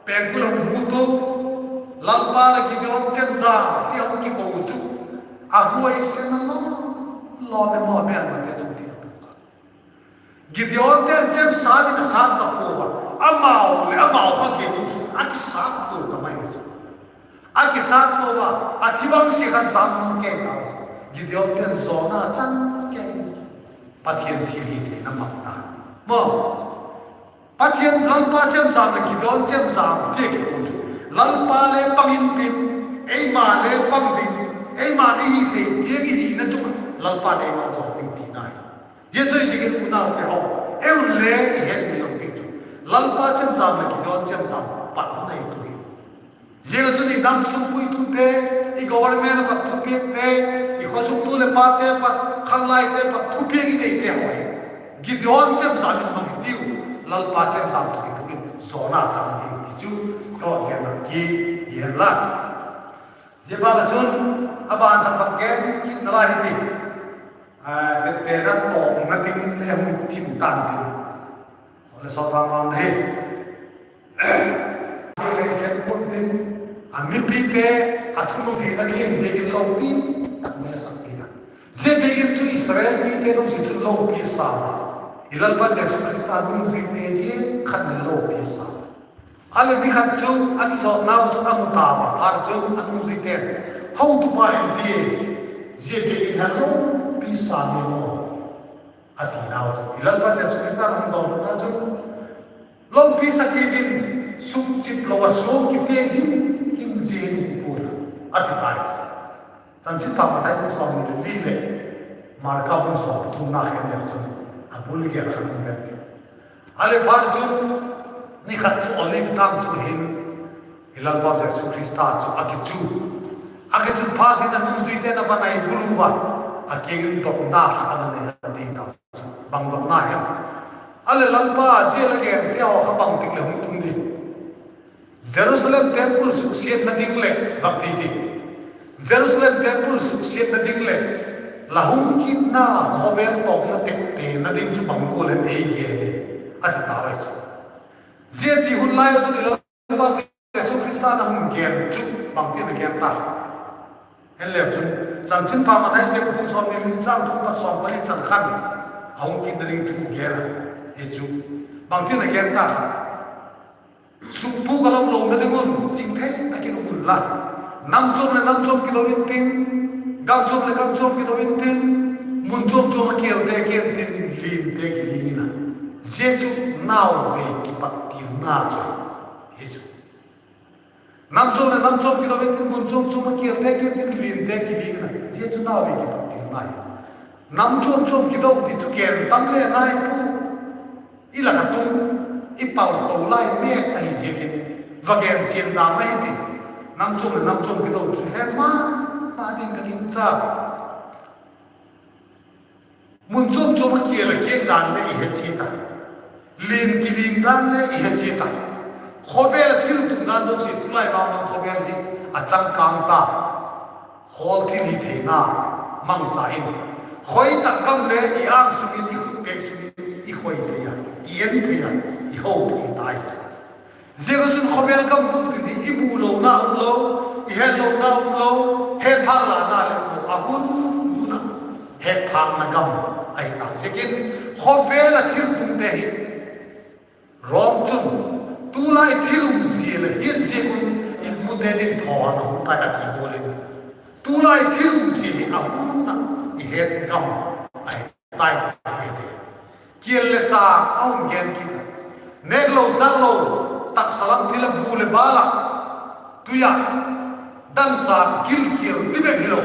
pengkul a hung mut u, Lalpa leh Gideon chemjam ti a hung kiko chu, a huaisen a lawm lawm em aw, mêlmate chu ti a tung kha. Gideonte'n chemjam in a sât ta pua a, amau leh amau kha kei bu chu a kisât to ta mai chu. A kisât to a, a thi bang sia kha zam mang kei ta chu. Gideonte'n zawna chang kei chu. Pathian thilhitheina mak ta maw. Pathian, Lalpa chemjam leh Gideon chemjam ti a kiko chu, Lalpa le pang intin, eima le pang ding, eima i hi thei tiang i hina chung ah Lalpa'n ei maljawl ding tina hi. Zia chu ziakin unaute haw, ei un le i hetmil lo ding chu, Lalpa chemjam leh Gideon chemjam pat hun a i tu hi. Ziak ah chun i dam sung puitute, i government a pat thupiakte, i khawsung nu leh pate pat, khanglaite pat thupiak i neite haw hi Gideon chemjam in mang hitiu, Lalpa chemjam tawh kituak in zawna chang hiu ti chu ka va gen lam ki hi hen la. Zia pa ka chun a ban khat bang gen kit nalai hi ti, a, beptena tawpna ding le hung thim tan tin, le sawt vang vang hi le khen pun tin, a mipite a thunun theina dingin biakin lopi tak mai a sakpi a. Zia biakin chu Israel mite nusia chun lopi a sa a, i Lalpa Jesu Khrista nungzuite zia khat le lopi a sa a. A leh ni khat chu a kizawtnau chun a mu ta a, phat chun a nungzuite'n, Hotupa in pi, zia biakin hi lopi sa ni maw, a tinau chu i Lalpa Jesu Khrista hung dawnna chun, Lopi sa kit in, sukchip lo a suang kitiang him him zia in hung puan a, a ti tai chu. Chanchinpha Mathai bung sawmni le li leh Marka bung sawm pathumna khen leu chun a bul gel khan um vet. A leh phat chun ni khat chu Olive tâng chu hin i Lalpa Jesu Khrista chu a kichu, a kichut phat hin a nungzuite'n a va nai bul ua, a kiang in dotna khat a va nei a, nei ta chu. Bang dotna hem? A leh Lalpa, zia la gente haw kha bangtik leh hung tung ding? Jerusalem temple suksiatna ding leh, bangti ti, Jerusalem temple suksiatna ding leh la hung kitna khawvel tawpna teptena ding chu bang gual em ei gen in, a ti ta ai chu. Zia ti hun lai ah chun i Lalpa Jesu Khrista na hung gen chu bangtin a gen ta kha? En leu chun, Chanchinpha Mathai ziak bung sawmni le li châng thum pat sawm pali chan khan a hung kitna ding thu gen a, hi chu bangtin a gen ta kha? Sukpûk a lawm lona ding un chingthei tak in um unla, nam chuam leh nam chuam kido intin, gam chuam leh gam chuam kido intin, Mun chuam chuam a kialte kiang tin linte kiling in a, zia chu nauvei kipat tilna chu ahi chu. Nam chuam leh nam chuam kido in tin, mun chuam chuam a kialte kiang tin linte kiling in a, zia chu nauvei kipat tilna hi. Nam chuam chuam kido ti chu gen tam le ngai pua, i lak a tung, i palto lai mêk ahi ziakin, va gen chian dam ahi ti. Nam chuam leh nam chuam kido chu he ma ma ding ka gingcha. Mun chuam chuam a kial a kiak dan le i he chiat a, lin kiling dan le i he chiat a, khawvel a thil tung dan zosia, tulai ma ma khawvel hi a changkâng ta, khawl thil hi theina mangcha in, khoi tak gam le i âng sung in, i khut pêk sung in i khoi thei a, i en thei a, i ho thei tai chu. Ziak a chun khawvel gam kum tin hi i mu lona um lo, i het lona um lo, het phâk lona le um lo, a hun hun ah het phâkna gam ahi ta ziakin, khawvel a thil tungte hi Rom chun, tulai thil um zia le hiat ziak un i mute ding thawn a hung tai a ti gual in, tulai thil um zia hi a hun hun ah i het gam ahi tai ti hi. Kial le chang a hun gen kit a, nêklo châklo, taksa lam thil ah, bu leh bâl ah, tui ah, dangchâk gilkial ti bep hilo,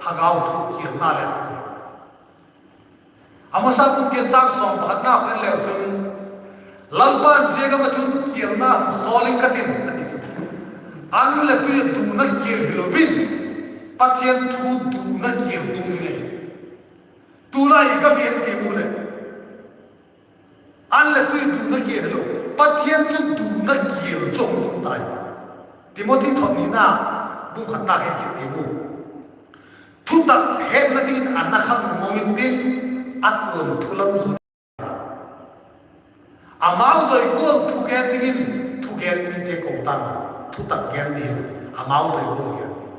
thagau thu kialna le ti. A masa bung giat châng sawm pakhatna kha en leu chun, Lalpa'n zia gam ah chun kialna hun sawl ing ka tin, a ti chu. An leh tui ah duna kial hilo in, Pathian thu duna kial tung ding ahi. Tulai i gam i en ti mu leh, an leh tui duna kial hilo, Pathian thu duna kial chu hung tung tai. Timothy thot nina bung khatna kha en kit ti mu. Thutak hetna dingin a na khang mawng intin, a tuanthu lam zu amau doi gual thugen dingin thugen mite ko tan a, thutak gen ding amau doi gual gen ding.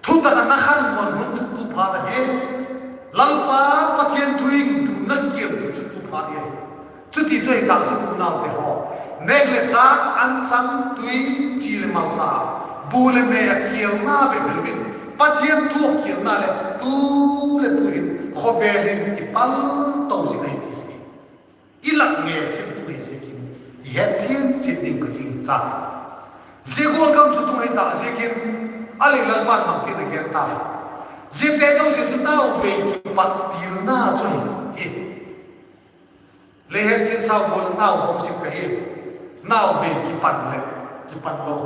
Thutak a na khang mawng hun chu tu phat ahi, Lalpa Pathian thu in duna kial chu tu phat ahi. Chuti chu hi tak chun unaute haw, nêk leh chang, an chang, tui, chi leh malcha, bu leh me a kialna bep hilo in, Pathian thu a kialna leh tu leh tu hin khawvel hin i pal to zing ahi ti hi i lak ngei thil tung ahi ziakin, i hetthiam chiat ding ka gingcha. Zia gual gam chu tung ahi tak ziakin, a lei Lalpa'n bangtin a gen ta kha, ziate zosia chu nauvei kipat tilna chu ahi, ti. Lei het chian sau gual nau dom sik ka hi, nauvei kipan leh kipan lo.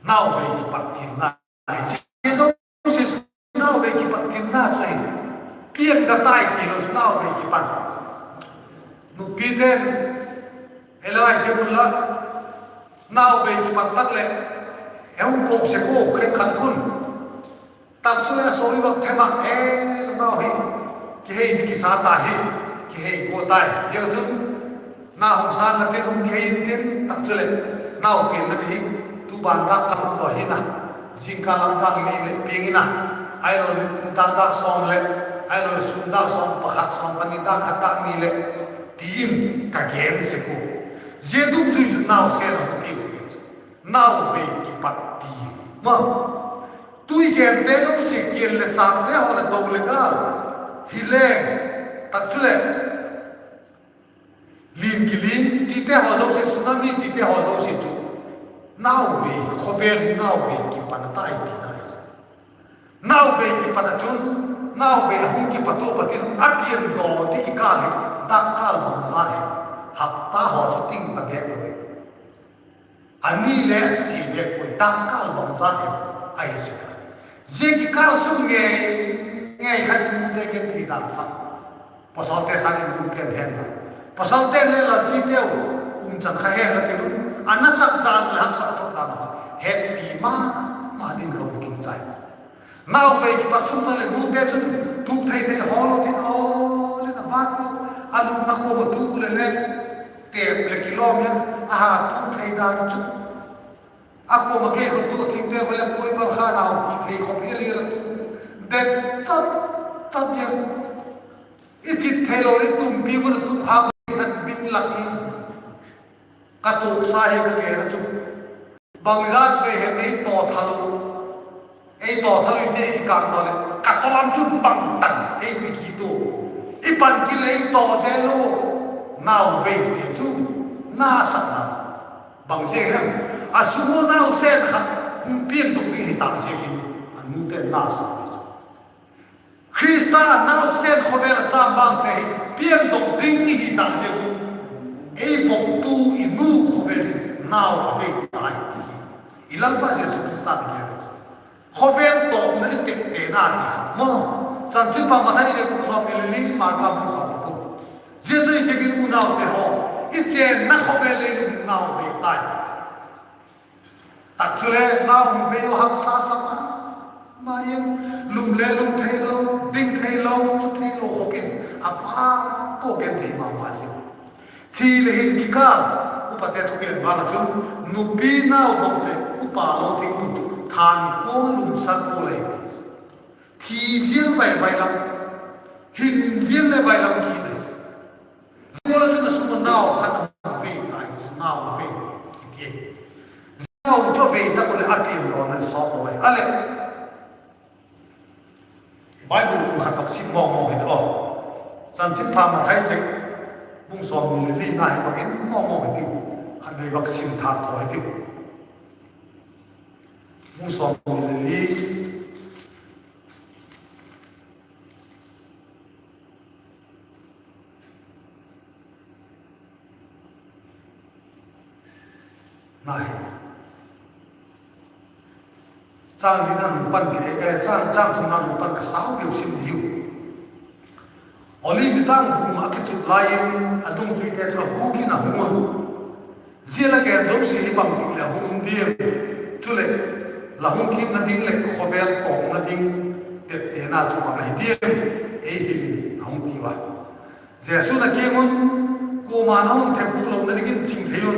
Nauvei kipat tilna, zia zosia nauvei kipat tilna chu ahi. Piang ka tai ti lo chu nauvei kipan. Nupite'n, e lai thei bul la, nauvei kipat tak leh, e hung kok sek u khenkhat khun. Tak chuleh a sawri vak them ah, e, la nau hi kihei ding kisa ta hi, kihei gua tai. Zia chun na hung sân la tin hung kihei intin, tak chuleh nau pianna ding hi, tu ban dâk khat hung zaw hi na, zingkal lam dâk li leh piang in a, ahilo leh nitâk dâk sawm leh, ahilo leh sûn dâk sawm pakhat, sawm pani, dâk khat, dâk ni leh, ti in ka gen sek u. Zia dungzui chun nau sêl a hung piang sek hi chu, nauvei kipat ti ma. Tu i gente zosia, kial leh changte haw leh do leh gâl hi leng, tak chuleh lin kiling tite haw zosia, tsunami tite haw zosia chu nauvei, khawvel hi nauvei kipan a tai tina ahi. Nauvei kipat ah chun, nauvei a hung kipat ua pat in a piandaw ding kikâl hi dâkkâl bangzat hem? Hapta haw chu ting ta bêk lo hi. A ni le a ti bêk puai, dâkkâl bangzat hem ahi sek a. Zia kikâl sung ngei ngei kha chu nute gen thei dan kha, pasalte sâng in nute hen la, pasalte le lalchiteu umchan kha hen la tin un, a nasak dan leh haksat a thok dan kha hetpi ma ma ding ka hun gingchai. Nauvei kipat sung tak leh nute chun tuk thei thei hawl lo tin, aw, leh na vât pu, a lupna khawm a tuk u leh le, tep leh kilawm in a ha tuk thei dan chu. A khawm a gei kha tu thingte kha leh puai bal kha nau ti thei khawm hi a li la tuk u, det chat chat ziang. I chit theilo leh tumpi u na tuk kha, i khat bing lak in Ka tuaksa hi ka gen a chu, bangzat vei hem ei tawthal u, ei tawthal u i ti ei kikâk tawh leh ka tawlam chun bang tan ei ti kit u. I pan kil ei taw zel u. Nau veite chu nasakna bang ziak hem? A sung ua nausen khat hung piangdok ding hi tâk ziakin a nute nasak hi chu. Khrista nausen khawvel a chambangte hi piangdok ding hi tâk ziak un, ei voktu i nu khawvel in nau a vei tai ti hi i Lalpa Jesu Khrista a gen chu. Khawvel tawpna i teptena ti kha maw. Chanchinpha Mathai leh bung sawmni le li, Marka bung sawm le thum. Zia chu i ziakin unaute haw, i chênna khawvel leilung in nau vei tai. Tak chule nau hung vei u haksa sa ma ma in, lum le lum theilo, ding theilo, chu theilo khop in a va ko gen thei ma ma zing. Thi leh hin kikâl, upate thugen vang ah chun, nupi nau vop leh upa lo thingtu chu than kuang lumsak u lai ti. Thi ziang bai bai lam, hin ziang le bai lam kit ai. Zia gual ah chun a sung a nau khat a vei tai, nau vei i ti ai. Zia nau chu vei tak u leh a piangdawna sawt lo ai. A leh, Bible bung khat vak sim mawngmawng hi ti aw. Chanchinpha Mathai ziak bung sawmni le lina hi vak en mawngmawng hi tiu. Khatvei vak sim thâk thaw hi tiu. Bung sawmni le li. Na hi. Châng lina hun pan ka, eh, châng, châng thumna hun pan ka sau deu sim diu. Olive tâng vum a kichut lai in a dungzuite chu a gûk in a hung un. Zia la gen zosia hi bangtik leh a hung um diam? Chuleh, la hung kitna ding leh khawvel tawpna ding teptena chu bang ahi diam? Ei hil in, a hung tiu a. Jesu'n a kiang un, Kuama'n a hun thep lona dingin ching thei un.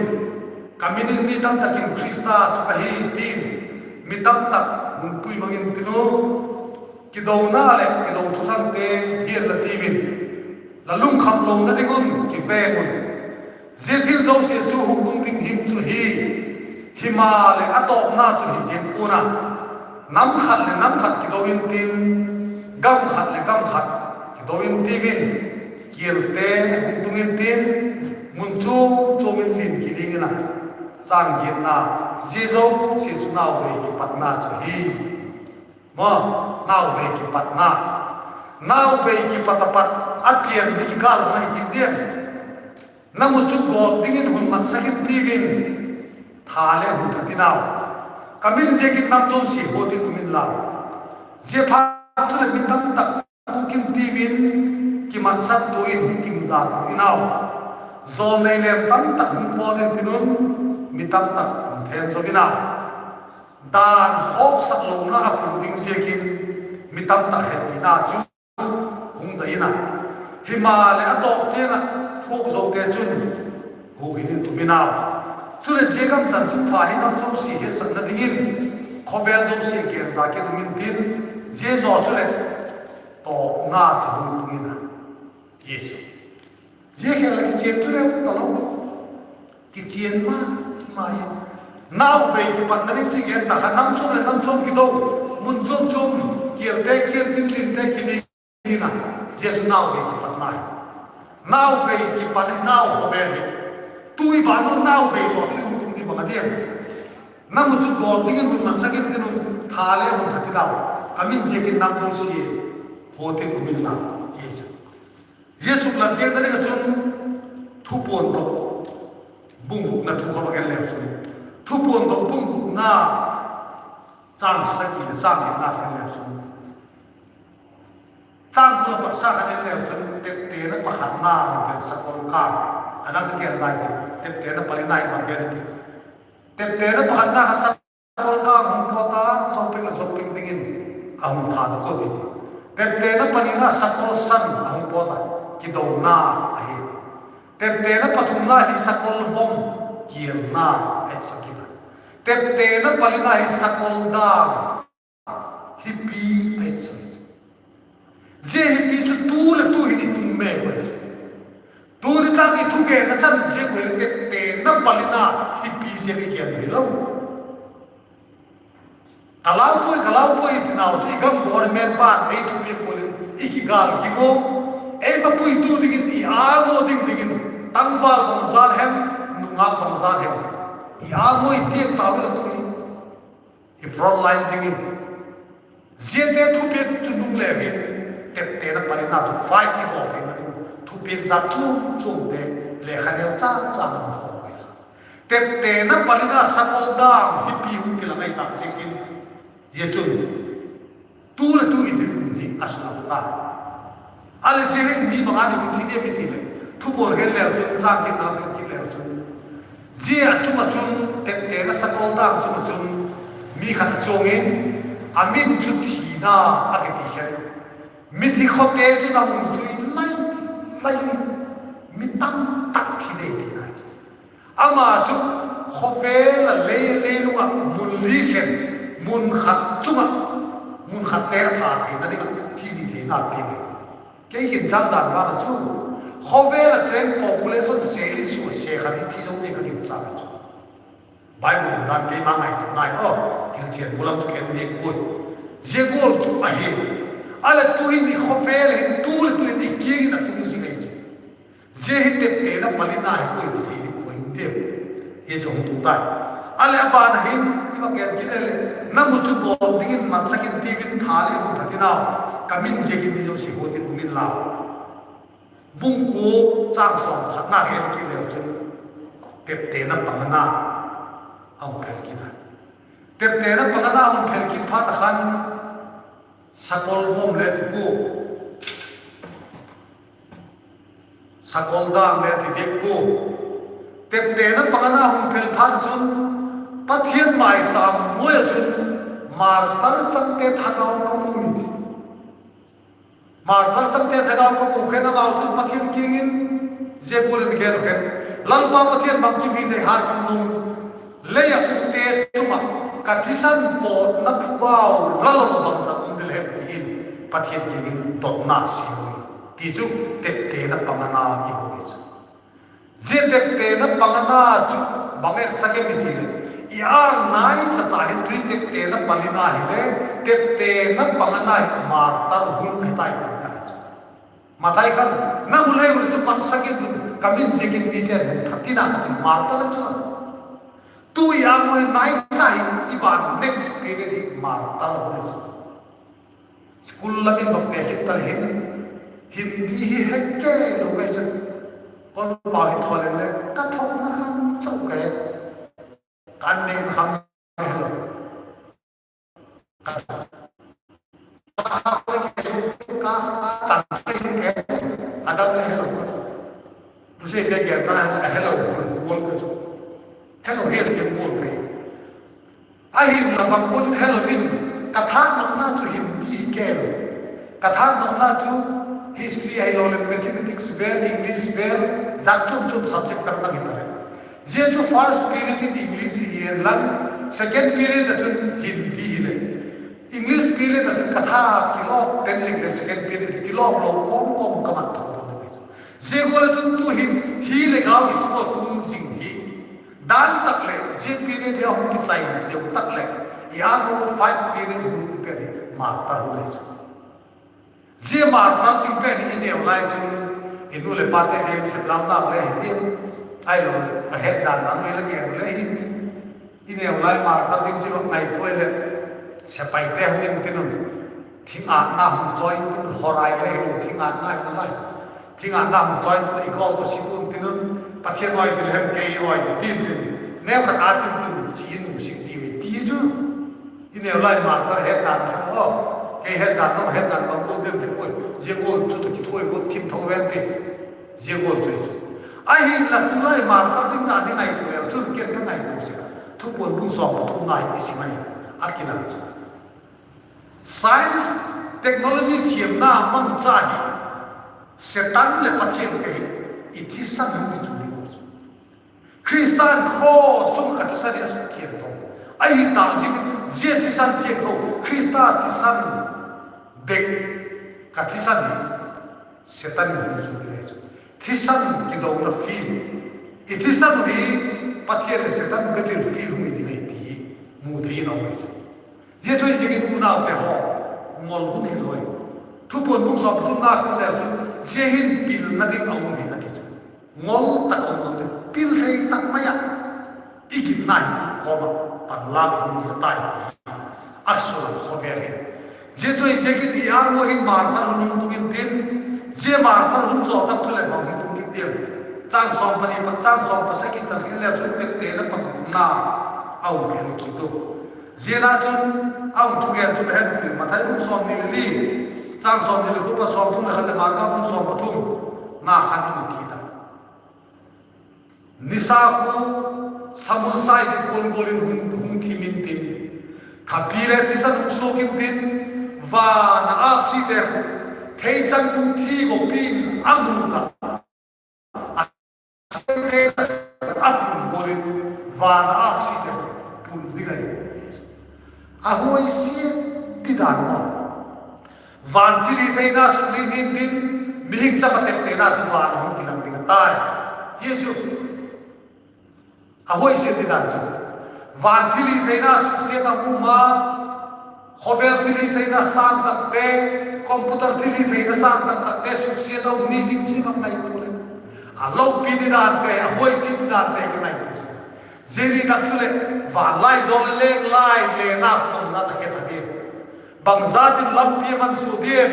Ka min in mi tamtak in, 'Khrista chu ka hi,' ti'n mi tamtak hun pui mang intin u, kidona leh kido thuthangte hial la tiu in, la lungkham lona ding un kiveng un. Zia thil zosia chu hung tung ding him chu hi; himaleh, a tawpna chu hi ziang pua'n a, nam khat leh nam khat kido intin, gam khat leh gam khat kido intiu in, kialte hung tung intin, mun chuam chuam in lian kit ding in a. Châng giatna. Zia zosia chu nauvei kipatna chu hi. Maw, nauvei kipatna. Nauvei kipat a pat a pian ding kikâl mai hi diam? Na mu chu gawt dingin hun matsak intiu in, tha le hun that in au. Ka min ziakin nam zosia huat in um inla, ziaphat chuleh mi tamtak gûk intiu in, kimatsaktua in hung kimudatua in au. Jawlnei lem tamtak hung pawt intin un, mi tamtak hun thêm zo in au. Dan khawksak lona a pung ding ziakin mi tamtak hepina chu hung dai in a, himaleh, a tawp tiang ah thuak zote chun huhil in um in au. Chuleh, zia gam chanchinpha hi nam zosia hetsakna dingin khawvel zosia gen zak in um intin, zia zaw chuleh tawpna chu hung tung in a, ti chu. Zia khel ah kichian chu le um talo. Kichian ma ma hi. Nauvei kipatna ding chu i gen ta kha, nam chuam leh nam chuam kido, mun chuam chuam, kialte kial, tin linte kiling in a, zia chu nauvei kipatna hi. Nauvei kipat hi tau khawvel hi. Tu i ban un nauvei zaw thil hung tung ding bang a diam? Na mu chu gawt dingin hun matsak intin un, tha le hun that in au. Ka min ziakin nam zosia huat in um inla, ti chu. Zia suklat piakna ding ah chun Thupuandok bung gukna thu kha va gen leu chun, Thupuandok bung gukna châng sagi leh châng giatna kha en leu chun, châng kul a pat sa kha en leu chun, teptena pakhatna hung pen sakol kâng, a dang ka gen dai ti, teptena palina i va gen ti. Teptena pakhatna kha sakol kâng hung pawt a, zo pek leh zo pek dingin a hung thadok u ti ti. Teptena panina sakol san a hung pawt a, kidona ahi. Teptena pathumna hi sakol vom, kialna a hetsak kit a. Teptena palina hi sakol dang, hipi a hetsak hi. Zia hipi chu tu leh tu hin i tung mek u ahi. Tuni tak i thugenna san ziak u hileh teptena teptena palina hipi ziak i gen hilo. Ka lau puai, ka lau puai i ti nau chu i gam government pan ei thupiak gual in i kigâl ging ua, ei mapuitu dingin i âng ua ding dingin, tangval bangzat hem, nungâk bangzat hem, i âng ua i tiang tau hilo tu hi. I front line dingin ziate thupiak chu nung leu hin, teptena palina chu fight i bawl theina ding uh thupiak zat chuam chuamte, lekha neu cha cha lam khawm ui kha. Teptena palina sakol dang hipi hung kilang ahi tak ziakin, zia chun tu leh tu i dinmun hi a sulang ta. A leh zia hin mi bang a ding hung thi diam i ti leh, thubawl hen leu chun, chang kit nau hen kit leu chun, zia a chung ah chun, teptena sakol dang chung ah chun, mi khat a chuang in, a min chu thina a kiti khen. Mithi khawte chun a hung zui lai, lai, mi tam tak thi dei tina chu. Ama chu khawvel a lei, leilung ah mun li khen, mun khat chung ah, mun khatte a tha theina ding ah thilhitheina a piak ahi. Kei ginchâk dan vang ah chu, khawvel a chêng population seli sua se khat hi thi zo ding ka ginchâk ahi chu. Bible umdan keima ngaituanai aw, hilchian mulam chu ken diak puai. Zia gual chu ahi. A leh tu hin i khawvel hin tu leh tu in i kiang in a tung zing ahi chu. Zia hi teptena palina hi puai ti thei ding kua hin diam. Hi chu hung tung tai. A leh a ban ah hin i va gen kit leh, nang uh chu gawt dingin matsak intin, tha le hun that in au, ka min ziakin mi zosia huat in um inlau. Bung kua, chang sawm khatna gen kit leu chun, teptena pangana a hung phel kit a. Teptena pangana hung phel kit phat a khan, sakol vom le ti pua, sakol dang le ti diak pua. Teptena pangana hung phel phat a chun, Pathian maichâm nuai ah chun martar changte thagau ka mu hi ti. Martar changte thagau ka mu khen, amau chun Pathian kiang in zia gual in gen uh khen: Lalpa Pathian, bangkim hi thei hat chun nung, lei ah umte chung ah ka thisan pawtna phuba uh la lo bangchan um ding hem, ti in Pathian kiang in dotna a sim ui, ti chu teptena pangana i mu hi chu. Zia teptena pangana chu bang etsak em i ti leh, i âng nai chacha hin tu hi teptena palina hile, teptena pangana hi martar hun ahi tai ti ta chu. Mathai khan, nang u lei u le chu matsak in tun, ka min ziakin mite'n hung that in a, ka ti, martar chu la. Tu i âng ua hi nai cha hin i ban next period hi martar hun ahi chu. School lam in bang te kit ta le hin, Hindi hi he kei lo ka hi chu. Kol pau hi thaw leng le ka thawkna kham chau ka he. Ka an neina kham le helo. Ka, ka, ka, ka, ka, ka, ka, ka, ka, ka, ka, ka, a dang le helo ka chu. Lusei te gen ta a helo gual gual ka chu. Helo hial hial gual ka hi. Ahinla bang gual in helo in, ka thanopna chu Hindi hi kei lo. Ka thanopna chu history ahiloleh mathematics vel, English vel, jat chuam chuam subject dang dang hi ta leh. Zia chu first period in English hi en lang, second period ah chun Hindi hi leh. English period ah chun ka tha kilawp ten leng le second period kilawp lo kawm kawm ka mat tho tho ding ahi chu. Zia gual ah chun tu hin hi le gau hi chu a tung zing hi. Dan tak leh zia period hi a hung kichai deu tak leh, i âmo fight period hung lut pen hi martar hun ahi chu. Zia martar ding pen hi i neu lai chun, i nu leh pate ding thep lam lam le hi tin, ahilo, a het dan dan le gen le hi tin. I neu lai martar ding chu ngaitua leh, sepaite hung in tin un, thing âtna hung chawi in tin, horai le hilo, thing âtna hi nalai. Thing âtna hung chawi in tin, i gol ka si tun tin un, Pathian awi ti le hem kei awi ti tin tin un, neu khat â tin tin un, chi in u sik ti ve ti chu. I neu lai martar het dan kha aw, kei het dan, nang het dan bang gual dem ti puai, zia gual chu tawh kithuai vot thim tho ven ti, zia gual chu hi chu. Ahinla tulai martar ding dan hi ngaitua leu chun ken ka ngaitua sek a, Thupuan bung sawm pathumna hi i sim ahi, a kilang chu. Science, technology thiamna mangcha hi, Setan leh Pathian kei, i thisan hung kichu ding uh chu. Khrista'n cross chung ka thisan hi a suk thiangtho. Ahi tak ziakin zia thisan thiangtho, Khrista thisan bek, ka thisan hi Setan in hung chu ding ahi chu. Thisan kidona field. I thisan uh hi Pathian leh Setan battlefield hung hi ding ahi ti mu thei in a um ahi chu. Zia chu ahi ziakin unaute haw, ngol hun hilo i. Thupuan bung sawm pathumna khan le chun, zia hin pilna ding a um hi a ti chu. Ngol tak a um lo ding, pil thei tak mai ah, i ginna hi kawm ah panlâk hun hi a tai ti a sua khawvel hin. Zia chu ahi ziakin i âng ua hin martar hun hung tung intin, zia martar hun zaw tak chuleh bang hung tung kit diam? Châng sawm pani pat châng sawm pasagi chan khan le chun teptena pakhatna a um hel kit u. Ziana chun a hung thugen chu bang hem ti leh, Mathai bung sawmni le li, châng sawmni le kua pat sawmthum le khat leh Marka bung sawm pathumna khan i mu kit a. Nisa khu samul sai dip kuan gual in hung, hung thim intin, thapi le thisan hung suak intin, van ah âksite khu theichang tung thi gawp in a mu ta. A, a pul gual in van ah âksite khu pul ding ahi. A huaisia ti dan maw. Van thilhitheina suk ding hintin, mihing chapa teptena chu van a hung kilang ding a tai. Hi chu a huaisia ti dan chu, van thilhitheina suksiat a um a, khawvel thilhitheina sâng takte, computer thilhitheina sâng tak takte suksiat a um ni ding chu i va ngaitua leh, a lopi ti dante, a huaisia ti dante ka ngaitua sek a. Zia ni tak chuleh, van lai zaw le leng lai lena khu bangzat a khe tha diam? Bangzat in lampi a man sua diam?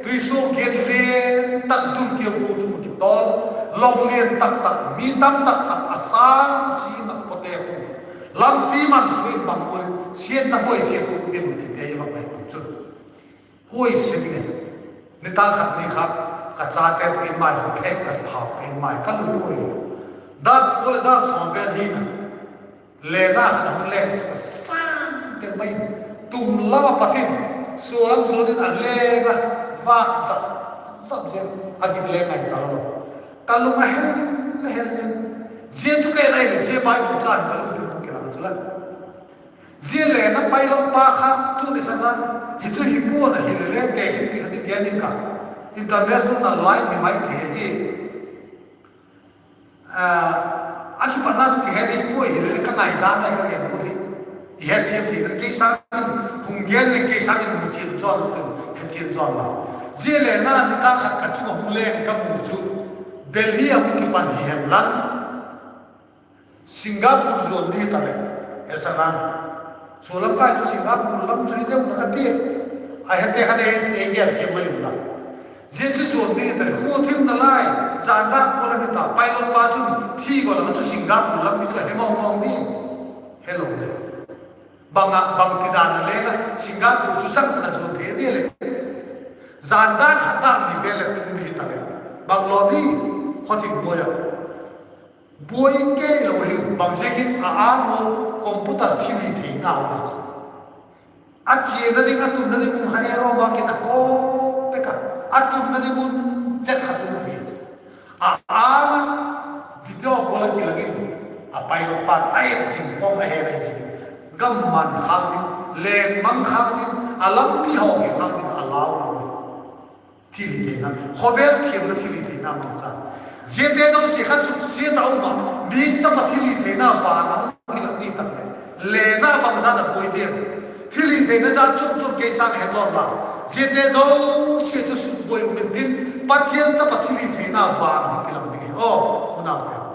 Tuisuagiat lian tak dul kiau gu chung kitawl, long lian tak tak, mi tam tak tak a sâng sim ah pawte khun lampi man sua in bang gual in siatna huaisia tu diam tite i va ngaitua chun, huaisia ding ahi. Nitâk khat ni kha ka chate tawh in mai kha phek ka phau, ka in mai ka lu puai lo. Dâk kua leh dâk sawm vel hin a, lena khat a hung leng sek a, sâng tel mai in, tum lam ah pat in, sua lam zuan in a leng a, vâk zap zap ziang a, git leng ngai ta lo. Ka lung a hel a hel ziang. Zia chu ka en ai leh zia Bible châng hi ka lungthim ah hung kilang a chu la. Zia lena pilot pa kha tun i sa nan, hi chu hi pua'n a hile le tekhinpi khat in gen ing ka, international line hi mai thei hi. A, a kipatna chu kihe dei puai, hile le ka ngaidan ahi ka gen ut hi. I hetthiam thei ding kei sâng in, hung gen leng kei sâng in mu chian zawn lo tin, he chian zawn lo. Zia lena nitâk khat ka chung ah hung leng ka mu chu, Delhi a hung kipan hi hen lang, Singapore zuan ding hi ta leh, e sa nan. Sualam kai chu Singapore lam chu hi deu na ka ti. A hete kha dei, ei gel thiam mai un la. Zia chu zuan ding hi ta leh, khua thim nalai, zan dâk kua lam hi ta, pilot pa chun thi gua la kha chu Singapore lam hi chu a he mawng mawng ding. Helo de. Bang a, bang ti dan a leng a Singapore chu chang tak a zuan thei dia leh, zan dâk khat dâk ni vel leh tung ding hi ta leh, bang lo di, khaw thim buai a. Buai kei lo hi, bang ziakin a âng ua computer thilhitheina um ahi chu. A chiana ding, a tunna ding mun kha aero ma kin a kawk pek a, a tunna ding mun chet kha tung thei chu. A âng a video call a kilang in, a pilot pa'n a et zing kawm a he ahi ziakin, gam man khâk ding, leng mang khâk ding, a lampi hawkhil khâk ding a lau lo hi. Thilhitheina, khawvel thiamna thilhitheina mangchan. Ziate zosia kha suksiat a um a, mihing chapa thilhitheina van a hung kilang ni tak leh, lena bangzat a buai diam? Thilhitheina zat chuam chuam kei sâng he zawn la. Ziate zosia chu sukbuai um intin, Pathian chapa thilhitheina van a hung kilang ding hi aw, unaute haw.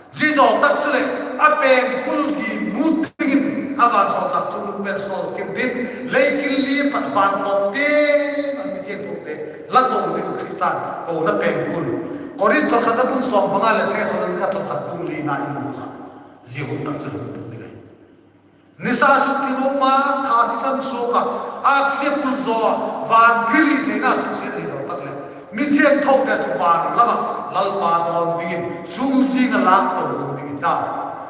Zia zaw tak chuleh, a pengkul gi mut dingin a vansawlchâk chu lungpen sawl kin tin, lei kil li pat van tawp tiang a mithiangthote la to ding uh Khrista'n kona pengkul. Korinth thot khatna bung sawm panga leh Thessalonika thot khat bung lina i mu kha, zia hun tak chu lungtum ding ahi. Nisa suk thim a um a, tha thisan suak a, âksia pul zaw a, van thilhitheina suksiat ahi zaw tak leh, mithiangthote chu van lam ah Lalpa dawn dingin sûm zing ah lâk to hun ding hi ta.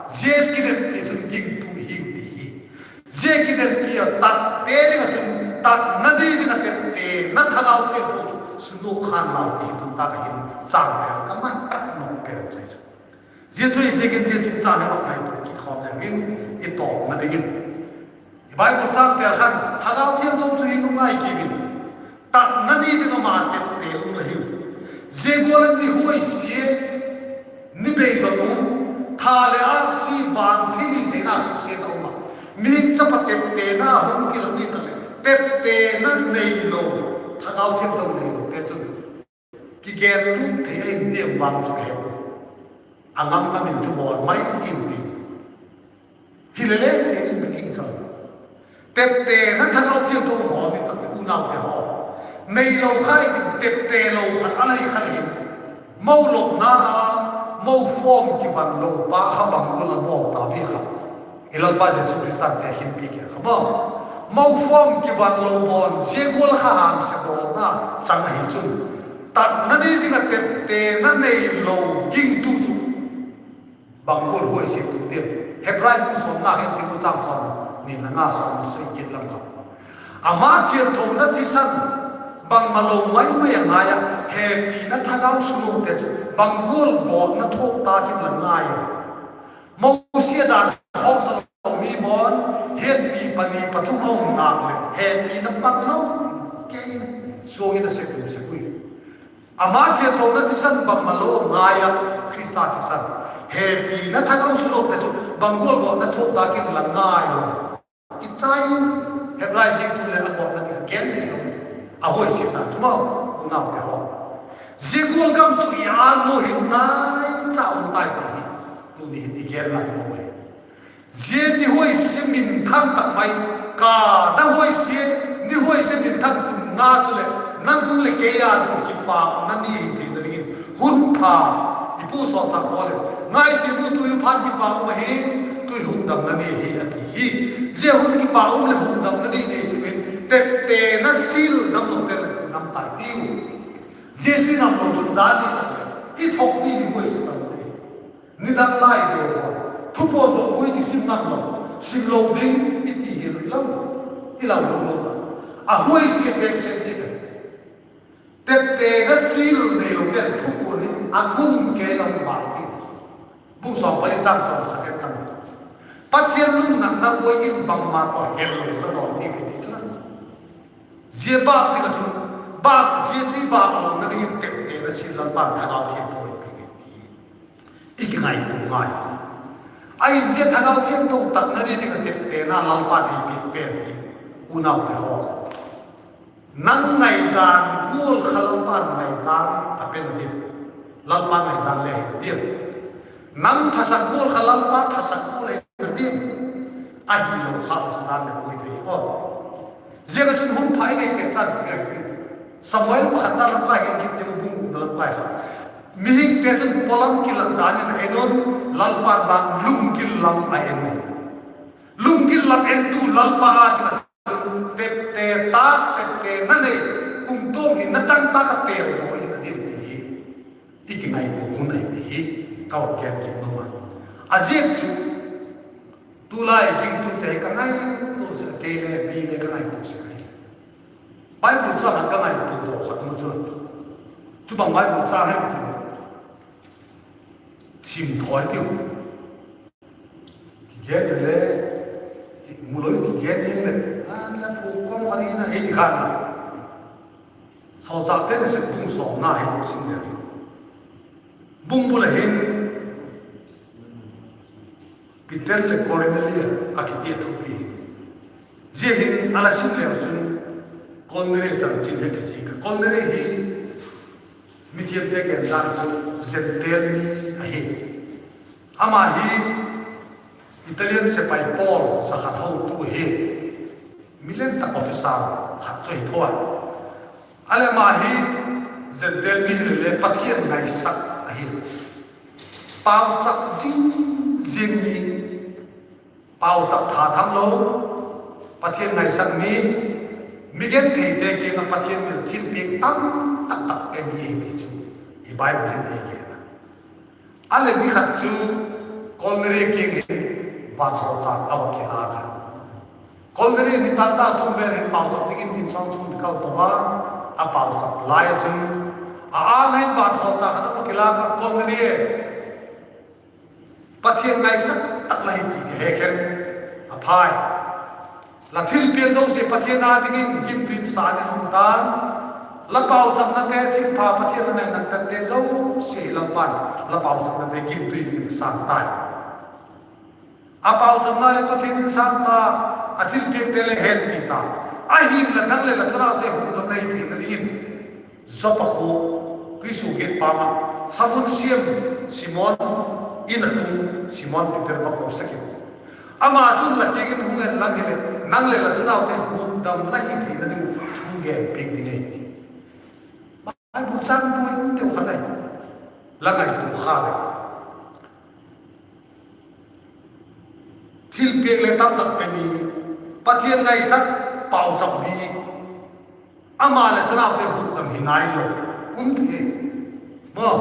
Zia kidempi chun gingtu i hiu ti hi. Zia kidempi a takte ding ah chun, takna ni ding ah teptena Thagau Thiangtho chu sunuak khan lau ti hi tun tak ah hin châng tel ka man nop pen chu ahi chu. Zia chu hi ziakin zia chungchâng hi bang ngaitua kit khawm leu hin, i tawpna dingin, i Bible châng tel khan Thagau Thiangtho chu hi lungngai kiu in, takna ni ding ama tepte um la hiu. Zia gual a ni huaisia, ni beidong um, Tha leh âksi van thilhitheina suksiat a um a, mihing chapa teptena hung kilang ni tak leh teptena neilo, Thagau Thiangtho neilote chun kigen lut thei ahi tiam vang chu ka he puai. A ngam ngam in chu bawl mai intin. Hile le, ti in ka gingcha. Teptena Thagau Thiangtho hawl ni tak leh unaute haw, neilo khai tin tepte lo khat a nei kha le hin, mo lopna a, mo form kivan lo pa kha bang gual a bawl ta ve kha. I Lalpa Jesu Khrista'n tekhin piak kha maw, mo form kivan lo bawn zia gual kha hangse dawlna chang ahi chun, tatna ni ding ah teptena neilo gingtu chu bang gual huaisia tu diam? Hebrai bung sawmna hin timu chang sawm ni le nga, sawm ni sagi giat lam kha, ama thianthona thisan bangmalo mai mai a ngai a, hepina thagau sulote chu bang gual gawtna thuak tâk in la ngai a. Mosi a dan khawksa lo mi bawn, hiatpi pani pathum a um nak leh hepina pang lo kei in suang in a sep lo sek ui. Ama thianthona thisan bangmalo ngai a, Khrista thisan, hepina thagau sulote chu bang gual gawtna thuak tâk in la ngai a. Kichai in, Hebrai ziaktu le a gawtna ding a gen thei lo in, a huaisia dan chu maw, unaute haw, zia gual gam chu i âng ua hin nai cha um tai ti hi tuni hin i gen lang to e. Zia ni huaisia minthang tak mai, ka na huaisia, ni huaisia minthang tunna chuleh nang leh kei â ding kipâkna ni hi theina dingin hun pha, i pu sawlchâk Paul in, ngai ti mu, tui u phan kipâk um ahi, tui hukdamna ni hi a ti hi. Zia hun kipâk um leh hukdamna ni nei sung in teptena sil damlote leh nam tai tiu. Jesu in hamlo chun dan ni tak leh i thok ni ni huaisia tam le, nidang lai deu a, Thupuan dawk ui ti sim ngam lo, sim lo ding i ti hi lo, i lau lo lo a, a huaisia pêk sek zia a, teptena sil neilote'n Thupuan in a gum kei lam bâk ding. Bung sawm pali chang sawm khat en tang. Pathian lungnatna uain bangma tawh hel lo la dawn ding hi ti chu a, zia bâk ding ah chun, bâk zia chu i bâk lona dingin teptena sil Lalpa'n Thagau Thiangtho ei piak hi ti i kingaitua ngai a. Ahin zia Thagau Thiangtho tatna ni ding ah teptena Lalpa'n ei piak pen hi, unaute haw, nang ngaidan gual kha Lalpa'n ngaidan a pe na diam? Lalpa ngaidan le hi na diam? Nang phasak gual kha Lalpa phasak gual le hi na diam? Ahilo kha chu dan le pui thei aw. Ziak ah chun hun pha i nei pet chan i ngai ti. Samuel pakhatna lam kha hin kit ti mu, bung gukna lam kha kha, mihingte chun pawlam kilat dan in a en un, Lalpa'n vang lunggil lam a en hi. Lunggil lam entu Lalpa â ding ah chun tepte tâk, teptena nei, kumtuang hinna chang tâk ah têl daw hi na diam ti hi i kingaitua hun ahi ti hi ka va gen kit nuam a. A ziak chu tulai gingtute hi ka ngaitua sek a, kei le mi le ka ngaitua sek ahi. Bible châng ah ka ngaitua daw khat um chu, chubang Bible châng hem ti leh, sim thawi tiu. Kigen le le, mu lo kigen ding leh, a la phu kawm ka ni na hi ti khan la. Sawlchâkte Nasep bung sawmna hi sim le hi. Bung bul ah hin Peter leh Kornelia a kiti a thupi hi. Zia hin a la sim leu chun Kornelia chanchin hi kizik a. Kornelia hi mithiamte gen dan chun Gentile mi ahi. Ama hi Italian sepai pawl za khat hotu ahi. Milian tak officer khat chu ahi tho a. A leh ama hi Gentile mi hile le Pathian ngaisak ahi. Pauchap zing zing mi, pauchap tha tham lo, Pathian ngaisak mi, mi gentheite kiang ah Pathian min thilpiak tam tak tak pe mi ahi ti chu i Bible in ei gen a. A leh ni khat chu Kornelia kiang hin vansawlchâk a va kilâk a. Kornelia nitâk dâk thum vel hin pauchap dingin insung chun kal to a, a pauchap lai ah chun a âng ah hin vansawlchâk khat a va kilâk a, Kornelia, Pathian ngaisak tak la hi ti ka he khen a phai. La thilpiak zosia Pathian â dingin gimtui in sâng in um ta'n, la pauchapnate, thilpha Pathian la ngainatnate zosia hi Lalpa'n la pauchapnate gimtui dingin sâng tai. A pauchapna leh Pathian in sâng ta, a thilpiakte le hetpi ta. Ahinla nang leh la chanaute hukdam la hi theina dingin, Joppa khua tuisuagiat pâm ah savun siam Simon in a tung Simon Peter va kawsak in, ama chun la kiang in hung en lang hileh nang leh la chanaute hukdam la hi theina ding thu gen piak ding ahi ti. Bible chang buai um deu khat ahi, la ngaitua kha leh. Thilpiak le tamtak pe mi, Pathian ngaisak, pauchap mi, ama leh chanaute hukdam hi nailo um ti e. Maw,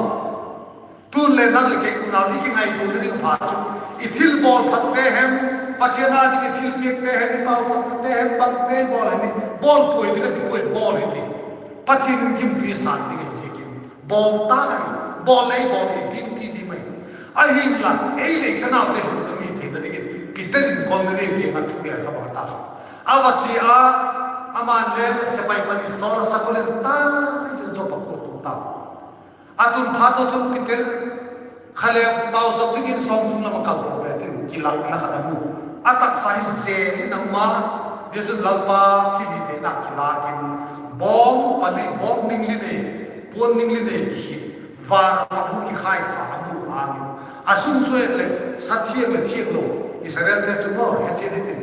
tun le nang leh kei unau i kingaituana ding pha chu, i thilbawl phatte hem, Pathian â ding i thilpiakte hem, i pauchapnate hem, bangte bawl hem i bawl puai ding a ti puai, bawl hi ti. Pathian in gimtui a sâng ding ahi ziakin bawl ta ahi. Bawl le i bawl hi ding ti ti mai. Ahinla ei leh i chanaute hukdam hi theina dingin Peter in Korneli kiang ah thugen kha bang a ta kha, a va chia a, ama'n le sepai pani sawl a, sakhol in tai chu Joppa khua tung ta. A tun phat un chun Peter kha le pauchap dingin sawng chung lam a kal to pet in kilâkna khat a mu. A taksa hi zel in a um a, zia chun Lalpa thilhitheina kilâk in, bawm pali, bawm ning li nei, puan ning li nei kihit, van a pat hung kikhai tha a mu hang in, a sung chu et leh sa thiang leh thianglo, Israelte chu maw, he chiat hitin,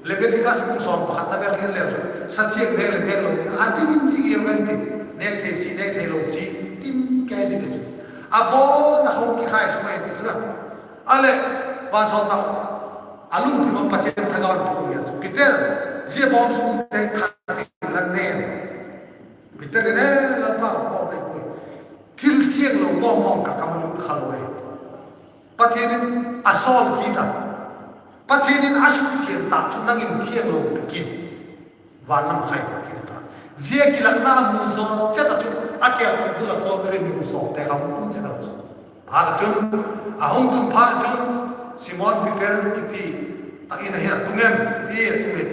Leviticus bung sawm pakhatna vel khen leu chun sa thiang nêk leh nêklo ti a dim in zing i en ti, nêk thei chi, nêk theilo chi, tim kei zing chu. A bawn a hung kikhai sung ahi ti chu la. A leh, vansawlchâk, a lungthim ah Pathian thagau in thu a gen chu, Peter, zia bawm sungte that in la nêm. Peter in, E, Lalpa, ka bawn ahi puai. Thil thianglo mawngmawng ka kam a lut kha lo ahi. Pathian in a sawl kit a, Pathian in a sukthiang tak chu nang in thianglo tak in van lam a khai to kit ta. Zia kilâkna a mu zaw chet ah chun a kêlpot bul ah Korneli mi hung sawlte kha hung tung chet a chu. Phat ah chun, a hung tun phat ah chun, Simon Peter kiti tak in ahi a tung em? Ti a tung e.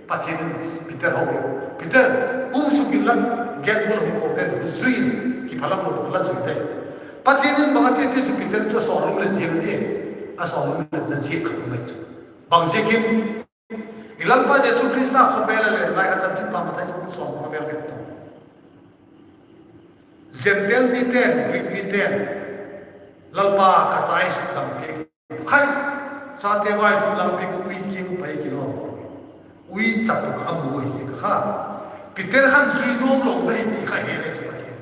Pathian in Peter ho e, Peter, kum suk inla, gate bul hung kote ti zui in, kiphalam lo la zui tai. Pathian in bang a ti ti chu Peter chu a sawllum le ziak a ti, a sawllum le la ziak khat um ai chu. Bang ziakin, i Lalpa Jesu Khrista khawvel a le lai a chanchinpha Mathai sawm panga vel vet ta. Gentile mite'n, Greek mite'n, Lalpa, ka cha ei sukdam piak in, khai, chate vaithum lam piak u, ui kiang u pai kilawm puai. Ui chat u kha a mu ahi ka kha. Peter khan zui nuam lo dai ti kha he le chu Pathian.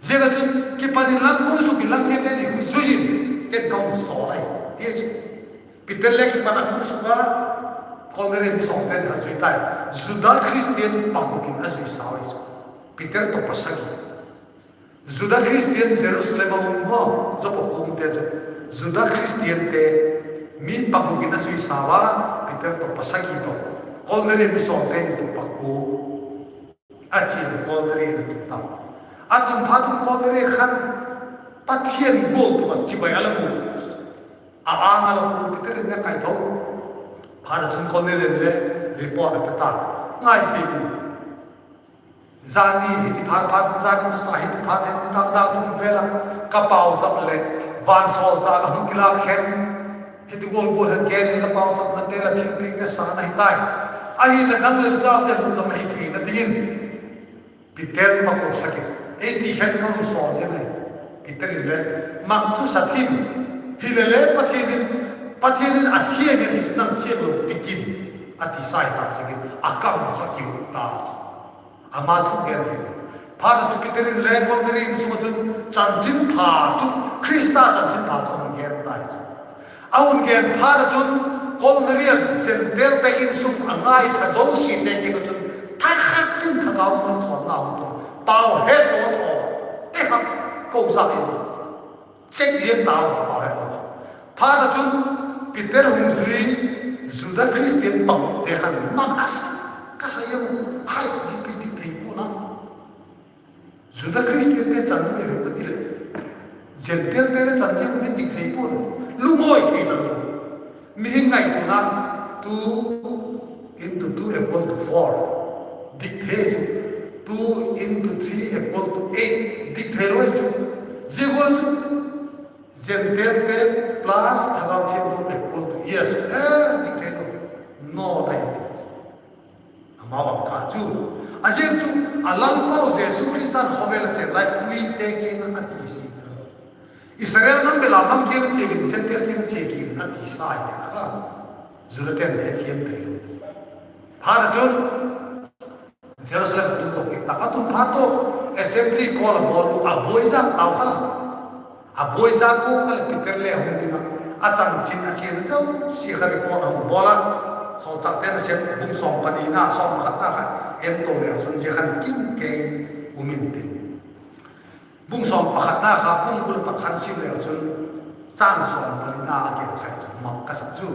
Ziak a chun kipan inla kum suk inla ziate ni zui in, ken ka hung sawl ahi, ti chu. Peter le kipan a kum suk a, Korneli mi sawlte ni kha zui tai. Juda Khristian paguk in a zui sau ahi chu. Peter tawh pasagi. Juda Khristian Jerusalem a um maw, Joppa khua umte chu, Juda Khristiante mi paguk in a zui sau a, Peter tawh pasagi tawh, Korneli mi sawlte ni tawh pakua. A chia Korneli in a tun ta. A tun phat un Korneli khan Pathian gual tuk ah chibai a la mu. A âng a la pun Peter in le kaitho. Phat ah chun Korneli in le report a pe ta. Ngai ti in, zani hiti phat, phat in zani masa hiti phat in, nitâk dâk thum vel ah ka pauchap leh vansawlchâk a hung kilâk khen, hiti gual gual hen ken in la pauchapnate la thilpiakte sâng ahi tai. Ahinla nang leh la chate hukdam ahi theina dingin Peter va kosak in, ei ti khen ka hun sawl ziang ahi. Peter in le, mak chu sa thim, hile le Pathian in, Pathian in a thiang ahi ti chu nang thianglo tik in, a ti sai ta ziakin a kam kha kiuk ta. Ama thu gen thei ta. Phat ah chu Peter in le Korneli insung ah chun chanchinpha chu, Khrista chanchinpha chu a hun gen ta hi chu. A hun gen phat ah chun Korneli Gentilete insung a ngaitha zosiate kiang ah chun thakhat in thagau malsawmna hun tun, pau hetlo thaw a, te kha, ko zak in, check lian tau chu pau hetlo kha. Phat ah chun Peter hung zui Juda Khristian pagukte khan mak a sa, ka sa em, khai, zia pi dik thei pua'n a. Juda Khristiante chan ding em ka ti leh, Gentilete le chan ding mi dik thei pua'n a, lungawi thei talo. Mihing ngaituana, two into two equal to four, dik thei chu, two into three equal to eight, dik theilo chu. Zia gual chu Gentilete plus Thagau Thiangtho equal to, yes, e, dik thei lo, nawt ahi ti. Amau a ka chu, a ziak chu, a Lalpau Jesu Khrista'n khawvel a chen lai uite kiang ah a ti si kha. Israel nam belam lam kiang a chia in, Gentile kiang a chia kiu in a ti sa hi kha. Judate'n hethiam thei lo. Phat a chun, Jerusalem a tung tawh kit ta, a tun phat tawh, assembly call a bawl u, a buai zak tau kha la. A buai zak u kha leh Peter le hung ding ah, a chanchin a chian zosia kha report a hung bawl a. Sawlchâkte Nasep bung sawm panina, sawm pakhatna kha en to leu chun zia khan kim kei in um intin. Bung sawm pakhatna kha bung kul a pat khan sim leu chun châng sawm panina a gen khai chu mak ka sak chu.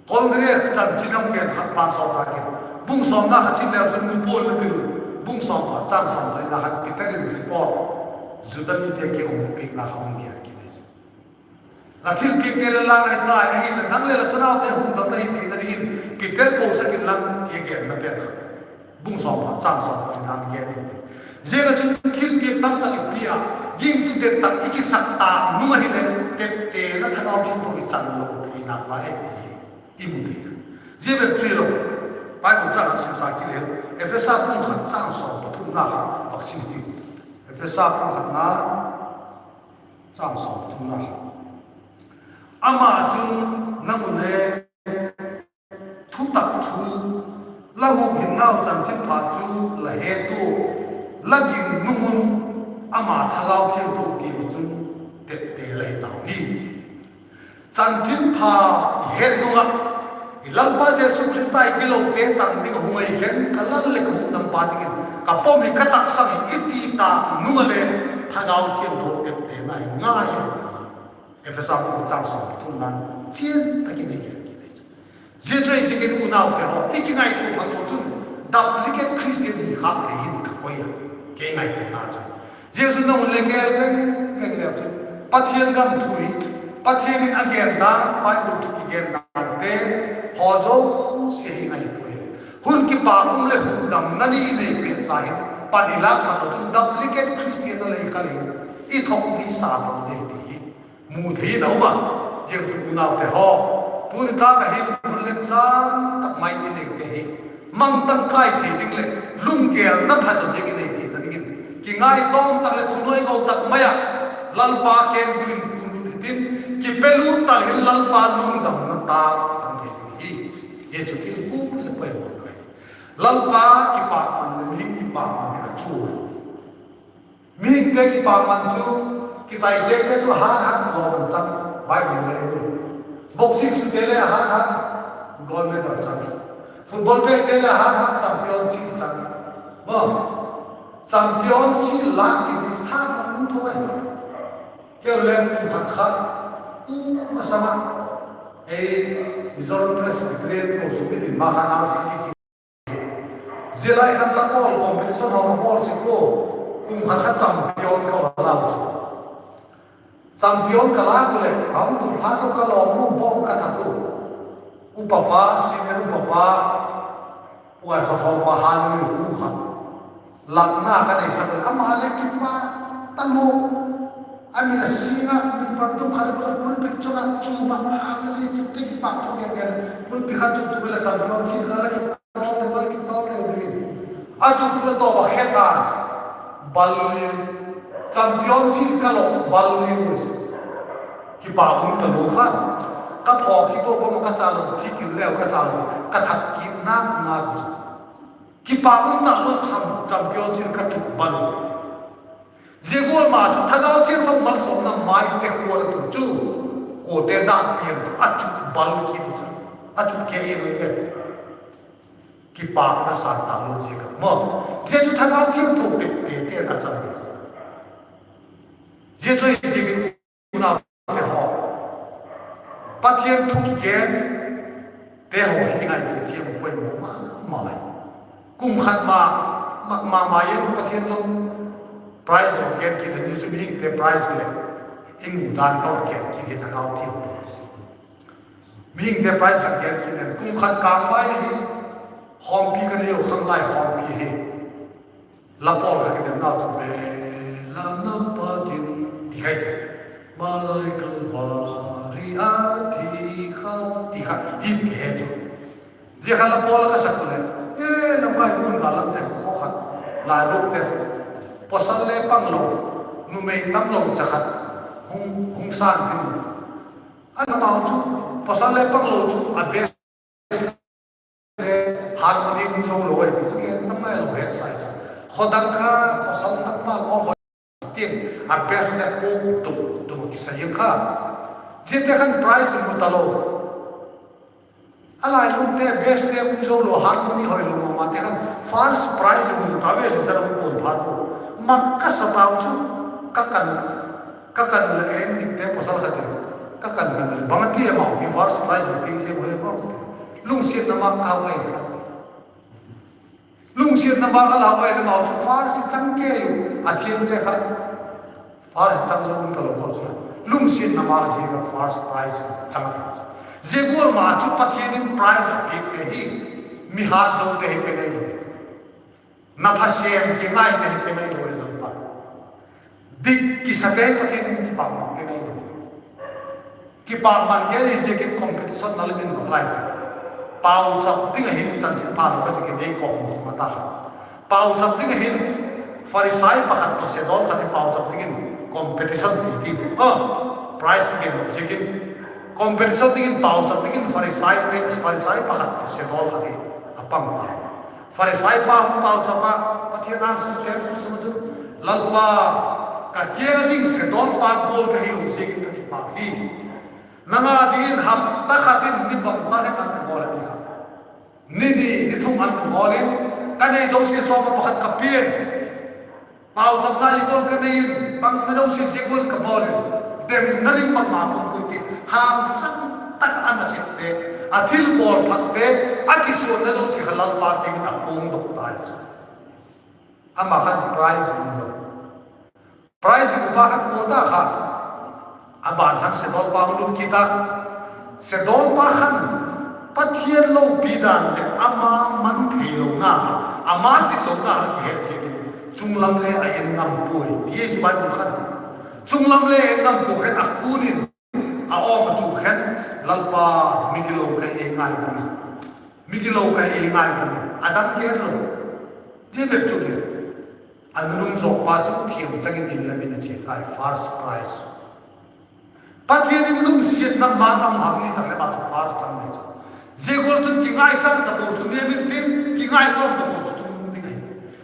Kol ni le chanchin a hung gen kha pan sawlchâk in. Bung sawmna kha sim leu chun mupual na kin un. Bung sawm pakhat châng sawm panina khan Peter in report, Juda mite kiang hung piakna kha hung gen kit hi chu. La thilpiakte la lang ahi tai, ahinla nang leh la chanaute hukdamna hi theina dingin Peter kosak inlang ti a genna pen kha. Bung sawm pakhat châng sawm panina a gen intin. Ziak ah chun thilpiak tamtak i pia, gingtu det tak i kisak ta nung ahileh, teptena Thagau Thiangtho i chan lo thei nalai ti hi i mu thei a. Zia bep chu hilo, Bible châng khat simsa kit le, Ephesa bung khat châng sawm pathumna kha vak sim ti. Ephesa bung khatna, châng sawm pathumna kha. Ama chun nang u le thutak thu, la hukhinnau chanchinpha chu la het ua, la gin nung un ama Thagau Thiangtho tiam ah chun tepte la hi tau hi. Chanchinpha i het nung ah, i Lalpa Jesu Khrista i gilote tan ding a hung ahi khen, ka Lal leh ka hukdampa dingin ka pom hi, ka taksang hi i ti ta nung ah le Thagau Thiangtho teptena i ngai hen ti. Ephesa bung khat châng sawm pathumna'n chian tak in ei gen kit ahi. Zia chu ahi ziakin unaute haw, i kingaitua phat lo chun duplicate Christian hi khâk thei hin ka koi a, kei ngaituana chun. Zia chu nang un le gel veng veng leu chun, Pathian gam thu hi, Pathian in a gen dan, Bible thu kigen dante haw zosia hi ngaitua hileh, hun kipak um leh hukdamna ni nei pen cha hin pan i lâk phat lo chun duplicate Christian a lei kha le hin i thok ding sa lo dei ti hi mu thei in a um a. Zia chu unaute haw, tuni tâk ah hin hun lemchâng tak mai i neite hi, mang tangkai thei ding leh lunggêlna phazaw ding i nei theina dingin, kingaitawm tak leh thunuaigol tak mai ah Lalpa keng dingin kun lut hitin, kipelut tak hin Lalpa lungdamna tâk chang thei ding hi. Zia chu thil kul leh poimaw tak ahi. Lalpa kipakman leh mihing kipakman hi a chu Mihingte kipakman chu, kitaitete chu hat hat gold medal chang, Bible le i mu. Boxing sute le hat hat gold medal chang. Football playte le hat hat champion seal chang. Maw, champion seal lâk kiti thâtna um tho ahi. Keu le kum khat kha, tu masang ah, ei, Mizoram Presbyterian kochuam mitin ma khan R C C Zia lai khan la pawl competition haw ka pawl sek ua, kum khat kha champion ka va lâk chu. Champion ka lâk u leh ka hung tung phat u ka lawm u, bawm ka that u. Upapa, senior upapa, Pu Ngaikhothawmpa Hallelujah pu kha, lakna ka neisak leh ama le kipak talua. A min a sing ah, min var dum khat a bul a pulpit chung ah chu ma Hallelujah kipte kipak thu gen gen. Pulpit khat chu tu le champion si kha la ki tawng le, bal kitawng le dingin. A chu tu le tawp a khe than, bal lian, champion si ka lawm, bal lian u. Kipak um talua kha. Ka phaw kit ua, ka ma ka cha lo, thi kil leu ka cha lo, ka thak kit nak nak chu. Kipak um talua, champion si ka thuk bal u. Zia gual ma chu Thagau Thiangtho malsawmna mai te khual a tung chu, kuate dan piang chu a chuk bal kit u chu, a chuk kei ve. Kipakna san talua zia ka maw. Zia chu Thagau Thiangtho pekte ten a chang hi. Zia chu hi ziakin unaute haw, Pathian thu kigente haw hi i ngaitua thiam poimaw ma ma hi. Kum khat ma ma ma in Pathian lam prize haw gen kit le, zia chu mihingte prize leh i mu dan ka va gen kit hi, Thagau Thiangtho. Mihingte prize khat gen kit le, kum khat kângvai hi, khawmpi ka nei u, khanglai khawmpi hi. La pawl kha kidemnau chu, Belam Naupa kin, ti hai chu. Malai Kalvari a thi kha, ti. a, hin kihe chu. Zia kha la pawl a ka sak u leh, e, lamkai gun ga lamte khu khat, lairukte khu, pawsal le pang lo, numei tam lo cha khat hung, hung sân ding u. A, amau chu, pawsal le pang lo chu a best le harmony um zo lo ai ti chu gen tam ngai lo he sai chu. Khaw dang kha pawsal tam va lo khaw tiang a best le pawk tum tum a kisai ang kha. Ziate khan prize mu ta lo. A lailungte best le um zo lo, harmony hoi lo ma mate khan first prize mu ta ve le zara um puan pha tu. Mat ka sa tau chu, ka kan, ka kan le en dikte pawsal khat in, ka kan kan le bang a ti amau pi first prize le pi zia hoi amau ka ti. Lungsiatna ma ka vai kha ti. Lungsiatna ma a la vai le amau chu first chang kei u, a thiamte kha first chang zo um ta lo kha chu la. Lungsiatna ma zia ka first prize chang a ta chu. Zia gual ma chu Pathian in prize a piakte hi, mi hat zote hi pe ngai lo. Na pha sêm kingaite hi pe ngai lo e Lalpa. Dik kisate Pathian in kipakman pe ngai lo. Kipakman gen hi ziakin competition na lam in va lai te. Pauchap ding a hin chanchinpha lo ka ziakin ei kawm ma ta kha. Pauchap ding a hin Pharisai pakhat tawh sedawl khat hi pauchap dingin competition ti ti. A, prize i gen lo ziakin competition dingin pauchap dingin Pharisaite, Pharisai pakhat tawh sedawl khat hi a pang ta. Pharisai pa hung pauchap a, Pathian âng sung temple sung ah chun, Lalpa, ka kiang a ding sedawl pa gual ka hilo ziakin ka kipâk hi. Nang a dingin hapta khat in ni bangza hem an ka bawl a ti kha. Ni ni, ni thum an ka bawl in, ka nei zosia sawm ah pakhat ka pia'n. Pauchapna i gual ka nei in, pangna zosia zia gual ka bawl in, demna ding bangma ka um puai ti, hangsan tak a na septe, a thilbawl phatte, a kisuanna zosia kha Lalpa kiang in a puangdok tai chu. Ama khan prize i lo. Prize i upa kha kua ta kha. A ban khan sedawlpa hung lut kit a. Sedawlpa khan Pathian lopi dan leh ama man theilona kha, ama titlona kha kihet ziakin, chunglam le a en ngam puai ti chu Bible khan. Chunglam le en ngam pua khen a kun in, a awm a chu khen, Lalpa, migilo ka hi ei ngaidam in. Migilo ka hi ei ngaidam in. A dang gen lo. Zia bep chu le. A nunung zawpa chu thiam chang in in lam in a chia tai, first prize. Pathian in lungsiatna ma a hung ham ni tak leh ama chu first chang ding chu. Zia gual chun kingaisâng tapo chu niam intin, kingaitawm tapo chu chungnung ding ahi.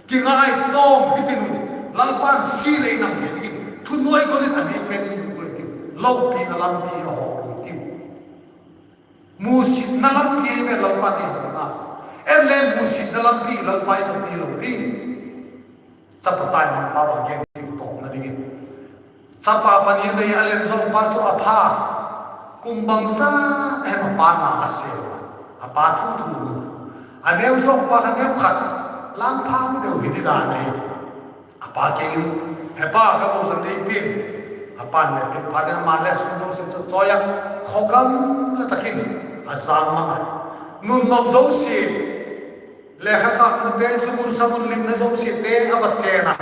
Kingaitawm hitin un, Lalpa'n si lei nam thei dingin thunuai gual in a nei pen in lungkuai tiu, lopina lampi a hawp puai tiu. Musitna lampi ahi ve Lalpa nei hawlna. En le musitna lampi Lalpa i zot ni lo ti. Chapa taimangpa bang gen ding tawpna dingin, chapa pani a nei a, a len zawngpa chu a pha. Kum bangza hem a pa na a sêm a, a pa thu thu nu. A neu zawngpa kha neu khat, lamphang deu hi ti dan ahi. A pa kiang in, He pa, ka gochan ei pia'n. A pa'n le piak phat in, ama'n le sum zosia chu chawi a, khawgam la tak in a zam mang a, nunnop zosia, lekha khâknate, zumun samun limna zosiate a va chên a,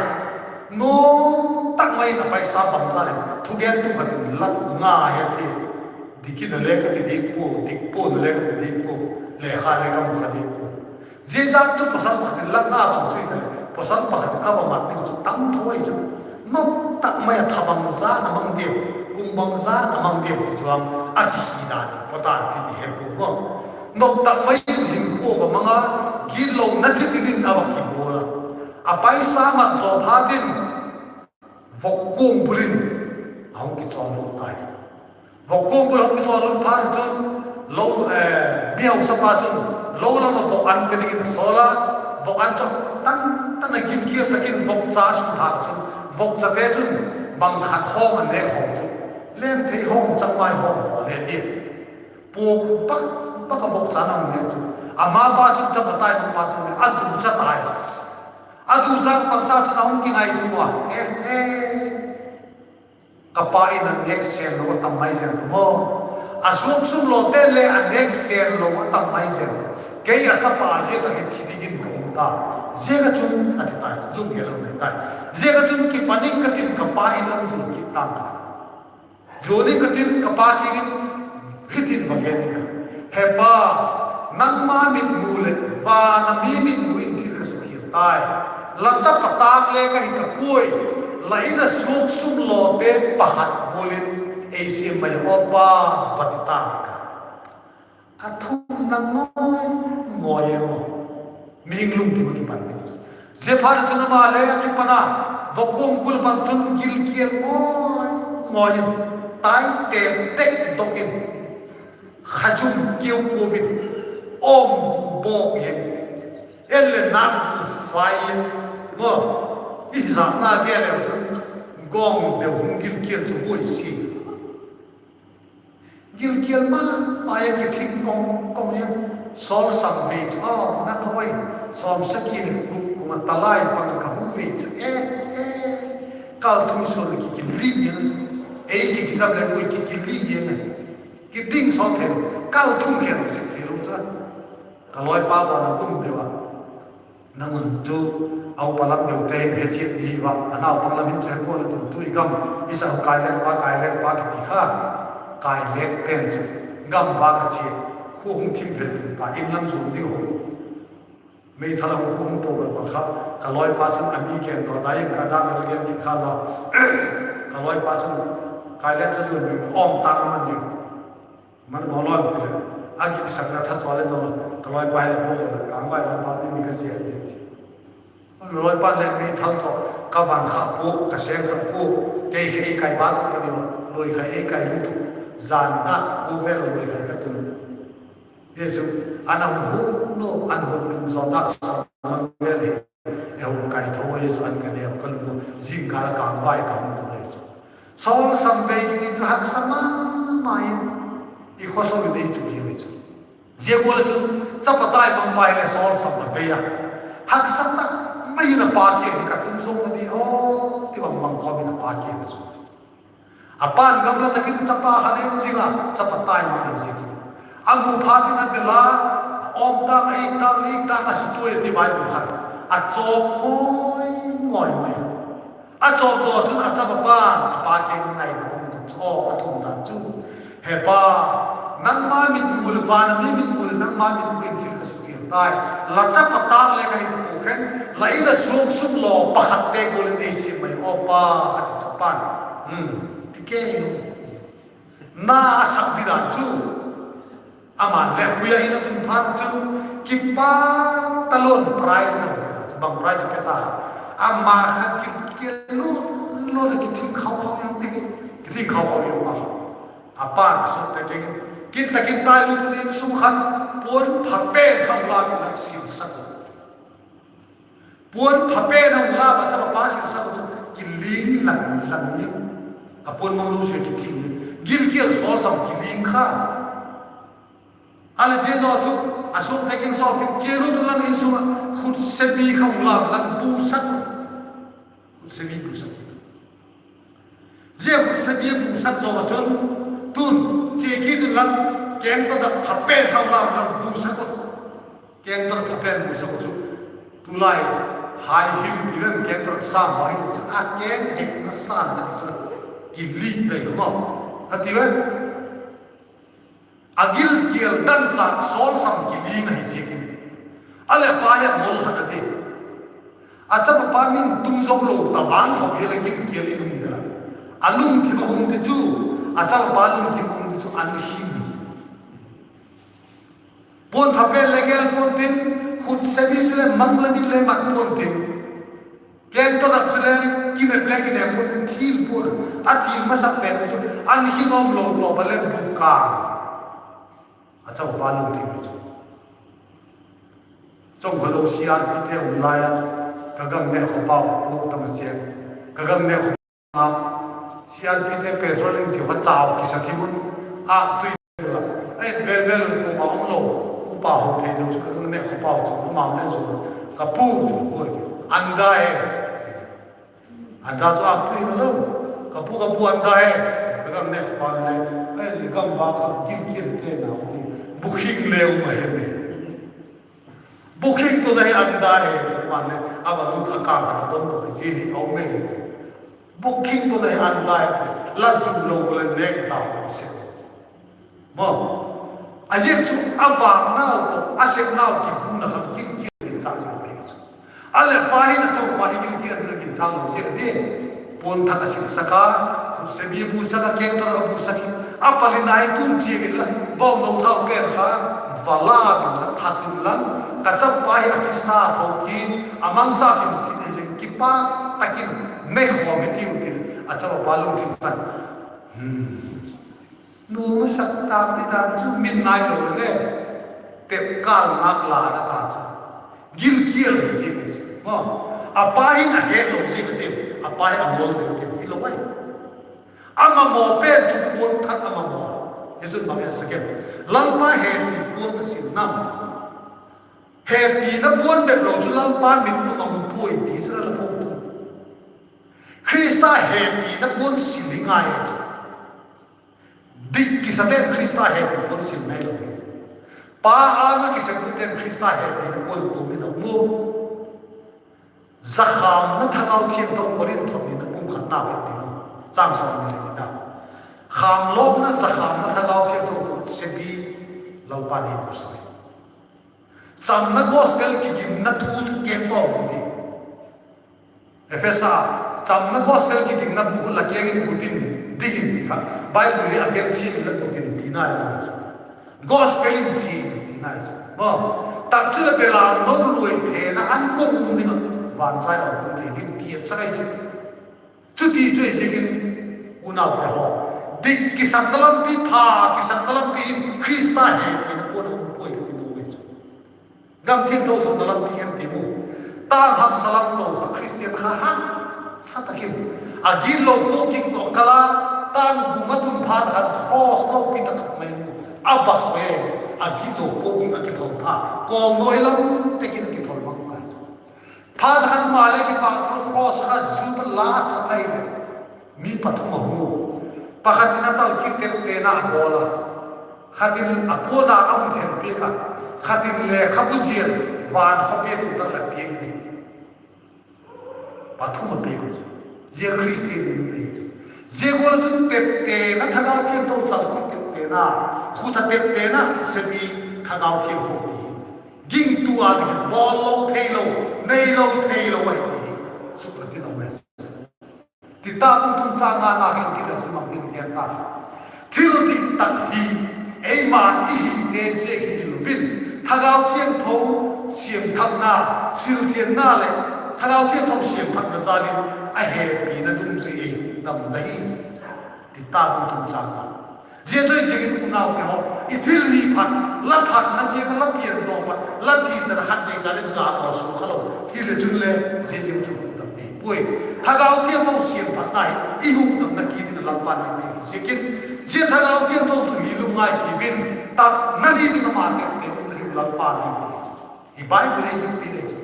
nuam tak mai in a paisa bangza leh, thugentu khat in lakh nga he ti, dik in a le ka ti dik pua, dik pua'n a le ka ti dik pua, lekha le ka mu kha dik pua. Zia zat chu pawsal pakhat in lakh nga bang chu hi ta leh, pawsal pakhat in a va mat ding chu tam tho ahi chu. Nop tak mai a tha bangza na mang diam, kum bangza na mang diam ti chuang a kikhi dan in pawtan ti ti he pua maw. Nop tak mai in hinkhua va mang a, gitlona chitin in a va kibawl a. A paisa mat zaw phat in, vok kuang bul in a hung kichawn lut tai. Vok kuang bul a hung kichawn lut phat in chun, lo, eh, mihausapa chun lo lam ah vok an pe dingin a sawl a, vok an chu a khuk tan tan a, gilkial tak in vokcha a suk thâk ah chun, vokchate chun bang khat hawng a nêk haw chu, len thei hawng, changmai hawng haw le ti. Puak bak bak a vokcha a hung nêk chu, ama pa chun, chapa taimangpa chun le a ducha tai chu. A ducha, a paksa chun a hung kingaitua a, E, e, ka pa in a nêk sêl lo a tam mai zen ta maw. A suak sum lawte le a nêk sêl lo a tam mai zen ta. Kei a chapa zia tak hi thi dingin ka um ta. Ziak a chun a ti tai, lunggel a um nei tai. Ziak a chun kipan ing ka tin ka pa in lam zuan kit tang ka. Zuan ing ka tin ka pa kiang in hitin va gen ing ka. He Pa, nangma mitmu leh van a mi mitmu in thil ka sukhial tai. La chapa tâk le ka hi ta puai. La In a suak sum lawte pakhat gual in ei siam mai aw Pa, va ti tâk ka. A thumna ngawi ngawi e maw. Mihing lungthim a kipan ding chu. Ziaphatchun ama le a kipan a, vakuang bul bang chun gilkial ngawi ngawi in, tai tep tek dok in, khazum kiu kuau in, awm bu bawk in, en leh nâk bu fai in, maw, i hizâkna gel leu chun, gawng deu hung gilkial chu huaisia. Gilkial ma ma in kithing kong kong in, sawlsam vei chu a na tho ai, sawmsagi leh guk kum a talai pang ka hung vei chu e, e, kal thum sual leh ki kili ngiang a chu. Ei ki kizam leh koi ki kili ngiang a. Kiting sawt thei lo, kal thum khel sek thei lo chu a. Ka lawipa bawn a kum deu a, nang un chu a upa lam deute hin he chiat di va, a naupang lam hin chu he puan a tun tu i gam, i sa u Kailetpa, Kailetpa kiti kha, Kailet pen chu gam va ka chia, khua hung thim phel phel ta, in lam zuan ding hung, meithal a hung pu hung to vel vel kha, ka lawipa chun a mi gen daw dai in ka dan a la gen kit kha la, ka lawipa chun Kailet chu zuan ding awm tang man ding. Man bawl lawn ti le, a gik sakna tha chawl le dawn, ka lawipa le bawl la kang vai lam ba ding ni ka zia ti ti. Lawipa le meithal tawh ka van kha puak, ka seng kha puak, kei kha ei kai ba tawh ka ni a, loi kha ei kai lut u, zan dak ku vel loi kha ka tun u. Hi chu, an a hung hu lo, an hun min zaw dak sa lam vel hi, e hung kai tho hi chu an ka neu ka lung u, zingkal a kang vai ka hung tun hi chu. Sawlsam vei kiti chu haksa ma ma in, i khawsawm in ei chu hi hi chu. Zia gual a chun, chapa tai bang pa hileh sawlsam a vei a. Haksa tak mai in a pa kiang hi ka tung zong na di aw, ti bang bang khawm in a pa kiang a zong. A pa'n gamla tak in chapa kha leng zing a, chapa tai mang ahi ziakin, a mu phat in a del a, a awm tak, a ik tak, lik tak a sutuai a ti Bible khan, a chawp ngawi ngawi mai a. A chawp zaw chun a chapa pa'n a pa kiang a ngaidam a hung don chu, a thum dan chu, He Pa, nangma mitmu leh van a mi mitmu leh nangma mitmu in thil ka sukhial tai. La chapa tâk le ka hi ta pua khen, la In a suak sum law pakhatte gual in ei siam mai aw Pa, a ti chu a pa'n, ti kei lo. Na a sak di dan chu, ama'n le pui a In a tun phat chun, kipak talua in prize a pe ta, bang prize a pe ta kha, ama kha gilkial lut lut a kithing khau khau in, kithing khau khau in pa kha. A pa'n a suakte kiang in, kin tak in tai lut un, insung khan puan pha pen kha hung la in la silsak u. Puan pha pen a hung la a, chapa pa silsak u chu kiling lang lang in, a puan mang lo chu kithing in, gilkial sawlsam kiling kha. A leh zia zaw chu, a suakte kiang sawl kit chia lut un lang, insung ah khutsebi kha hung la in la busak u. Khutsebi busak kit u. Zia khutsebi busak zaw a chun, tun, chia kit un lang, kengtawrap pha pen kha hung la in la busak u. Kengtawrap pha pen busak u chu, tulai high heel ti leng, kengtawrap sâng high heel chu a keng hekna sâng a ti chu la, kiling dai lo maw, a ti ve. A gilkial dan zat sawlsam kiling ahi ziakin, a leh pa hi a ngol khat a ti. A chapa pa min tung zo lo ta vang khop hi la gilkial in um dela, a lungthim a um ti chu, a chapa pa lungthim a um ti chu an hing hi. Puan pha pen le gel puan tin, khutsebi chu le mang la in le mat puan tin, kengtawrap chu le kinep le kinep puan tin, thil puan, a thil masak pen chu an hing um lo tawp a le buk ka, a chapa pa lungthim hi chu. Chawngkhat lo C R P te um lai a, ka gam nêk khawpau puak tam a chia, ka gam nêk khawpau a, C R P te patrolling chia va chau kisa thim un, a tui la, a et vel vel kuama um lo, upa ho thei deu chu ka gam nêk khawpau chu amau le zu, ka pu, hoi, anda e, anda chu a tui na lo, ka pu, ka pu anda e, ka gam nêk khawpau le, a et le gam va kha gilkial te nau ti, bukhing le um a hem e. Bukhing tun ahi anda e, man le, a va lut a kâng khat a dom to hi hi a um e. Bukhing tun ahi anda e, la du lo le nêk tau ti se. Maw, Ziak chu a vâknau tawh a sepnau kiguna kha gilkial in chang ziang piak chu. A leh pa hin a chapa hi gilkial ding a ginchâng lo ziak a ti. Puan thak a silsak a, khutsebi busak a, kengtar a busak hi. A palina hi tun chiang inla, bawngno thau pen kha va la inla, that inla, ka chapa hi a thisa tho kit, a mangsa kim kit hi zing, kipak tak in neikhawm hi tiu ti leh, a chapa lungthim khan, nuam a sak tâk ti dan chu min nai lo le le, tep kâl ngâk la na ta chu. Gilkial hi ziak hi chu. A pa hin a het lo ziak a ti, a pa hi a ngol lo ziak a ti, hilo ai. A mamaw pen chu puan thak a mamaw a. Hi chun bang en sek em? Lalpa hepi puan a sil nam? Hepina puan bep lo chu Lalpa mit tung a hung puai ti Israel a phuaktu. Khrista hepina puan sil hi ngai chu. Dik kisate'n Khrista hepi puan sil mai lo hi. Pa âng ah kiseptute'n Khrista hepina puan tuam in a um u. Zakhâmna Thagau Thiangtho, Korinth thot nina bung khatna vet ti u, chang sawmni leh nina. Khâmlawkna, zakhâmna Thagau Thiangtho, khutsebi Lalpa'n ei pusak hi. Chamna gospel kigimna thu chu keng tawm u ti. Ephesa, chamna gospel kigimna bu khu la keng in gut in ding in ti kha, Bible hi a gen siam inla gut in tina i. Gospel in chia in tina i chu. Tak chu leh belam no luai thena an kong um ding ah, vanchai a tung thei ding ti a sak ahi chu. Chuti chu hi ziakin, unaute haw, dik kisakna lampi, pha kisakna lampi in Khrista hepina puan a hung puai ka ti nuam ahi chu. Gam thiangtho sukna lampi khen ti mu. Tâng haksa lam to kha Khristian kha haksa tak in, a gitlo puakgik tawh kal a, tâng vum a tun phat khat, force lopi tak khat mai mu. A va khoi leh a gitlo puakgik a kithol tha, kawlnawi lam tek in a kithol mang tai chu. Phat khat maleh kipâk thu force kha zut a la sak ahileh, mi pathum a hung u. Pakhat in a chalkit teptena a bawl a, khat in a puan a a hung theng piak a, khat in lekhabu zial, van khawpi a tung tak leh piak ding. Pathum a piak u chu. Zia Khristian in ei chu. Zia gual ah chun teptena, Thagau Thiangtho chalkit teptena, khut a teptena, khutsebi Thagau Thiangtho ti. Gingtu a ding hi bawl lo theilo, nei lo theilo ahi ti hi suklat in a um e. Tita bung thum châng ngana hin ti leh chun bang ti i gen ta kha, thil dik tak hi eima'n i hite ziak hilo in, Thagau Thiangtho siamthakna, silthianna leh Thagau Thiangtho siamphatna jal in a hepina dungzui ei hukdam da hi. Tita bung thum châng nga. Zia chu hi ziakin unaute haw, i thil hi phat, la phatna ziak a la piandaw pat, la thi chan a khat nei cha leh za maw suk kha lo hileh chun le, zia ziak chu hukdam ding puai. Thagau Thiangtho siamphatna hi i hukdamna ki ding a Lalpa'n ei piak hi ziakin, zia Thagau Thiangtho chu hi lungngai kiu in, tatna ni ding ama tepte um le hi Lalpa'n ei ti chu. I Bible ei zikpi le chu.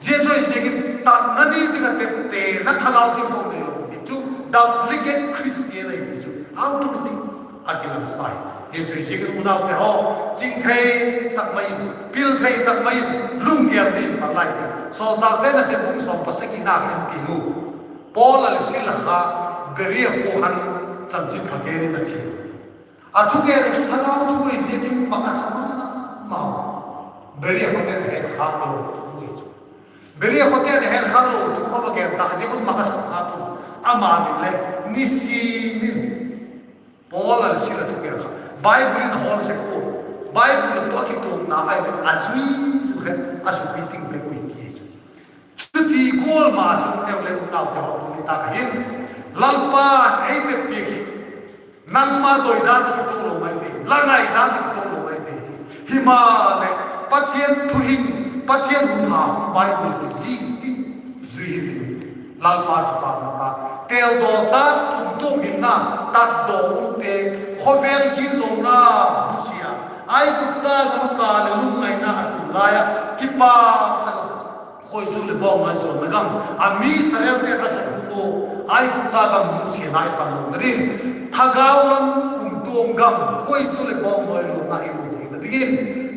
Zia chu hi ziakin tatna ni ding a teptena Thagau Thiangtho neilo ti chu duplicate Christian ahi ti chu automatic a kilang sa hi. Zia chu hi ziakin unaute haw, ching thei tak mai in, pil thei tak mai in, lunggel ding in pan lai ti. Sawlchâkte Nasep bung sawm pasagina khen ti mu. Paul a leh Sila kha Beria khua khan chanchinpha gen in a chia. A thugen chu thagau thu ahi ziakin mak a sa ma ma. Beria khote'n a het khâk lo thu ahi chu. Beria khote'n a het khâk lo thu kha va gen tak ziak un mak a sa ma tu. Ama min le nisin in Paul a leh Sila thugen kha Bible in a hawl sek ua, Bible tawh a kituakna ahileh a zui zu het a supi ting bek ui ti chu. Chuti gual ma chun eu le unaute haw, tuni tak ah hin Lalpa'n ei teppi hi nangma doi dan tawh kituak lo mai thei, la ngai dan tawh kituak lo mai thei hi. Himaleh Pathian thuhing, Pathian hutha hung Bible kizik hi zui hi tin, Lalpa kipâkna tak, têldaw tak, kumtuang hinna, tatdaw umte, khawvel gitlona, nusia, Aigupta gam a kâl leh lungngaina a tun lai ah, kipâk tak a khuaizu leh bawngnawi zawnna gam a mi Israelte a chot hun u, Aigupta gam nusia lai pan lona ding, thagau lam kumtuang gam khuaizu leh bawngnawi lona i lut theina dingin,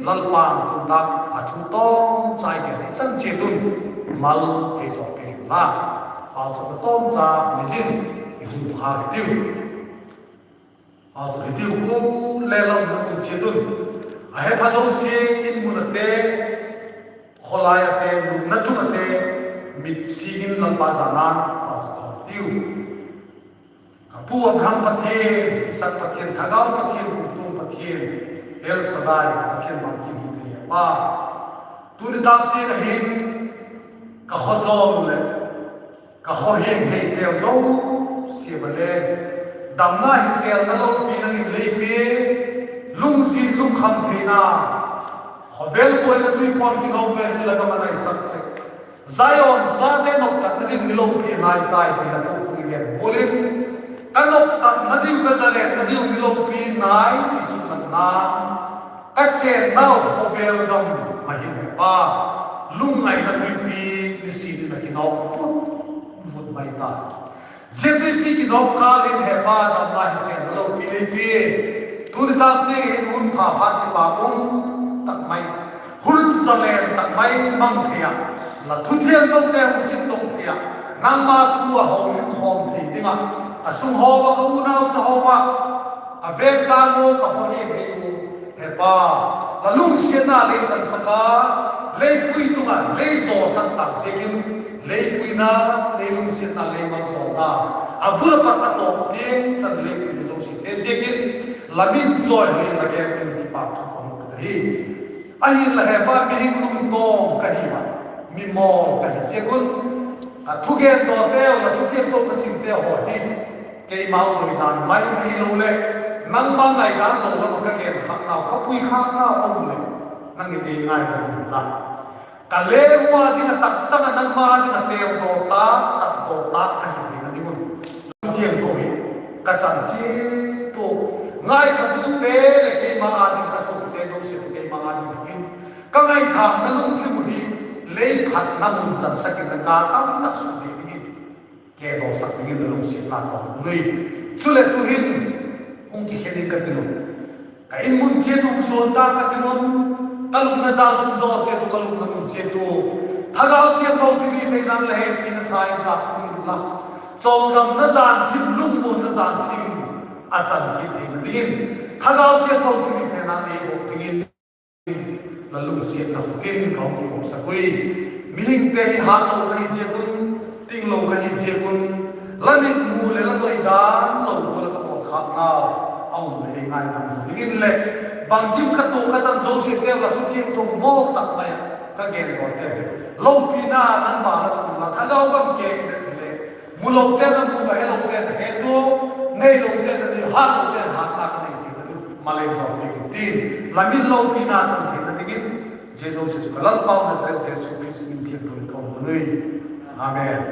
Lalpa'n tun tak a thu tawmchai gen hi chan chiat un mal ei zawpiak inla, pauchapna tawmcha ni zin i hun kha hitiu. Pauchap hitiu, ku le lam na hun chiat un A hepha zosia, in mun ate, khawlai ate, lupna chung ate, mit sîng in Lalpa zana'n pâkkhawm tiu. Ka pu Abraham Pathian, Isak Pathian, Thagau Pathian, kumtuang Pathian, El Shaddai, ka Pathian bangkim hi thei a pa. Tuni tâk tiang ah hin ka khawzawl leh ka khawhing heiteu zosia a le, damna hi zelna lopi nang in lei pia, lungzin lungkham theina, khawvel buaina tuiphon kinawk vel hi la gam a naisak sek, Zion zate noptatna ding mi lopi nai tai ti la ko tung i gen gual in, ka noptatna diu, ka zalenna diu mi lopi nai ti suklatna, ka chênnau khawvel gam ma hin he pa, lungngaina tuipi nisin in a kinawk vut vut mai ta. Zia tuipi kinawk kâl in he pa, damna hi zelna lopi lei pia. Tuni tâk tiang hin hun pha pha kipak um tak mai, hun zalen tak mai mang thei ah, la thu thiangthote hung sim dok thei ah, nangma thu a houlim khawm thei ding ah, a sung haw ah ka unau cha haw ah, a vêng tâng u ka haw hi hi u, he pa, la lungsiatna lei chansak a, lei pui tung ah lei zawsak tak ziakin, lei puina, lei lungsiatna, lei malzawlna, a bul a pat a tawp tiang chan lei puina zosiate ziakin, la min zawi hi la gen in kipak thu ka hung pia ahi. Ahinla he pa, mihing lungtawm ka hi a, mi mawl ka hi ziak un, ka thugendawteu, la thu thiangtho ka simte haw hi, keimau doidan mai ahiloleh, nangma ngaidan lo lam ah ka genkhâknau, ka puikhâknau a um leh, nang in ei ngaidam inla, ka leng ua ding ah taksang ah nangma ding ah têldaw tâk, tatdaw tâk ka hi theina ding un, la thu thiangtho hi ka chan chiat ua, ngaithatute leh keima â ding ka suapite zosiate keima â ding ah hin, ka ngaithâkna lungthim uh hi lei phatna mun chansak in, la ga tamtak suk thei dingin, kedawsak dingin la lungsiatna ka hun nui. Chuleh tu'hin hung kikhen in ka tin un, ka in mun chiat uh zuan ta ka tin un, ka lupna zan hun zaw chiat uh, ka lupna mun chiat uh, Thagau Thiangtho thilhitheina'n la hepina thai zak thum inla, chawldamna zan thim, lungmuanna zan thim a chan kit theina dingin, Thagau Thiangtho thilhitheina'n ei bawk dingin, la lungsiatna khut in ka hung kipawmsak ui. Mihingte hi hâtlo ka hi ziak un, tinglo ka hi ziak un, la mitmu leh la doidan lo gual ah ka pawtkhâknau a um leh, ei ngaidam dingin leh, bangkim ka tuak ka chan zosiateu la thu thiangtho mawl tak mai ah ka gendawte hi, lopina nangma la chan, la thagau gam kêk leh leh, mulote'n a mu, helote'n a het uh, neilote'n a nei, hâtlote'n hâtna ka nei theina ding uh malei zawpiak intin, la min lopina chan theina dingin, Jesu, Jesu ka Lalpau Nazareth Jesu Khrista min thiangtho in ka hun nui. Amen.